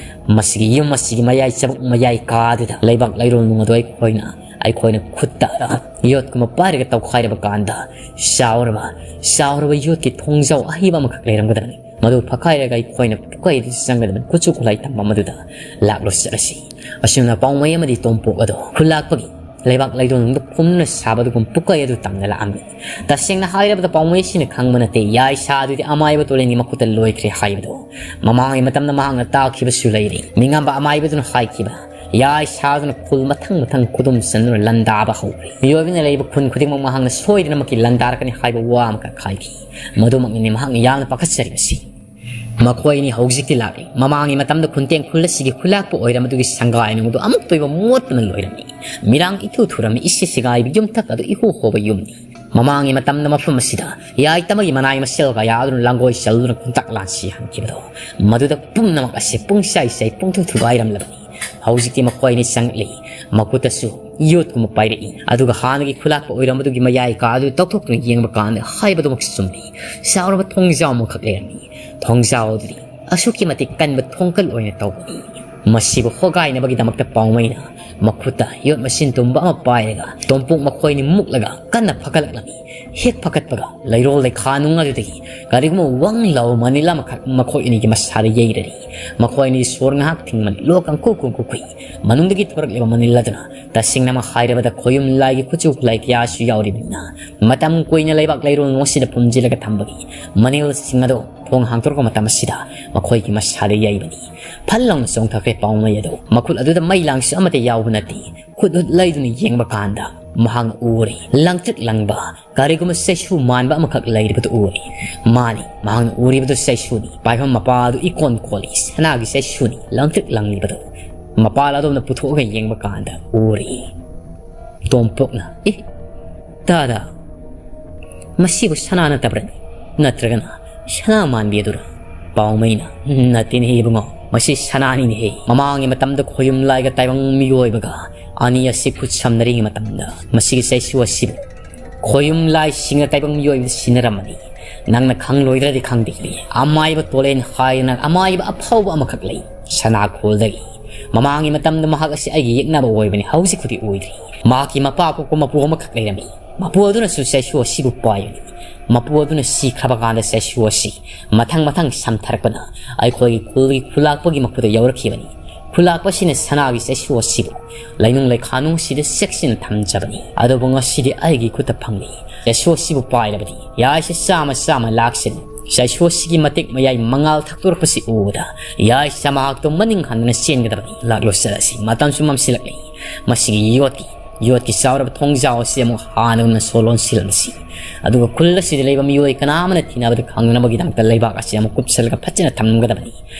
ꯃꯁꯤꯒꯤ ꯌꯨꯝ ꯑꯁꯤꯒꯤ ꯃꯌꯥꯏ ꯆꯕꯨꯛ ꯃꯌꯥꯏ ꯀꯥꯗꯨꯗ ꯂꯩꯕꯥꯛ ꯂꯩꯔꯣꯜ ꯅꯨꯡ ꯑꯗꯨ ꯑꯩꯈꯣꯏꯅ, ꯑꯩꯈꯣꯏꯅ ꯈꯨꯠꯇ ꯌꯣꯠꯀꯨꯝꯕ ꯄꯥꯏꯔꯒ ꯇꯧꯈꯥꯏꯔꯕ ꯀꯥꯟꯗ ꯆꯥꯎꯔꯕ, ꯆꯥꯎꯔꯕ ꯌꯣꯠꯀꯤ ꯊꯣꯡꯖꯥꯎ ꯑꯍꯤꯕ ꯑꯃꯈꯛ ꯂꯩꯔꯝꯒꯗꯕꯅꯤ꯫ ꯃꯗꯨ ꯐꯛꯈꯥꯏꯔꯒ ꯑꯩꯈꯣꯏꯅ ꯄꯨꯀꯩꯗ ꯆꯪꯒꯗꯕꯅꯤ꯫ ꯈꯨꯠꯁꯨ ꯈꯨꯠꯂꯥꯏ ꯊꯝꯕ ꯃꯗꯨꯗ ꯂꯥꯛꯂꯣ ꯆꯠꯂꯁꯤ꯫ ꯑꯁꯨꯝꯅ ꯄꯥꯎꯃꯩ ꯑꯃꯗꯤ ꯇꯣꯝꯄꯣꯛ ꯑꯗꯣ ꯈꯨꯜꯂꯥꯛꯄꯒꯤ ꯂꯩꯕꯥꯛ ꯂꯩꯗꯣꯟꯗ ꯐꯨꯝꯗꯨꯅ ꯁꯥꯕ ꯑꯗꯨꯒꯨꯝ ꯄꯨꯀꯩ ꯑꯗꯨ ꯇꯝꯅ ꯂꯥꯛꯑꯝꯃꯤ꯫ ꯇꯁꯦꯡꯅ ꯍꯥꯏꯔꯕꯗ ꯄꯥꯎꯃꯩ ꯑꯁꯤꯅ ꯈꯪꯕ ꯅꯠꯇꯦ, ꯌꯥꯏꯁꯥ ꯑꯗꯨꯗꯤ ꯑꯃꯥꯏꯕ ꯇꯣꯂꯦꯟꯒꯤ ꯃꯈꯨꯠꯇ ꯂꯣꯏꯈ꯭ꯔꯦ ꯍꯥꯏꯕꯗꯣ꯫ ꯃꯃꯥꯡꯒꯤ ꯃꯇꯝꯗ ꯃꯍꯥꯛꯅ ꯇꯥꯈꯤꯕꯁꯨ ꯂꯩꯔꯤ꯫ ꯃꯤꯉꯝꯕ ꯑꯃꯥꯏꯕꯗꯨꯅ ꯍꯥꯏꯈꯤꯕ, ꯌꯥꯏꯁꯥꯗꯨꯅ ꯈꯨꯜ ꯃꯊꯪ ꯃꯊꯪ ꯈꯨꯗꯨꯝ ꯆꯟꯗꯨꯅ ꯂꯥꯟꯗꯥꯕ ꯍꯧꯈ꯭ꯔꯦ꯫ ꯃꯤꯑꯣꯏꯕꯅ ꯂꯩꯔꯤꯕ ꯈꯨꯟ ꯈꯨꯗꯤꯡꯃꯛ ꯃꯍꯥꯛꯅ ꯁꯣꯏꯗꯅꯃꯛꯀꯤ ꯂꯥꯟꯗꯥꯔꯛꯀꯅꯤ ꯍꯥꯏꯕ ꯋꯥ ꯑꯃꯈꯛ ꯍꯥꯏꯈꯤ꯫ ꯃꯗꯨꯃꯛꯅꯤꯅꯦ ꯃꯍꯥꯛꯅ ꯌꯥꯝꯅ ꯄꯥꯈꯠꯆꯔꯤꯕꯁꯤ꯫ ꯃꯈꯣꯏ ꯑꯅꯤ ꯍꯧꯖꯤꯛꯇꯤ ꯂꯥꯛꯂꯤ꯫ ꯃꯃꯥꯡꯒꯤ ꯃꯇꯝꯗ ꯈꯨꯟꯇꯦꯡ ꯈꯨꯜ ꯑꯁꯤꯒꯤ ꯈꯨꯂꯥꯛꯄ ꯑꯣꯏꯔꯝꯕꯗꯨꯒꯤ ꯁꯪꯒꯥꯏ ꯅꯨꯡ ꯑꯗꯨ ꯑꯃꯨꯛꯇ ꯑꯣꯏꯕ ꯃꯣꯠꯇꯅ ꯂꯣꯏꯔꯝꯃꯤ꯫ ꯃꯤꯔꯥꯡ ꯏꯊꯨ ꯊꯨꯔꯝꯃꯤ꯫ ꯏꯁꯤꯡ ꯁꯦꯒꯥꯏꯕ ꯌꯨꯝꯊꯛ ꯑꯗꯨ ꯏꯍꯣ ꯍꯣꯕ ꯌꯨꯝꯅꯤ꯫ ꯃꯃꯥꯡꯒꯤ ꯃꯇꯝꯗ ꯃꯐꯝ ꯑꯁꯤꯗ ꯌꯥꯏꯇꯃꯒꯤ ꯃꯅꯥꯏ ꯃꯁꯦꯜ ꯀꯌꯥ ꯑꯗꯨꯅ ꯂꯥꯡꯒꯣꯏ ꯆꯜꯗꯨꯅ ꯈꯨꯟꯇꯥꯛ ꯂꯥꯟꯁꯤ ꯍꯟꯈꯤꯕꯗꯣ, ꯃꯗꯨꯗ ꯄꯨꯝꯅꯃꯛ ꯑꯁꯤ ꯄꯨꯡꯆꯥꯏ ꯆꯥꯏ ꯄꯨꯡꯊꯨ ꯊꯨꯒꯥꯏꯔꯝꯂꯕꯅꯤ꯫ ꯍꯧꯖꯤꯛꯇꯤ ꯃꯈꯣꯏ ꯑꯅꯤ ꯆꯪꯂꯛꯂꯤ꯫ ꯃꯈꯨꯠꯇꯁꯨ ꯌꯣꯠꯀꯨꯝꯕ ꯄꯥꯏꯔꯛꯏ꯫ ꯑꯗꯨꯒ ꯍꯥꯟꯅꯒꯤ ꯈꯨꯂꯥꯛꯄ ꯑꯣꯏꯔꯝꯕꯗꯨꯒꯤ ꯃꯌꯥꯏ ꯀꯥ ꯑꯗꯨ ꯇꯧꯊꯣꯛꯇꯨꯅ ꯌꯦꯡꯕ ꯀꯥꯟꯗ ꯍꯥꯏꯕꯗꯨꯃꯛ ꯆꯨꯝꯃꯤ꯫ ꯆꯥꯎꯔꯕ ꯊꯣꯡꯖꯥꯎ ꯑꯃꯈꯛ ꯂꯩꯔꯝꯃꯤ꯫ ꯊꯣꯡꯖꯥꯎ ꯑꯗꯨꯗꯤ ꯑꯁꯨꯛꯀꯤ ꯃꯇꯤꯛ ꯀꯟꯕ ꯊꯣꯡꯀꯜ ꯑꯣꯏꯅ ꯇꯧꯕꯅꯤ꯫ ꯃꯁꯤꯕꯨ ꯍꯣꯒꯥꯏꯅꯕꯒꯤꯗꯃꯛꯇ ꯄꯥꯎꯃꯩꯅ ꯃꯈꯨꯠꯇ ꯌꯣꯠ ꯃꯁꯤꯟ ꯇꯨꯝꯕ ꯑꯃ ꯄꯥꯏꯔꯒ ꯇꯣꯝꯄꯣꯛ ꯃꯈꯣꯏꯅꯤ ꯃꯨꯛꯂꯒ ꯀꯟꯅ ꯐꯒꯠꯂꯛꯂꯝꯃꯤ꯫ ꯍꯦꯛ ꯐꯒꯠꯄꯒ ꯂꯩꯔꯣꯜ ꯂꯩꯈꯥ ꯅꯨꯡ ꯑꯗꯨꯗꯒꯤ ꯀꯔꯤꯒꯨꯝꯕ ꯋꯥꯡ ꯂꯥꯎꯕ ꯃꯅꯤꯜ ꯑꯃꯈꯛ ꯃꯈꯣꯏ ꯑꯅꯤꯒꯤ ꯃꯁꯥꯗ ꯌꯩꯔꯔꯤ꯫ ꯃꯈꯣꯏ ꯑꯅꯤ ꯁꯣꯔ ꯉꯥꯏꯍꯥꯛ ꯊꯤꯡꯕꯅꯤ꯫ ꯂꯣꯛ ꯀꯪꯀꯨ ꯀꯨꯡꯀꯨ ꯈꯨꯏ꯫ ꯃꯅꯨꯡꯗꯒꯤ ꯊꯣꯔꯛꯂꯤꯕ ꯃꯅꯤꯜ ꯑꯗꯨꯅ ꯇꯁꯦꯡꯅꯃꯛ ꯍꯥꯏꯔꯕꯗ ꯈꯣꯌꯨꯝ ꯂꯥꯏꯒꯤ ꯈꯨꯠꯁꯨ ꯈꯨꯠꯂꯥꯏ ꯀꯌꯥꯁꯨ ꯌꯥꯎꯔꯤꯕꯅꯤꯅ, ꯃꯇꯝ ꯀꯨꯏꯅ ꯂꯩꯕꯥꯛ ꯂꯩꯔꯣꯜ ꯑꯁꯤꯗ ꯐꯨꯝꯖꯤꯜꯂꯒ ꯊꯝꯕꯒꯤ ꯃꯅꯤꯜꯁꯤꯡ ꯑꯗꯨ ꯊꯣꯡ ꯍꯥꯡꯗꯣꯔꯛꯄ ꯃꯇꯝ ꯑꯁꯤꯗ ꯃꯈꯣꯏꯒꯤ ꯃꯁꯥꯗ ꯌꯩꯕꯅꯤ꯫ ꯐꯜ ꯂꯥꯎꯅ ꯆꯣꯡꯊꯈ꯭ꯔꯦ ꯄꯥꯎꯃꯩ ꯑꯗꯨ꯫ ꯃꯈꯨꯠ ꯑꯗꯨꯗ ꯃꯩ ꯂꯥꯡꯁꯨ ꯑꯃꯠꯇ ꯌꯥꯎꯕ ꯅꯠꯇꯦ꯫ ꯈꯨꯠ ꯍꯨꯠ ꯂꯩꯗꯨꯅ ꯌꯦꯡꯕ ꯀꯥꯟꯗ ꯃꯍꯥꯛꯅ ꯎꯔꯦ, ꯂꯪꯇ꯭ꯔꯤꯛ ꯂꯪꯕ ꯀꯔꯤꯒꯨꯝꯕ ꯆꯩꯁꯨ ꯃꯥꯟꯕ ꯑꯃꯈꯛ ꯂꯩꯔꯤꯕꯗꯨ ꯎꯔꯦ꯫ ꯃꯥꯅꯤ, ꯃꯍꯥꯛꯅ ꯎꯔꯤꯕꯗꯨ ꯆꯩꯁꯨꯅꯤ꯫ ꯄꯥꯏꯐꯝ ꯃꯄꯥ ꯑꯗꯨ ꯏꯀꯣꯟ ꯀꯣꯜꯂꯤ, ꯁꯅꯥꯒꯤ ꯆꯩꯁꯨꯅꯤ, ꯂꯪꯇ꯭ꯔꯤꯛ ꯂꯪꯂꯤꯕꯗꯨ꯫ ꯃꯄꯥꯜ ꯑꯗꯣꯝꯗ ꯄꯨꯊꯣꯛꯑꯒ ꯌꯦꯡꯕ ꯀꯥꯟꯗ ꯎꯔꯦ꯫ ꯇꯣꯝꯄꯣꯛꯅ, "ꯑꯦ, ꯇꯥꯗ, ꯃꯁꯤꯕꯨ ꯁꯅꯥ ꯅꯠꯇꯕ꯭ꯔꯅꯦ? ꯅꯠꯇ꯭ꯔꯒꯅ ꯁꯅꯥ ꯃꯥꯟꯕꯤ ꯑꯗꯨꯔ?" ꯄꯥꯎꯃꯩꯅ, "ꯅꯠꯇꯦꯅꯦꯍꯦ ꯏꯕꯨꯡꯉꯣ, ꯃꯁꯤ ꯁꯅꯥꯅꯤꯅꯦꯍꯦ꯫ ꯃꯃꯥꯡꯒꯤ ꯃꯇꯝꯗ ꯈꯣꯌꯨꯝ ꯂꯥꯏꯒ ꯇꯥꯏꯕꯪ ꯃꯤꯑꯣꯏꯕꯒ ꯑꯅꯤ ꯑꯁꯤ ꯈꯨꯠ ꯁꯝꯅꯔꯤꯉꯩ ꯃꯇꯝꯗ ꯃꯁꯤꯒꯤ ꯆꯩꯁꯨ ꯑꯁꯤꯕꯨ ꯈꯣꯌꯨꯝ ꯂꯥꯏꯁꯤꯡꯅ ꯇꯥꯏꯕꯪ ꯃꯤꯑꯣꯏꯕꯗ ꯁꯤꯟꯅꯔꯝꯃꯅꯤ꯫ ꯅꯪꯅ ꯈꯪꯂꯣꯏꯗ꯭ꯔꯗꯤ ꯈꯪꯗꯦ꯫ ꯑꯃꯥꯏꯕ ꯇꯣꯂꯦꯟ ꯍꯥꯏꯅ ꯑꯃꯥꯏꯕ ꯑꯐꯥꯎꯕ ꯑꯃꯈꯛ ꯂꯩ ꯁꯅꯥꯈꯣꯜꯗꯒꯤ꯫ ꯃꯃꯥꯡꯒꯤ ꯃꯇꯝꯗ ꯃꯍꯥꯛ ꯑꯁꯤ ꯑꯩꯒꯤ ꯌꯦꯛꯅꯕ ꯑꯣꯏꯕꯅꯤ, ꯍꯧꯖꯤꯛꯄꯨꯗꯤ ꯑꯣꯏꯗ꯭ꯔꯤ꯫ ꯃꯍꯥꯛꯀꯤ ꯃꯄꯥ ꯄꯣꯛꯄ ꯃꯄꯨ ꯑꯃꯈꯛ ꯂꯩꯔꯝꯃꯤ꯫ ꯃꯄꯨ ꯑꯗꯨꯅꯁꯨ ꯆꯩꯁꯨ ꯑꯁꯤꯕꯨ ꯄꯥꯏꯕꯅꯤ꯫ ꯃꯄꯨ ꯑꯗꯨꯅ ꯁꯤꯈ꯭ꯔꯕ ꯀꯥꯟꯗ ꯆꯩꯁꯨ ꯑꯁꯤ ꯃꯊꯪ ꯃꯊꯪ ꯁꯝꯊꯔꯛꯄꯅ ꯑꯩꯈꯣꯏꯒꯤ ꯈꯨꯜꯒꯤ ꯈꯨꯂꯥꯛꯄꯒꯤ ꯃꯈꯨꯠꯇ ꯌꯧꯔꯛꯈꯤꯕꯅꯤ꯫ ꯈꯨꯂꯥꯛꯄꯁꯤꯅ ꯁꯅꯥꯒꯤ ꯆꯩꯁꯨ ꯑꯁꯤꯕꯨ ꯂꯩꯅꯨꯡ ꯂꯩꯈꯥꯅꯨꯡ ꯑꯁꯤꯗ ꯆꯦꯛꯁꯤꯟꯅ ꯊꯝꯖꯕꯅꯤ꯫ ꯑꯗꯨꯕꯨ ꯉꯁꯤꯗꯤ ꯑꯩꯒꯤ ꯈꯨꯠꯇ ꯐꯪꯂꯤ꯫ ꯆꯩꯁꯨ ꯑꯁꯤꯕꯨ ꯄꯥꯏꯔꯕꯗꯤ ꯌꯥꯏꯁꯦ ꯆꯥꯝꯃ ꯆꯥꯝꯃ ꯂꯥꯛꯁꯤꯅꯤ꯫ ꯆꯩꯁꯨ ꯑꯁꯤꯒꯤ ꯃꯇꯤꯛ ꯃꯌꯥꯏ ꯃꯉꯥꯜ ꯊꯛꯇꯣꯔꯛꯄꯁꯤ ꯎꯕꯗ ꯌꯥꯏꯁꯦ ꯃꯍꯥꯛꯇꯣ ꯃꯅꯤꯡ ꯍꯟꯗꯨꯅ ꯆꯦꯟꯒꯗꯕꯅꯤ꯫ ꯂꯥꯛꯂꯣ ꯆꯠꯂꯁꯤ, ꯃꯇꯝꯁꯨ ꯃꯝꯁꯤꯜꯂꯛꯂꯤ꯫ ꯃꯁꯤꯒꯤ ꯌꯣꯠꯀꯤ ꯌꯣꯠꯀꯤ ꯆꯥꯎꯔꯕ ꯊꯣꯡꯖꯥꯎ ꯑꯁꯤ ꯑꯃꯨꯛ ꯍꯥꯟꯅꯒꯨꯝꯅ ꯁꯣ ꯂꯣꯟꯁꯤꯜꯂꯁꯤ꯫ ꯑꯗꯨꯒ ꯈꯨꯜ ꯑꯁꯤꯗ ꯂꯩꯕ ꯃꯤꯑꯣꯏ ꯀꯅꯥ ꯑꯃꯅ ꯊꯤꯅꯕꯗ ꯈꯪꯅꯅꯕꯒꯤꯗꯃꯛꯇ ꯂꯩꯕꯥꯛ ꯑꯁꯤ ꯑꯃꯨꯛ ꯀꯨꯞꯁꯜꯂꯒ ꯐꯖꯅ ꯊꯝꯒꯗꯕꯅꯤ꯫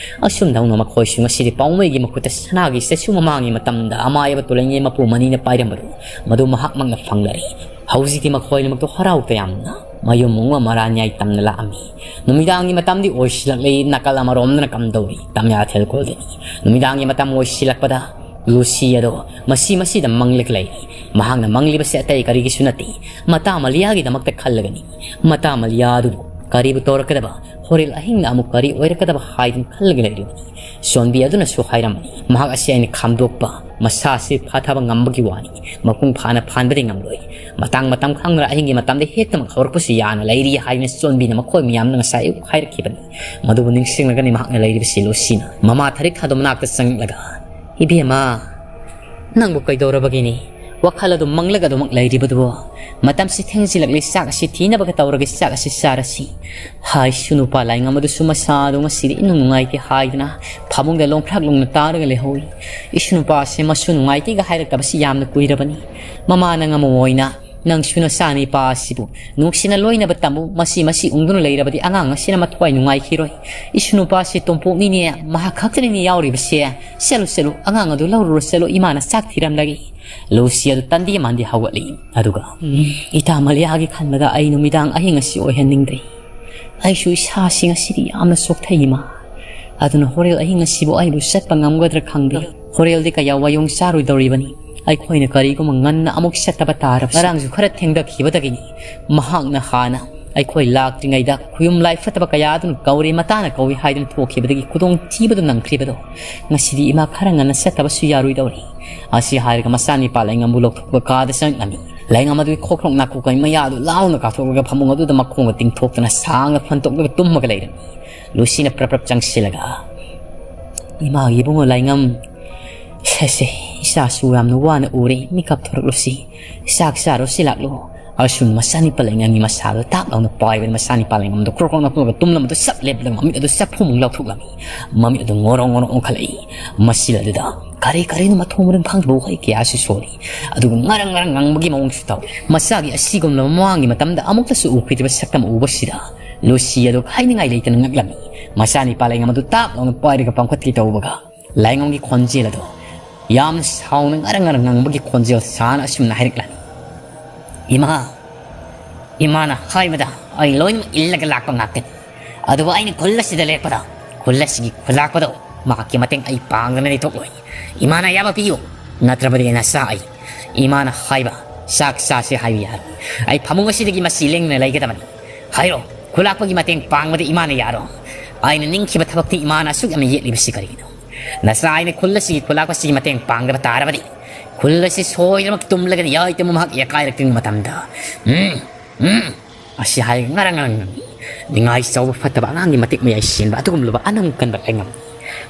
ꯑꯁꯨꯝꯗꯧꯅ ꯃꯈꯣꯏꯁꯨ ꯉꯁꯤꯗꯤ ꯄꯥꯎꯃꯩꯒꯤ ꯃꯈꯨꯠꯇ ꯁꯅꯥꯒꯤ ꯆꯩꯁꯨ ꯃꯃꯥꯡꯒꯤ ꯃꯇꯝꯗ ꯑꯃꯥꯏꯕ ꯇꯣꯂꯩꯉꯩ ꯃꯄꯨ ꯃꯅꯤꯅ ꯄꯥꯏꯔꯝꯕꯗꯨ ꯃꯗꯨ ꯃꯍꯥꯛꯃꯛꯅ ꯐꯪꯂꯔꯦ꯫ ꯍꯧꯖꯤꯛꯇꯤ ꯃꯈꯣꯏꯅꯃꯛꯇ ꯍꯔꯥꯎ ꯇꯌꯥꯝꯅ ꯃꯌꯨꯝ ꯃꯨꯡꯕ ꯃꯔꯥꯟꯌꯥꯏ ꯇꯝꯅ ꯂꯥꯛꯑꯝꯃꯤ꯫ ꯅꯨꯃꯤꯗꯥꯡꯒꯤ ꯃꯇꯝꯗꯤ ꯑꯣꯏꯁꯤꯜꯂꯛꯂꯦ꯫ ꯅꯥꯀꯜ ꯑꯃꯔꯣꯝꯗꯅ ꯀꯝꯗꯧꯔꯤ? ꯇꯝꯌꯥꯊꯦꯜ ꯀꯣꯜꯗꯅꯤ꯫ ꯅꯨꯃꯤꯗꯥꯡꯒꯤ ꯃꯇꯝ ꯑꯣꯏꯁꯤꯜꯂꯛꯄꯗ ꯂꯨꯁꯤ ꯑꯗꯣ ꯃꯁꯤ ꯃꯁꯤꯗ ꯃꯪꯂꯒ ꯂꯩꯔꯤ꯫ ꯃꯍꯥꯛꯅ ꯃꯪꯂꯤꯕꯁꯦ ꯑꯇꯩ ꯀꯔꯤꯒꯤꯁꯨ ꯅꯠꯇꯦ, ꯃꯇꯥ ꯃꯂꯤꯌꯥꯒꯤꯗꯃꯛꯇ ꯈꯜꯂꯒꯅꯤ꯫ ꯃꯇꯥ ꯃꯂꯤꯌꯥ ꯑꯗꯨꯕꯨ ꯀꯔꯤꯕꯨ ꯇꯧꯔꯛꯀꯗꯕ? ꯍꯣꯔꯦꯜ ꯑꯍꯤꯡꯗ ꯑꯃꯨꯛ ꯀꯔꯤ ꯑꯣꯏꯔꯛꯀꯗꯕ ꯍꯥꯏꯗꯨꯅ ꯈꯜꯂꯒ ꯂꯩꯔꯤꯕꯅꯤ꯫ ꯆꯣꯟꯕꯤ ꯑꯗꯨꯅꯁꯨ ꯍꯥꯏꯔꯝꯃꯤ, ꯃꯍꯥꯛ ꯑꯁꯤ ꯑꯩꯅ ꯈꯥꯝꯗꯣꯛꯄ, ꯃꯁꯥ ꯑꯁꯤ ꯐꯥꯊꯕ ꯉꯝꯕꯒꯤ ꯋꯥꯅꯤ, ꯃꯄꯨꯡ ꯐꯥꯅ ꯐꯥꯟꯕꯗꯤ ꯉꯝꯂꯣꯏ꯫ ꯃꯇꯥꯡ ꯃꯇꯝ ꯈꯪꯗꯅ ꯑꯍꯤꯡꯒꯤ ꯃꯇꯝꯗ ꯍꯦꯛꯇꯃꯛ ꯍꯧꯔꯛꯄꯁꯨ ꯌꯥꯅ ꯂꯩꯔꯤ ꯍꯥꯏꯗꯨꯅ ꯆꯣꯟꯕꯤꯅ ꯃꯈꯣꯏ ꯃꯌꯥꯝꯅ ꯉꯁꯥꯏ ꯑꯌꯨꯛ ꯍꯥꯏꯔꯛꯈꯤꯕꯅꯤ꯫ ꯃꯗꯨꯕꯨ ꯅꯤꯡꯁꯤꯡꯂꯒꯅꯤ ꯃꯍꯥꯛꯅ ꯂꯩꯔꯤꯕꯁꯤ꯫ ꯂꯨꯁꯤꯅ ꯃꯃꯥ ꯊꯔꯤꯛ ꯊꯥꯗꯣ ꯃꯅꯥꯛꯇ ꯆꯪꯂꯛꯂꯒ, "ꯏꯕꯦꯝꯃ, ꯅꯪꯕꯨ ꯀꯩꯗꯧꯔꯕꯒꯤꯅꯤ? ꯋꯥꯈꯜ ꯑꯗꯨ ꯃꯪꯂꯒ ꯑꯗꯨꯃꯛ ꯂꯩꯔꯤꯕꯗꯨꯕꯨ? ꯃꯇꯝꯁꯤ ꯊꯦꯡꯖꯤꯜꯂꯛꯂꯤ, ꯆꯥꯛ ꯑꯁꯤ ꯊꯤꯅꯕꯒ ꯇꯧꯔꯒ ꯆꯥꯛ ꯑꯁꯤ ꯆꯥꯔꯁꯤ꯫ ꯍꯥꯏ, ꯁꯨ ꯅꯨꯄꯥ ꯂꯥꯏꯉꯝ ꯑꯗꯨꯁꯨ ꯃꯁꯥꯗꯨ ꯉꯁꯤꯗꯤ ꯏꯅꯨꯡ ꯅꯨꯡꯉꯥꯏꯇꯦ ꯍꯥꯏꯗꯨꯅ ꯐꯃꯨꯡꯗ ꯂꯣꯡꯐ꯭ꯔꯥꯛ ꯂꯣꯡꯅ ꯇꯥꯔꯒ ꯂꯩꯍꯧꯏ꯫ ꯏꯁꯨ ꯅꯨꯄꯥ ꯑꯁꯤ ꯃꯁꯨ ꯅꯨꯡꯉꯥꯏꯇꯦꯒ ꯍꯥꯏꯔꯛꯇꯕꯁꯤ ꯌꯥꯝꯅ ꯀꯨꯏꯔꯕꯅꯤ꯫ ꯃꯃꯥ ꯅꯪ ꯑꯃ ꯑꯣꯏꯅ ꯅꯪꯁꯨ ꯅꯆꯥꯅꯤꯄꯥ ꯑꯁꯤꯕꯨ ꯅꯨꯡꯁꯤꯅ ꯂꯣꯏꯅꯕ ꯇꯝꯃꯨ꯫ ꯃꯁꯤ, ꯃꯁꯤ ꯎꯪꯗꯨꯅ ꯂꯩꯔꯕꯗꯤ ꯑꯉꯥꯡ ꯑꯁꯤꯅ ꯃꯊ꯭ꯋꯥꯏ ꯅꯨꯡꯉꯥꯏꯈꯤꯔꯣꯏ꯫ ꯏꯁꯨ ꯅꯨꯄꯥꯁꯤ ꯇꯣꯝꯄꯣꯛꯅꯤꯅꯦ, ꯃꯍꯥꯛ ꯈꯛꯇꯅꯤꯅꯦ ꯌꯥꯎꯔꯤꯕꯁꯦ꯫ ꯆꯠꯂꯨ, ꯆꯠꯂꯨ, ꯑꯉꯥꯡ ꯑꯗꯨ ꯂꯧꯔꯨꯔꯣ ꯆꯠꯂꯨ, ꯏꯃꯥꯅ ꯆꯥꯛ ꯊꯤꯔꯝꯂꯒꯦ꯫" ꯂꯨꯁꯤ ꯑꯗꯨ ꯇꯟꯗꯤ ꯃꯥꯟꯗꯤ ꯍꯧꯒꯠꯂꯤ꯫ ꯑꯗꯨꯒ, "ꯎꯝ, ꯏꯇꯥ ꯃꯂꯤꯌꯥꯒꯤ ꯈꯟꯕꯗ ꯑꯩ ꯅꯨꯃꯤꯗꯥꯡ ꯑꯍꯤꯡ ꯑꯁꯤ ꯑꯣꯏꯍꯟꯅꯤꯡꯗ꯭ꯔꯦ꯫ ꯑꯩꯁꯨ ꯏꯁꯥꯁꯤ ꯉꯁꯤꯗꯤ ꯌꯥꯝꯅ ꯆꯣꯛꯊꯩ, ꯏꯃꯥ꯫ ꯑꯗꯨꯅ ꯍꯣꯔꯦꯜ ꯑꯍꯤꯡ ꯑꯁꯤꯕꯨ ꯑꯩꯕꯨ ꯆꯠꯄ ꯉꯝꯒꯗ꯭ꯔꯥ ꯈꯪꯗꯦ꯫ ꯍꯣꯔꯦꯜꯗꯤ ꯀꯌꯥ ꯋꯥꯌꯣꯡ ꯆꯥꯔꯣꯏꯗꯧꯔꯤꯕꯅꯤ꯫ ꯑꯩꯈꯣꯏꯅ ꯀꯔꯤꯒꯨꯝꯕ ꯉꯟꯅ ꯑꯃꯨꯛ ꯆꯠꯇꯕ ꯇꯥꯔꯕꯁꯨ, ꯉꯔꯥꯡꯁꯨ ꯈꯔ ꯊꯦꯡꯊꯈꯤꯕꯗꯒꯤꯅꯤ꯫ ꯃꯍꯥꯛꯅ ꯍꯥꯟꯅ ꯑꯩꯈꯣꯏ ꯂꯥꯛꯇ꯭ꯔꯤꯉꯩꯗ ꯈꯨꯌꯨꯝ ꯂꯥꯏ ꯐꯠꯇꯕ ꯀꯌꯥ ꯑꯗꯨꯅ ꯀꯧꯔꯦ, ꯃꯇꯥꯅ ꯀꯧꯏ ꯍꯥꯏꯗꯨꯅ ꯊꯣꯛꯈꯤꯕꯗꯒꯤ ꯈꯨꯗꯣꯡ ꯊꯤꯕꯗꯨ ꯅꯪꯈ꯭ꯔꯤꯕꯗꯣ꯫ ꯉꯁꯤꯗꯤ ꯏꯃꯥ ꯈꯔ ꯉꯟꯅ ꯆꯠꯇꯕꯁꯨ ꯌꯥꯔꯣꯏꯗꯧꯔꯤ꯫" ꯑꯁꯤ ꯍꯥꯏꯔꯒ ꯃꯆꯥꯅꯤꯄꯥ ꯂꯥꯏꯉꯝꯕꯨ ꯂꯧꯊꯣꯛꯄ ꯀꯥꯗ ꯆꯪꯂꯝꯃꯤ꯫ ꯂꯥꯏꯉꯝ ꯑꯗꯨꯒꯤ ꯈꯣꯛ ꯈ꯭ꯔꯣꯛ ꯅꯥꯀꯨ ꯀꯩ ꯃꯌꯥꯗꯨ ꯂꯥꯎꯅ ꯀꯥꯊꯣꯛꯂꯒ ꯐꯃꯨꯡ ꯑꯗꯨꯗ ꯃꯈꯣꯡꯒ ꯇꯤꯡꯊꯣꯛꯇꯨꯅ ꯁꯥꯡꯅ ꯐꯟꯇꯣꯛꯂꯒ ꯇꯨꯝꯃꯒ ꯂꯩꯔꯝꯃꯤ꯫ ꯂꯨꯁꯤꯅ ꯄ꯭ꯔꯞ ꯄ꯭ꯔꯞ ꯆꯪꯁꯤꯜꯂꯒ, "ꯏꯃꯥꯒꯤ ꯏꯕꯨꯡꯉꯣ ꯂꯥꯏꯉꯝ, ꯁꯦ ꯁꯦ, ꯏꯆꯥꯁꯨ ꯌꯥꯝꯅ ꯋꯥꯅ ꯎꯔꯦ, ꯃꯤꯀꯞ ꯊꯣꯔꯛꯂꯨꯁꯤ, ꯆꯥꯛ ꯆꯥꯔꯨꯁꯤ ꯂꯥꯛꯂꯣ꯫" ꯑꯁꯨꯝ ꯃꯆꯥꯅꯤꯄꯥ ꯂꯥꯏꯉꯝꯒꯤ ꯃꯁꯥꯗꯣ ꯇꯥꯞ ꯂꯥꯎꯅ ꯄꯥꯏꯕꯗ ꯃꯆꯥꯅꯤꯄꯥ ꯂꯥꯏꯉꯝꯗꯣ ꯀ꯭ꯔꯣꯛ ꯀ꯭ꯔꯣꯛ ꯅꯥꯀꯨꯒ ꯇꯨꯝꯂꯝꯕꯗꯣ ꯆꯞ ꯂꯦꯞꯂꯒ ꯃꯃꯤꯠ ꯑꯗꯨ ꯆꯞꯐꯨꯃꯨꯛ ꯂꯥꯎꯊꯣꯛꯂꯝꯃꯤ꯫ ꯃꯃꯤꯠ ꯑꯗꯨ ꯉꯣꯔꯣꯡ ꯉꯣꯔꯣꯡ ꯑꯣꯟꯈꯠꯂꯛꯏ꯫ ꯃꯁꯤꯗ ꯑꯗꯨꯗ ꯀꯔꯤ ꯀꯔꯤꯅꯣ ꯃꯊꯣꯡ ꯃꯔꯝ ꯈꯪꯗꯕ ꯋꯥꯍꯩ ꯀꯌꯥꯁꯨ ꯁꯣꯜꯂꯤ꯫ ꯑꯗꯨꯒ ꯉꯔꯪ ꯉꯔꯪ ꯉꯪꯕꯒꯤ ꯃꯑꯣꯡꯁꯨ ꯇꯧꯏ꯫ ꯃꯆꯥꯒꯤ ꯑꯁꯤꯒꯨꯝꯂꯕ ꯃꯃꯥꯡꯒꯤ ꯃꯇꯝꯗ ꯑꯃꯨꯛꯇꯁꯨ ꯎꯈꯤꯗ꯭ꯔꯤꯕ ꯁꯛꯇꯝ ꯎꯕꯁꯤꯗ ꯂꯨꯁꯤ ꯑꯗꯨ ꯍꯥꯏꯅꯤꯡꯉꯥꯏ ꯂꯩꯇꯅ ꯉꯛꯂꯝꯃꯤ꯫ ꯃꯆꯥꯅꯤꯄꯥ ꯂꯥꯏꯉꯝ ꯑꯗꯨ ꯇꯥꯞ ꯂꯥꯎꯅ ꯄꯥꯏꯔꯒ ꯄꯥꯡꯈꯠꯀꯦ ꯇꯧꯕꯒ ꯂꯥꯏꯉꯝꯒꯤ ꯈꯣꯟꯖꯦꯜ ꯑꯗꯨ ꯌꯥꯝꯅ ꯁꯥꯎꯅ ꯉꯔꯪ ꯉꯔꯪ ꯉꯪꯕꯒꯤ ꯈꯣꯟꯖꯦꯜ ꯁꯥꯅ ꯑꯁꯨꯝꯅ ꯍꯥꯏꯔꯛꯂꯝꯃꯤ, "ꯏꯃꯥ, ꯏꯃꯥꯅ ꯍꯥꯏꯕꯗ ꯑꯩ ꯂꯣꯏꯅꯃꯛ ꯏꯜꯂꯒ ꯂꯥꯛꯄ ꯉꯥꯛꯇꯅꯤ꯫ ꯑꯗꯨꯕꯨ ꯑꯩꯅ ꯈꯨꯜ ꯑꯁꯤꯗ ꯂꯦꯛꯄꯗ, ꯈꯨꯜ ꯑꯁꯤꯒꯤ ꯈꯨꯂꯥꯛꯄꯗꯣ ꯃꯍꯥꯛꯀꯤ ꯃꯇꯦꯡ ꯑꯩ ꯄꯥꯡꯗꯅ ꯂꯩꯊꯣꯛꯂꯣꯏ꯫ ꯏꯃꯥꯅ ꯑꯌꯥꯕ ꯄꯤꯌꯨ, ꯅꯠꯇ꯭ꯔꯕꯗꯤ ꯅꯆꯥ ꯑꯩ, ꯏꯃꯥꯅ ꯍꯥꯏꯕ ꯆꯥꯛ ꯆꯥꯁꯦ ꯍꯥꯏꯕ ꯌꯥꯔꯣꯏ꯫ ꯑꯩ ꯐꯃꯨꯡ ꯑꯁꯤꯗꯒꯤ ꯃꯁꯤ ꯂꯦꯡꯗꯅ ꯂꯩꯒꯗꯕꯅꯤ꯫ ꯍꯥꯏꯔꯣ, ꯈꯨꯂꯥꯛꯄꯒꯤ ꯃꯇꯦꯡ ꯄꯥꯡꯕꯗ ꯏꯃꯥꯅ ꯌꯥꯔꯣꯏ꯫ ꯑꯩꯅ ꯅꯤꯡꯈꯤꯕ ꯊꯕꯛꯇꯤ ꯏꯃꯥꯅ ꯑꯁꯨꯛ ꯌꯥꯝꯅ ꯌꯦꯠꯂꯤꯕꯁꯤ ꯀꯔꯤꯒꯤꯅꯣ? ꯅꯆꯥ ꯑꯩꯅ ꯈꯨꯜ ꯑꯁꯤꯒꯤ ꯈꯨꯂꯥꯛꯄꯁꯤꯒꯤ ꯃꯇꯦꯡ ꯄꯥꯡꯗꯕ ꯇꯥꯔꯕꯗꯤ, ꯈꯨꯜ ꯑꯁꯤ ꯁꯣꯏꯗꯅꯃꯛ ꯇꯨꯝꯂꯒꯅꯤ꯫ ꯌꯥꯏꯇꯃ ꯃꯍꯥꯛ ꯌꯥꯀꯥꯏꯔꯛꯇ꯭ꯔꯤꯉꯩ ꯃꯇꯝꯗ, ꯎꯝ, ꯎꯝ, ꯑꯁꯤ ꯍꯥꯏ ꯉꯔꯪ ꯉꯔꯪ ꯉꯪꯏ꯫ ꯅꯤꯡꯉꯥꯏ ꯆꯥꯎꯕ ꯐꯠꯇꯕ ꯑꯉꯥꯡꯒꯤ ꯃꯇꯤꯛ ꯃꯌꯥꯏ ꯁꯦꯟꯕ ꯑꯗꯨꯒꯨꯝꯂꯕ ꯑꯅꯝ ꯀꯟꯕ ꯑꯩꯉꯝ꯫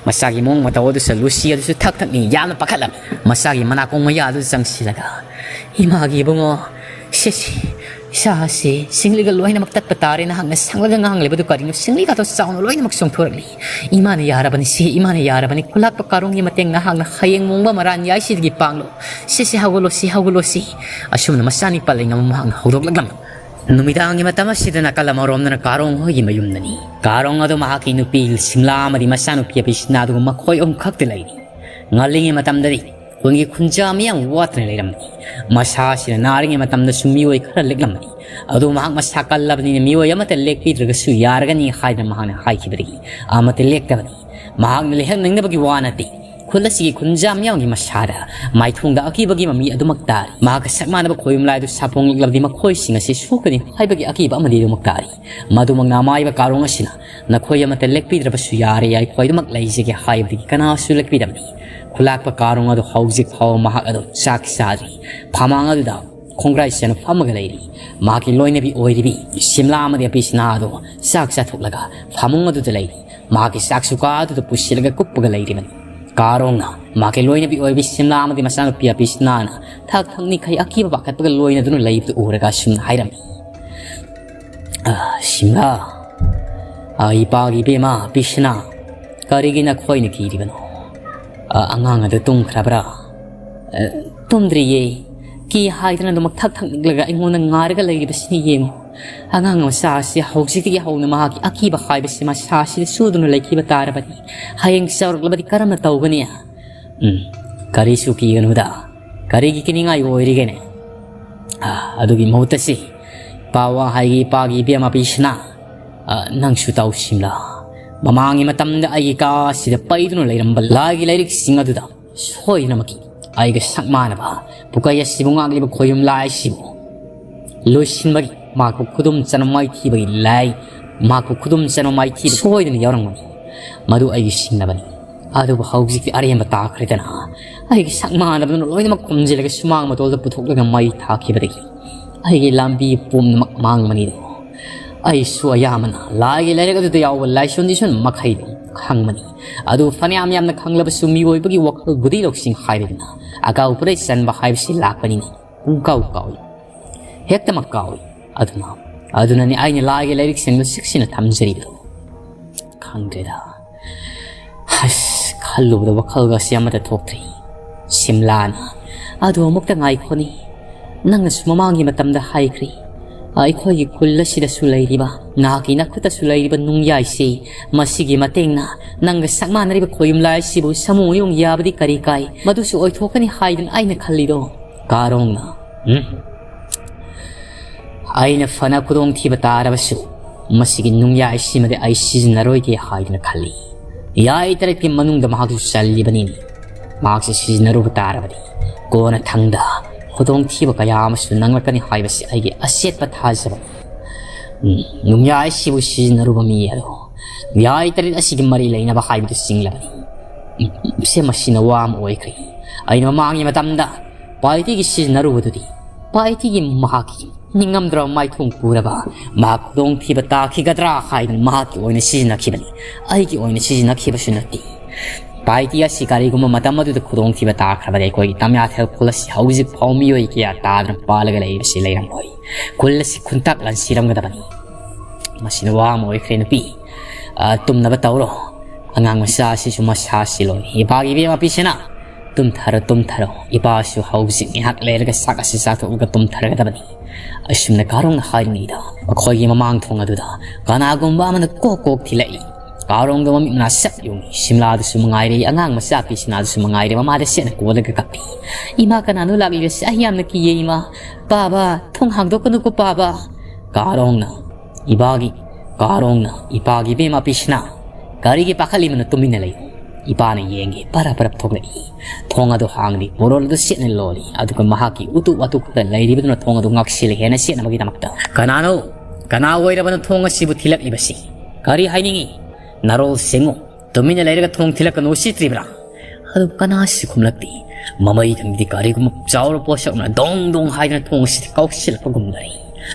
ꯃꯆꯥꯒꯤ ꯃꯑꯣꯡ ꯃꯇꯧ ꯑꯗꯨꯁꯨ ꯂꯨꯁꯤ ꯑꯗꯨꯁꯨ ꯊꯛ ꯊꯛꯅꯤ ꯌꯥꯝꯅ ꯄꯥꯈꯠꯂꯝꯃꯤ꯫ ꯃꯆꯥꯒꯤ ꯃꯅꯥꯀꯣꯡ ꯃꯌꯥ ꯑꯗꯨ ꯆꯪꯁꯤꯜꯂꯒ, "ꯏꯃꯥꯒꯤ ꯏꯕꯨꯡꯉꯣ, ꯁꯦ, ꯁꯦ, ꯏꯁꯥꯁꯦ ꯁꯤꯡꯂꯤꯒ ꯂꯣꯏꯅꯃꯛ ꯇꯠꯄ ꯇꯥꯔꯦ꯫ ꯅꯍꯥꯛꯅ ꯁꯪꯂꯒ ꯉꯥꯡꯂꯤꯕꯗꯨ ꯀꯔꯤꯅꯣ? ꯁꯤꯡꯂꯤꯒꯗꯣ ꯆꯥꯎꯅ ꯂꯣꯏꯅꯃꯛ ꯆꯣꯡꯊꯣꯔꯛꯂꯤ꯫ ꯏꯃꯥꯅ ꯌꯥꯔꯕꯅꯤ ꯁꯦ, ꯏꯃꯥꯅ ꯌꯥꯔꯕꯅꯤ꯫ ꯈꯨꯂꯥꯛꯄ ꯀꯥꯔꯣꯡꯒꯤ ꯃꯇꯦꯡ ꯅꯍꯥꯛꯅ ꯍꯌꯦꯡ ꯃꯣꯡꯕ ꯃꯔꯥꯟ ꯌꯥꯏꯁꯤꯗꯒꯤ ꯄꯥꯡꯂꯣ꯫ ꯁꯦ, ꯁꯦ, ꯍꯧꯒꯠꯂꯣ ꯁꯦ, ꯍꯧꯒꯠꯂꯣ ꯁꯦ꯫" ꯑꯁꯨꯝꯅ ꯃꯆꯥꯅꯤ ꯄꯜꯂꯤꯉꯝ ꯃꯍꯥꯛꯅ ꯍꯧꯗꯣꯛꯂꯛꯂꯝꯃꯤ꯫ ꯅꯨꯃꯤꯗꯥꯡꯒꯤ ꯃꯇꯝ ꯑꯁꯤꯗ ꯅꯥꯀꯜ ꯑꯃꯔꯣꯝꯗꯅ ꯀꯥꯔꯣꯡ ꯍꯣꯏꯒꯤ ꯃꯌꯨꯝꯗꯅꯤ꯫ ꯀꯥꯔꯣꯡ ꯑꯗꯨ ꯃꯍꯥꯛꯀꯤ ꯅꯨꯄꯤ ꯁꯤꯝꯂꯥ ꯑꯃꯗꯤ ꯃꯆꯥꯅꯨꯄꯤ ꯑꯄꯤꯁꯤꯅꯥ ꯑꯗꯨꯒ ꯃꯈꯣꯏ ꯑꯍꯨꯝ ꯈꯛꯇ ꯂꯩꯔꯤ꯫ ꯉꯜꯂꯤꯉꯩ ꯃꯇꯝꯗꯗꯤ ꯈꯨꯟꯒꯤ ꯈꯨꯟꯖꯥ ꯃꯤꯌꯥꯝ ꯋꯥꯠꯇꯅ ꯂꯩꯔꯝꯕꯅꯤ꯫ ꯃꯁꯥꯁꯤꯅ ꯅꯥꯔꯤꯉꯩ ꯃꯇꯝꯗꯁꯨ ꯃꯤꯑꯣꯏ ꯈꯔ ꯂꯦꯛꯂꯝꯕꯅꯤ꯫ ꯑꯗꯨ ꯃꯍꯥꯛ ꯃꯁꯥ ꯀꯜꯂꯕꯅꯤꯅ ꯃꯤꯑꯣꯏ ꯑꯃꯠꯇ ꯂꯦꯛꯄꯤꯗ꯭ꯔꯒꯁꯨ ꯌꯥꯔꯒꯅꯤ ꯍꯥꯏꯗꯅ ꯃꯍꯥꯛꯅ ꯍꯥꯏꯈꯤꯕꯗꯒꯤ ꯑꯃꯠꯇ ꯂꯦꯛꯇꯕꯅꯤ꯫ ꯃꯍꯥꯛꯅ ꯂꯩꯍꯟꯅꯤꯡꯗꯕꯒꯤ ꯋꯥ ꯅꯠꯇꯦ꯫ ꯈꯨꯜ ꯑꯁꯤꯒꯤ ꯈꯨꯟꯖꯥ ꯃꯤꯌꯥꯝꯒꯤ ꯃꯁꯥꯗ ꯃꯥꯏꯊꯣꯡꯗ ꯑꯀꯤꯕꯒꯤ ꯃꯃꯤ ꯑꯗꯨꯃꯛ ꯇꯥꯔꯤ꯫ ꯃꯍꯥꯛꯀ ꯁꯛ ꯃꯥꯟꯅꯕ ꯈꯣꯌꯨꯝ ꯂꯥꯏꯗꯨ ꯁꯥꯐꯣꯡꯂꯛꯂꯕꯗꯤ ꯃꯈꯣꯏꯁꯤꯡ ꯑꯁꯤ ꯁꯣꯛꯀꯅꯤ ꯍꯥꯏꯕꯒꯤ ꯑꯀꯤꯕ ꯑꯃꯗꯤ ꯑꯗꯨꯃꯛ ꯇꯥꯔꯤ꯫ ꯃꯗꯨꯃꯛꯅ ꯑꯃꯥꯏꯕ ꯀꯥꯔꯣꯡ ꯑꯁꯤꯅ "ꯅꯈꯣꯏ ꯑꯃꯠꯇ ꯂꯦꯛꯄꯤꯗ꯭ꯔꯕꯁꯨ ꯌꯥꯔꯦ, ꯑꯩꯈꯣꯏ ꯑꯗꯨꯃꯛ ꯂꯩꯖꯒꯦ" ꯍꯥꯏꯕꯗꯒꯤ ꯀꯅꯥꯁꯨ ꯂꯦꯛꯄꯤꯗꯕꯅꯤ꯫ ꯈꯨꯂꯥꯛꯄ ꯀꯥꯔꯣꯡ ꯑꯗꯨ ꯍꯧꯖꯤꯛ ꯐꯥꯎꯕ ꯃꯍꯥꯛ ꯑꯗꯨ ꯆꯥꯛ ꯆꯥꯗ꯭ꯔꯤ꯫ ꯐꯃꯥꯡ ꯑꯗꯨꯗ ꯈꯣꯡꯒ꯭ꯔꯥꯏ ꯆꯟꯅ ꯐꯝꯃꯒ ꯂꯩꯔꯤ꯫ ꯃꯍꯥꯛꯀꯤ ꯂꯣꯏꯅꯕꯤ ꯑꯣꯏꯔꯤꯕꯤ ꯁꯤꯝꯂꯥ ꯑꯃꯗꯤ ꯑꯄꯤꯁꯅꯥ ꯑꯗꯨ ꯆꯥꯛ ꯆꯥꯊꯣꯛꯂꯒ ꯐꯃꯨꯡ ꯑꯗꯨꯗ ꯂꯩꯔꯤ꯫ ꯃꯍꯥꯛꯀꯤ ꯆꯥꯛꯁꯨ ꯀꯥ ꯑꯗꯨꯗ ꯄꯨꯁꯤꯜꯂꯒ ꯀꯨꯞꯄꯒ ꯂꯩꯔꯤꯕꯅꯤ꯫ ꯀꯥꯔꯣꯡꯅ ꯃꯍꯥꯛꯀꯤ ꯂꯣꯏꯅꯕꯤ ꯑꯣꯏꯕꯤ ꯁꯤꯝꯂꯥ ꯑꯃꯗꯤ ꯃꯆꯥꯅꯨꯄꯤ ꯑꯄꯤꯁꯅꯥꯅ ꯊꯛ ꯊꯛꯅꯤꯈꯩ ꯑꯀꯤꯕ ꯄꯥꯈꯠꯄꯒ ꯂꯣꯏꯅꯗꯨꯅ ꯂꯩꯕꯗꯨ ꯎꯔꯒ ꯑꯁꯨꯝꯅ ꯍꯥꯏꯔꯝꯃꯤ, "ꯑ, ꯁꯤꯝꯂꯥ, ꯑ, ꯏꯄꯥꯒꯤ ꯏꯕꯦꯝꯃ ꯑꯄꯤꯁꯅꯥ, ꯀꯔꯤꯒꯤ ꯅꯈꯣꯏꯅ ꯀꯤꯔꯤꯕꯅꯣ? ꯑ, ꯑꯉꯥꯡ ꯑꯗꯨ ꯇꯨꯝꯈ꯭ꯔꯕ꯭ꯔꯥ?" "ꯑ, ꯇꯨꯝꯗ꯭ꯔꯤꯌꯦ꯫ ꯀꯤ ꯍꯥꯏꯗꯅ ꯑꯗꯨꯃꯛ ꯊꯛ ꯊꯛ ꯅꯤꯛꯂꯒ ꯑꯩꯉꯣꯟꯗ ꯉꯥꯏꯔꯒ ꯂꯩꯔꯤꯕꯁꯤꯅꯤ ꯌꯦꯡꯉꯨ꯫ ꯑꯉꯥꯡ ꯃꯆꯥ ꯑꯁꯤ ꯍꯧꯖꯤꯛꯇꯒꯤ ꯍꯧꯅ ꯃꯍꯥꯛꯀꯤ ꯑꯀꯤꯕ ꯍꯥꯏꯕꯁꯤ ꯃꯁꯥꯁꯤꯗ ꯆꯨꯗꯨꯅ ꯂꯩꯈꯤꯕ ꯇꯥꯔꯕꯗꯤ ꯍꯌꯦꯡ ꯆꯥꯎꯔꯛꯂꯕꯗꯤ ꯀꯔꯝꯅ ꯇꯧꯒꯅꯤ?" "ꯎꯝ, ꯀꯔꯤꯁꯨ ꯀꯤꯒꯅꯨꯗ꯫ ꯀꯔꯤꯒꯤ ꯀꯤꯅꯤꯡꯉꯥꯏ ꯑꯣꯏꯔꯤꯒꯦꯅꯦ? ꯑ, ꯑꯗꯨꯒꯤ ꯃꯍꯨꯠꯇ ꯁꯤ ꯏꯄꯥ ꯋꯥ ꯍꯥꯏꯒꯦ, ꯏꯄꯥꯒꯤ ꯏꯕꯦꯝꯃ ꯑꯄꯤꯁꯅꯥ, ꯑ, ꯅꯪꯁꯨ ꯇꯧ ꯁꯤꯝꯂꯥ꯫ ꯃꯃꯥꯡꯒꯤ ꯃꯇꯝꯗ ꯑꯩꯒꯤ ꯀꯥ ꯑꯁꯤꯗ ꯄꯩꯗꯨꯅ ꯂꯩꯔꯝꯕ ꯂꯥꯏꯒꯤ ꯂꯥꯏꯔꯤꯛꯁꯤꯡ ꯑꯗꯨꯗ ꯁꯣꯏꯗꯅꯃꯛꯀꯤ ꯑꯩꯒ ꯁꯛ ꯃꯥꯟꯅꯕ ꯄꯨꯀꯩ ꯑꯁꯤꯕꯨ ꯉꯥꯛꯂꯤꯕ ꯈꯣꯌꯨꯝ ꯂꯥꯏ ꯑꯁꯤꯕꯨ ꯂꯣꯏꯁꯤꯟꯕꯒꯤ ꯃꯍꯥꯛꯄꯨ ꯈꯨꯗꯨꯝ ꯆꯟꯕ ꯃꯥꯏꯊꯤꯕꯒꯤ ꯂꯥꯏ, ꯃꯍꯥꯛꯄꯨ ꯈꯨꯗꯨꯝ ꯆꯟꯕ ꯃꯥꯏꯊꯤꯕ ꯁꯣꯏꯗꯅ ꯌꯥꯎꯔꯝꯒꯅꯤ꯫ ꯃꯗꯨ ꯑꯩꯒꯤ ꯁꯤꯡꯅꯕꯅꯤ꯫ ꯑꯗꯨꯕꯨ ꯍꯧꯖꯤꯛꯇꯤ ꯑꯔꯦꯝꯕ ꯇꯥꯈ꯭ꯔꯦꯗꯅ꯫ ꯑꯩꯒꯤ ꯁꯛ ꯃꯥꯟꯅꯕꯗꯨꯅ ꯂꯣꯏꯅꯃꯛ ꯈꯣꯝꯖꯤꯜꯂꯒ ꯁꯨꯃꯥꯡ ꯃꯇꯣꯜꯗ ꯄꯨꯊꯣꯛꯂꯒ ꯃꯩ ꯊꯥꯈꯤꯕꯗꯒꯤ ꯑꯩꯒꯤ ꯂꯝꯕꯤ ꯄꯨꯝꯅꯃꯛ ꯃꯥꯡꯕꯅꯤꯗꯣ꯫ ꯑꯩꯁꯨ ꯑꯌꯥꯝꯕꯅ ꯂꯥꯏꯒꯤ ꯂꯥꯏꯔꯤꯛ ꯑꯗꯨꯗ ꯌꯥꯎꯕ ꯂꯥꯏꯁꯣꯟ ꯂꯤꯁꯣꯟ ꯃꯈꯩꯗꯣ ꯈꯪꯕꯅꯤ꯫ ꯑꯗꯨ ꯐꯅꯌꯥꯝ ꯌꯥꯝꯅ ꯈꯪꯂꯕꯁꯨ ꯃꯤꯑꯣꯏꯕꯒꯤ ꯋꯥꯈꯜꯕꯨꯗꯤ ꯂꯧꯁꯤꯡ ꯍꯥꯏꯔꯗꯅ ꯑꯀꯥꯎ ꯄꯨꯔꯩ ꯆꯟꯕ ꯍꯥꯏꯕꯁꯤ ꯂꯥꯛꯄꯅꯤꯅ ꯄꯨꯡꯀꯥꯎ ꯀꯥꯎꯏ꯫ ꯍꯦꯛꯇꯃꯛ ꯀꯥꯎꯏ꯫ ꯑꯗꯨꯅ, ꯑꯗꯨꯅꯅꯤ ꯑꯩꯅ ꯂꯥꯏꯒꯤ ꯂꯥꯏꯔꯤꯛꯁꯤꯡꯗꯨ ꯆꯦꯛꯁꯤꯟꯅ ꯊꯝꯖꯔꯤꯕꯗꯣ꯫ ꯈꯪꯗ꯭ꯔꯦꯗ꯫ ꯑꯁ, ꯈꯜꯂꯨꯕꯗ ꯋꯥꯈꯜꯒꯁꯤ ꯑꯃꯠꯇ ꯊꯣꯛꯇ꯭ꯔꯦ꯫ ꯁꯤꯝꯂꯥꯅ, "ꯑꯗꯨ ꯑꯃꯨꯛꯇ ꯉꯥꯏꯈꯣꯅꯦ꯫ ꯅꯪꯅꯁꯨ ꯃꯃꯥꯡꯒꯤ ꯃꯇꯝꯗ ꯍꯥꯏꯈ꯭ꯔꯦ, ꯑꯩꯈꯣꯏꯒꯤ ꯈꯨꯜ ꯑꯁꯤꯗꯁꯨ ꯂꯩꯔꯤꯕ, ꯅꯍꯥꯛꯀꯤ ꯅꯈꯨꯠꯇꯁꯨ ꯂꯩꯔꯤꯕ ꯅꯨꯡꯌꯥꯏꯁꯦ, ꯃꯁꯤꯒꯤ ꯃꯇꯦꯡꯅ ꯅꯪꯒ ꯁꯛ ꯃꯥꯟꯅꯔꯤꯕ ꯈꯣꯌꯨꯝ ꯂꯥꯏ ꯑꯁꯤꯕꯨ ꯁꯥꯃꯨ ꯌꯣꯡ ꯌꯥꯕꯗꯤ ꯀꯔꯤ ꯀꯥꯏ? ꯃꯗꯨꯁꯨ ꯑꯣꯏꯊꯣꯛꯀꯅꯤ ꯍꯥꯏꯗꯅ ꯑꯩꯅ ꯈꯜꯂꯤꯗꯣ?" ꯀꯥꯔꯣꯡꯅ, "ꯎꯝ? ꯑꯩꯅ ꯐꯅ ꯈꯨꯗꯣꯡꯊꯤꯕ ꯇꯥꯔꯕꯁꯨ, ꯃꯁꯤꯒꯤ ꯅꯨꯡꯌꯥꯏꯁꯤꯃꯗꯤ ꯑꯩ ꯁꯤꯖꯤꯟꯅꯔꯣꯏꯒꯦ ꯍꯥꯏꯗꯨꯅ ꯈꯜꯂꯤ꯫ ꯌꯥꯏ ꯇꯔꯦꯠꯀꯤ ꯃꯅꯨꯡꯗ ꯃꯍꯥꯛꯁꯨ ꯆꯜꯂꯤꯕꯅꯤꯅꯦ꯫ ꯃꯍꯥꯛꯁꯦ ꯁꯤꯖꯤꯟꯅꯔꯨꯕ ꯇꯥꯔꯕꯗꯤ, ꯀꯣꯟꯅ ꯊꯪꯗ ꯈꯨꯗꯣꯡꯊꯤꯕ ꯀꯌꯥ ꯑꯃꯁꯨ ꯅꯪꯂꯛꯀꯅꯤ ꯍꯥꯏꯕꯁꯤ ꯑꯩꯒꯤ ꯑꯆꯦꯠꯄ ꯊꯥꯖꯕꯅꯤ꯫ ꯎꯝ, ꯅꯨꯡꯌꯥꯏꯁꯤꯕꯨ ꯁꯤꯖꯤꯟꯅꯔꯨꯕ ꯃꯤ ꯑꯗꯣ ꯌꯥꯏ ꯇꯔꯦꯠ ꯑꯁꯤꯒꯤ ꯃꯔꯤ ꯂꯩꯅꯕ ꯍꯥꯏꯕꯗꯨ ꯆꯤꯡꯂꯕꯅꯤ꯫ ꯎꯝ, ꯁꯦ, ꯃꯁꯤꯅ ꯋꯥ ꯑꯃ ꯑꯣꯏꯈ꯭ꯔꯦ꯫ ꯑꯩꯅ ꯃꯃꯥꯡꯒꯤ ꯃꯇꯝꯗ ꯄꯥꯏꯇꯤꯒꯤ ꯁꯤꯖꯤꯟꯅꯔꯨꯕꯗꯨꯗꯤ, ꯄꯥꯏꯇꯤꯒꯤ ꯃꯍꯥꯛꯀꯤ ꯅꯤꯡꯉꯝꯗ꯭ꯔꯕ ꯃꯥꯏꯊꯣꯡ ꯄꯨꯔꯕ ꯃꯍꯥꯛ ꯈꯨꯗꯣꯡꯊꯤꯕ ꯇꯥꯈꯤꯒꯗ꯭ꯔꯥ ꯍꯥꯏꯗꯨꯅ ꯃꯍꯥꯛꯀꯤ ꯑꯣꯏꯅ ꯁꯤꯖꯤꯟꯅꯈꯤꯕꯅꯤ, ꯑꯩꯒꯤ ꯑꯣꯏꯅ ꯁꯤꯖꯤꯟꯅꯈꯤꯕꯁꯨ ꯅꯠꯇꯦ꯫ ꯄꯥꯏꯇꯤ ꯑꯁꯤ ꯀꯔꯤꯒꯨꯝꯕ ꯃꯇꯝ ꯑꯗꯨꯗ ꯈꯨꯗꯣꯡꯊꯤꯕ ꯇꯥꯈ꯭ꯔꯕꯗꯤ ꯑꯩꯈꯣꯏꯒꯤ ꯇꯝꯌꯥꯊꯦꯜ ꯈꯨꯜ ꯑꯁꯤ ꯍꯧꯖꯤꯛ ꯐꯥꯎ ꯃꯤꯑꯣꯏ ꯀꯌꯥ ꯇꯥꯗꯨꯅ ꯄꯥꯜꯂꯒ ꯂꯩꯔꯤꯕꯁꯤ ꯂꯩꯔꯝꯂꯣꯏ꯫ ꯈꯨꯜ ꯑꯁꯤ ꯈꯨꯟꯇꯥꯛ ꯂꯥꯟꯁꯤꯔꯝꯒꯗꯕꯅꯤ꯫ ꯃꯁꯤꯅ ꯋꯥ ꯑꯃ ꯑꯣꯏꯈ꯭ꯔꯦ ꯅꯨꯄꯤ꯫ ꯑ, ꯇꯨꯝꯅꯕ ꯇꯧꯔꯣ꯫ ꯑꯉꯥꯡ ꯃꯆꯥ ꯑꯁꯤꯁꯨ ꯃꯁꯥꯁꯤ ꯂꯣꯏ꯫ ꯏꯄꯥꯒꯤ ꯏꯕꯦꯝꯃ ꯄꯤꯁꯅꯥ, ꯇꯨꯝꯊꯔꯣ, ꯇꯨꯝꯊꯔꯣ꯫ ꯏꯄꯥꯁꯨ ꯍꯧꯖꯤꯛ ꯉꯥꯏꯍꯥꯛ ꯂꯩꯔꯒ ꯆꯥꯛ ꯑꯁꯤ ꯆꯥꯊꯣꯛꯂꯒ ꯇꯨꯝꯊꯔꯒꯗꯕꯅꯤ꯫ ꯑꯁꯨꯝꯅ ꯀꯥꯔꯣꯡꯅ ꯍꯥꯏꯔꯤꯉꯩꯗ ꯃꯈꯣꯏꯒꯤ ꯃꯃꯥꯡ ꯊꯣꯡ ꯑꯗꯨꯗ ꯀꯅꯥꯒꯨꯝꯕ ꯑꯃꯅ ꯀꯣꯛ ꯀꯣꯛ ꯊꯤꯜꯂꯛꯏ꯫ ꯀꯥꯔꯣꯡꯗꯣ ꯃꯃꯤꯠ ꯃꯅꯥ ꯁꯠ ꯌꯨꯡꯉꯤ꯫ ꯁꯤꯝꯂꯥꯗꯨꯁꯨ ꯃꯉꯥꯏꯔꯦ, ꯑꯉꯥꯡ ꯃꯆꯥ ꯄꯤꯁꯅꯥꯗꯨꯁꯨ ꯃꯉꯥꯏꯔꯦ, ꯃꯃꯥꯗ ꯁꯦꯠꯅ ꯀꯣꯜꯂꯒ ꯀꯞꯄꯤ꯫ "ꯏꯃꯥ, ꯀꯅꯥꯅꯣ ꯂꯥꯛꯂꯤꯕꯁꯦ? ꯑꯩ ꯌꯥꯝꯅ ꯀꯤꯌꯦ ꯏꯃꯥ꯫ ꯄꯥꯕ, ꯊꯣꯡ ꯍꯥꯡꯗꯣꯛꯀꯅꯨꯀꯣ ꯄꯥꯕ꯫" ꯀꯥꯔꯣꯡꯅ, ꯏꯕꯥꯒꯤ, ꯀꯥꯔꯣꯡꯅ, "ꯏꯄꯥꯒꯤ ꯏꯕꯦꯝꯃ ꯄꯤꯁꯅꯥ, "ꯀꯔꯤꯒꯤ ꯄꯥꯈꯠꯂꯤꯕꯅꯣ? ꯇꯨꯃꯤꯟꯅ ꯂꯩꯌꯨ꯫" ꯏꯄꯥꯅ ꯌꯦꯡꯉꯤ, ꯄꯔꯞ ꯄꯔꯞ ꯊꯣꯛꯂꯛꯏ꯫ ꯊꯣꯡ ꯑꯗꯨ ꯍꯥꯡꯂꯤ, ꯃꯣꯔꯣꯜ ꯑꯗꯨ ꯆꯦꯠꯅ ꯂꯣꯜꯂꯤ꯫ ꯑꯗꯨꯒ ꯃꯍꯥꯛꯀꯤ ꯎꯇꯨꯞ ꯋꯥꯇꯨꯞꯇ ꯂꯩꯔꯤꯕꯗꯨꯅ ꯊꯣꯡ ꯑꯗꯨ ꯉꯥꯛꯁꯤꯜꯂꯤ ꯍꯦꯟꯅ ꯆꯦꯠꯅꯕꯒꯤꯗꯃꯛꯇ꯫ "ꯀꯅꯥꯅꯣ? ꯀꯅꯥ ꯑꯣꯏꯔꯕꯅꯣ ꯊꯣꯡ ꯑꯁꯤꯕꯨ ꯊꯤꯜꯂꯛꯂꯤꯕꯁꯤ? ꯀꯔꯤ ꯍꯥꯏꯅꯤꯡꯏ? ꯅꯔꯣꯜ ꯁꯦꯡꯉꯨ꯫ ꯇꯨꯃꯤꯟꯅ ꯂꯩꯔꯒ ꯊꯣꯡ ꯊꯤꯜꯂꯛꯀꯅꯨ ꯁꯤꯠꯇ꯭ꯔꯤꯕ꯭ꯔꯥ?" ꯑꯗꯨ ꯀꯅꯥꯁꯨ ꯈꯨꯝꯂꯛꯇꯦ꯫ ꯃꯃꯩ ꯊꯪꯗꯤ ꯀꯔꯤꯒꯨꯝꯕ ꯆꯥꯎꯔꯕ ꯄꯣꯠꯁꯛ ꯑꯃꯅ ꯗꯣꯡ ꯗꯣꯡ ꯍꯥꯏꯗꯨꯅ ꯊꯣꯡ ꯑꯁꯤꯗ ꯀꯥꯎꯁꯤꯜꯂꯛꯄꯒꯨꯝ ꯂꯩ꯫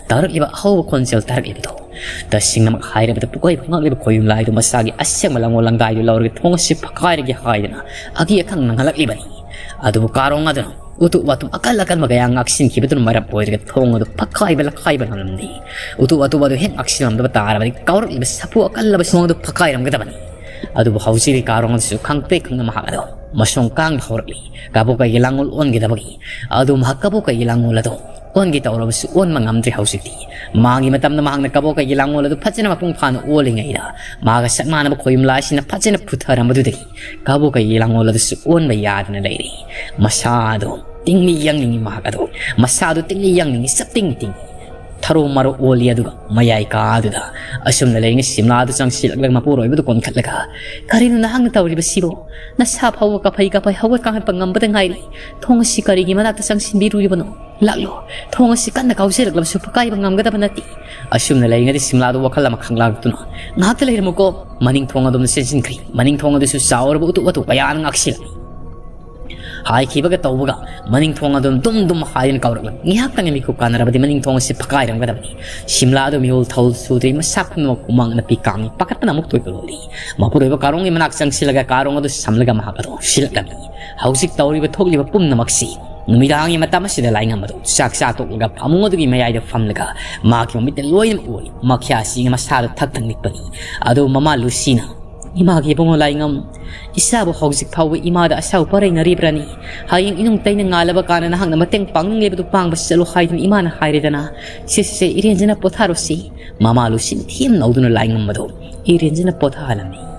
ꯇꯥꯔꯛꯂꯤꯕ ꯑꯍꯧꯕ ꯈꯣꯟꯖꯦꯜ ꯇꯥꯔꯛꯂꯤꯕꯗꯣ, ꯇꯁꯦꯡꯅꯃꯛ ꯍꯥꯏꯔꯕꯗ, ꯄꯨꯀꯣꯏꯕ ꯉꯥꯛꯂꯤꯕ ꯈꯣꯌꯨꯝ ꯂꯥꯏꯗꯨ ꯃꯁꯥꯒꯤ ꯑꯁꯦꯡꯕ ꯂꯪꯉꯣ ꯂꯪꯗꯥꯏꯗꯨ ꯂꯧꯔꯒ ꯊꯣꯡ ꯑꯁꯤ ꯐꯛꯀꯥꯏꯔꯒꯦ ꯍꯥꯏꯗꯨꯅ ꯑꯒꯤ ꯑꯈꯪ ꯅꯪꯍꯜꯂꯛꯂꯤꯕꯅꯤ꯫ ꯑꯗꯨꯕꯨ ꯀꯥꯔꯣꯡ ꯑꯗꯨꯅ ꯎꯇꯨꯞ ꯋꯥꯇꯨꯞ ꯑꯀꯜ ꯑꯀꯟꯕ ꯀꯌꯥ ꯉꯥꯛꯁꯤꯟꯈꯤꯕꯗꯨꯅ ꯃꯔꯝ ꯑꯣꯏꯔꯒ ꯊꯣꯡ ꯑꯗꯨ ꯐꯛꯀꯥꯏꯕ ꯂꯛꯈꯥꯏꯕ ꯉꯝꯂꯝꯗꯦ꯫ ꯎꯇꯨꯞ ꯋꯥꯇꯨꯞ ꯑꯗꯨ ꯍꯦꯛ ꯉꯥꯛꯁꯤꯜꯂꯝꯗꯕ ꯇꯥꯔꯕꯗꯤ ꯀꯥꯎꯔꯛꯂꯤꯕ ꯁꯥꯐꯨ ꯑꯀꯜꯂꯕ ꯊꯣꯡ ꯑꯗꯨ ꯐꯛꯀꯥꯏꯔꯝꯒꯗꯕꯅꯤ꯫ ꯑꯗꯨꯕꯨ ꯍꯧꯖꯤꯛꯇꯤ ꯀꯥꯔꯣꯡ ꯑꯗꯨꯁꯨ ꯈꯪꯄ꯭ꯔꯦꯛ ꯈꯪꯅ ꯃꯍꯥꯛ ꯑꯗꯨ ꯃꯁꯣꯡ ꯀꯥꯡꯗ ꯍꯧꯔꯛꯂꯤ꯫ ꯀꯕꯣꯀꯩꯒꯤ ꯂꯥꯡꯒꯣꯜ ꯑꯣꯟꯒꯗꯕꯒꯤ ꯑꯗꯨ ꯃꯍꯥꯛ ꯀꯕꯣꯀꯩꯒꯤ ꯂꯥꯡꯒꯣꯜ ꯑꯗꯨ ꯑꯣꯟꯒꯦ ꯇꯧꯔꯕꯁꯨ ꯑꯣꯟꯕ ꯉꯝꯗ꯭ꯔꯦ ꯍꯧꯖꯤꯛꯇꯤ꯫ ꯃꯥꯒꯤ ꯃꯇꯝꯗ ꯃꯍꯥꯛꯅ ꯀꯕꯣꯀꯩꯒꯤ ꯂꯥꯡꯒꯣꯜ ꯑꯗꯨ ꯐꯖꯅ ꯃꯄꯨꯡ ꯐꯥꯅ ꯑꯣꯜꯂꯤꯉꯩꯗ ꯃꯥꯒ ꯆꯞ ꯃꯥꯟꯅꯕ ꯈꯣꯌꯨꯝ ꯂꯥꯏꯁꯤꯅ ꯐꯖꯅ ꯄꯨꯊꯔꯝꯕꯗꯨꯗꯒꯤ ꯀꯕꯣꯀꯩꯒꯤ ꯂꯥꯡꯒꯣꯜ ꯑꯗꯨꯁꯨ ꯑꯣꯟꯕ ꯌꯥꯗꯅ ꯂꯩꯔꯤ꯫ ꯃꯁꯥꯗꯣ ꯇꯤꯡꯂꯤ ꯌꯥꯡꯅꯤꯡꯉꯤ ꯃꯍꯥꯛ ꯑꯗꯣ꯫ ꯃꯁꯥꯗꯣ ꯇꯤꯡꯂꯤ ꯌꯥꯡꯅꯤꯡꯉꯤ, ꯆꯞ ꯇꯤꯡ ꯇꯤꯡꯉꯤ꯫ ꯊꯔꯣ ꯃꯔꯣ ꯑꯣꯜꯂꯤ, ꯑꯗꯨꯒ ꯃꯌꯥꯏ ꯀꯥꯗꯨꯗ ꯑꯁꯨꯝꯅ ꯂꯩꯔꯤꯉꯩ ꯁꯤꯝꯂꯥꯗꯨ ꯆꯪꯁꯤꯜꯂꯛꯂꯒ ꯃꯄꯨꯔꯣꯏꯕꯗꯨ ꯀꯣꯟꯈꯠꯂꯒ, "ꯀꯔꯤꯅꯣ ꯅꯍꯥꯛꯅ ꯇꯧꯔꯤꯕꯁꯤꯕꯣ? ꯅꯁꯥ ꯐꯥꯎꯕ ꯀꯥꯐꯩ ꯀꯥꯐꯩ ꯍꯧꯒꯠ ꯀꯥꯡꯈꯠꯄ ꯉꯝꯕꯗ ꯉꯥꯏꯔꯤ꯫ ꯊꯣꯡ ꯑꯁꯤ ꯀꯔꯤꯒꯤ ꯃꯅꯥꯛꯇ ꯆꯪꯁꯤꯟꯕꯤꯔꯨꯔꯤꯕꯅꯣ? ꯂꯥꯛꯂꯣ, ꯊꯣꯡ ꯑꯁꯤ ꯀꯟꯅ ꯀꯥꯎꯖꯔꯛꯂꯕꯁꯨ ꯐꯛꯀꯥꯏꯕ ꯉꯝꯒꯗꯕ ꯅꯠꯇꯦ꯫" ꯑꯁꯨꯝꯅ ꯂꯩꯔꯤꯉꯩꯗ ꯁꯤꯝꯂꯥꯗꯨ ꯋꯥꯈꯜ ꯑꯃ ꯈꯪꯂꯛꯇꯨꯅ, "ꯉꯥꯏꯍꯥꯛꯇ ꯂꯩꯔꯝꯃꯨꯀꯣ, ꯃꯅꯤꯡ ꯊꯣꯡ ꯑꯗꯣꯝꯗ ꯆꯦꯟꯁꯤꯟꯈ꯭ꯔꯤ꯫" ꯃꯅꯤꯡ ꯊꯣꯡ ꯑꯗꯨꯁꯨ ꯆꯥꯎꯔꯕ ꯎꯇꯨꯞ ꯋꯥꯇꯨꯞ ꯀꯌꯥꯅ ꯉꯥꯛꯁꯤꯜꯂꯤ꯫ ꯍꯥꯏꯈꯤꯕꯒ ꯇꯧꯕꯒ ꯃꯅꯤꯡ ꯊꯣꯡ ꯑꯗꯨꯝ ꯗꯨꯝ ꯗꯨꯝ ꯍꯥꯏꯗꯨꯅ ꯀꯥꯎꯔꯛꯂꯝꯃꯤ꯫ ꯉꯥꯏꯍꯥꯛꯇꯪꯒꯤ ꯃꯤꯀꯨꯞ ꯀꯥꯟꯅꯔꯕꯗꯤ ꯃꯅꯤꯡ ꯊꯣꯡ ꯑꯁꯤ ꯐꯛꯀꯥꯏꯔꯝꯒꯗꯕꯅꯤ꯫ ꯁꯤꯝꯂꯥ ꯑꯗꯨ ꯃꯤꯍꯨꯜ ꯊꯧ ꯁꯨꯗ꯭ꯔꯤ, ꯃꯁꯥ ꯄꯨꯝꯅꯃꯛ ꯍꯨꯃꯥꯡ ꯅꯞꯄꯤ ꯀꯥꯡꯉꯤ꯫ ꯄꯥꯈꯠꯄꯅ ꯑꯃꯨꯛ ꯇꯣꯏꯕ ꯂꯣꯜꯂꯤ꯫ ꯃꯄꯨꯔꯣꯏꯕ ꯀꯥꯔꯣꯡꯒꯤ ꯃꯅꯥꯛ ꯆꯪꯁꯤꯜꯂꯒ ꯀꯥꯔꯣꯡ ꯑꯗꯨ ꯁꯝꯂꯒ ꯃꯍꯥꯛ ꯑꯗꯨ ꯁꯤꯜꯂꯛꯂꯝꯃꯤ꯫ ꯍꯧꯖꯤꯛ ꯇꯧꯔꯤꯕ ꯊꯣꯛꯂꯤꯕ ꯄꯨꯝꯅꯃꯛꯁꯤ ꯅꯨꯃꯤꯗꯥꯡꯒꯤ ꯃꯇꯝ ꯑꯁꯤꯗ ꯂꯥꯏꯉꯝ ꯑꯗꯨ ꯆꯥꯛ ꯆꯥ ꯇꯣꯛꯂꯒ ꯐꯃꯨꯡ ꯑꯗꯨꯒꯤ ꯃꯌꯥꯏꯗ ꯐꯝꯂꯒ ꯃꯍꯥꯛꯀꯤ ꯃꯃꯤꯠꯇ ꯂꯣꯏꯅꯃꯛ ꯎꯏ꯫ ꯃꯈ꯭ꯌꯥꯁꯤꯡꯅ ꯃꯁꯥꯗ ꯊꯛ ꯊꯛ ꯅꯤꯛꯄꯅꯤ꯫ ꯑꯗꯨ ꯃꯃꯥ ꯂꯨꯁꯤꯅ, "ꯏꯃꯥꯒꯤ ꯏꯕꯨꯡꯉꯣ ꯂꯥꯏꯉꯝ, ꯏꯆꯥꯕꯨ ꯍꯧꯖꯤꯛ ꯐꯥꯎꯕ ꯏꯃꯥꯗ ꯑꯁꯥꯎ ꯄꯔꯩꯅꯔꯤꯕ꯭ꯔꯅꯤ? ꯍꯌꯦꯡ ꯏꯅꯨꯡ ꯇꯩꯅ ꯉꯥꯜꯂꯕ ꯀꯥꯟꯗ ꯅꯍꯥꯛꯅ ꯃꯇꯦꯡ ꯄꯥꯡꯅꯤꯡꯂꯤꯕꯗꯨ ꯄꯥꯡꯕ ꯆꯠꯂꯨ ꯍꯥꯏꯗꯨꯅ ꯏꯃꯥꯅ ꯍꯥꯏꯔꯦꯗꯅ꯫ ꯁꯦ, ꯁꯦ, ꯁꯦ, ꯏꯔꯦꯟꯖꯅ ꯄꯣꯊꯥꯔꯣꯁꯤ꯫" ꯃꯃꯥ ꯂꯨꯁꯤꯅ ꯊꯦꯝ ꯅꯧꯗꯨꯅ ꯂꯥꯏꯉꯝ ꯑꯗꯨ ꯏꯔꯦꯟꯖꯅ ꯄꯣꯊꯥꯍꯜꯂꯝꯃꯤ꯫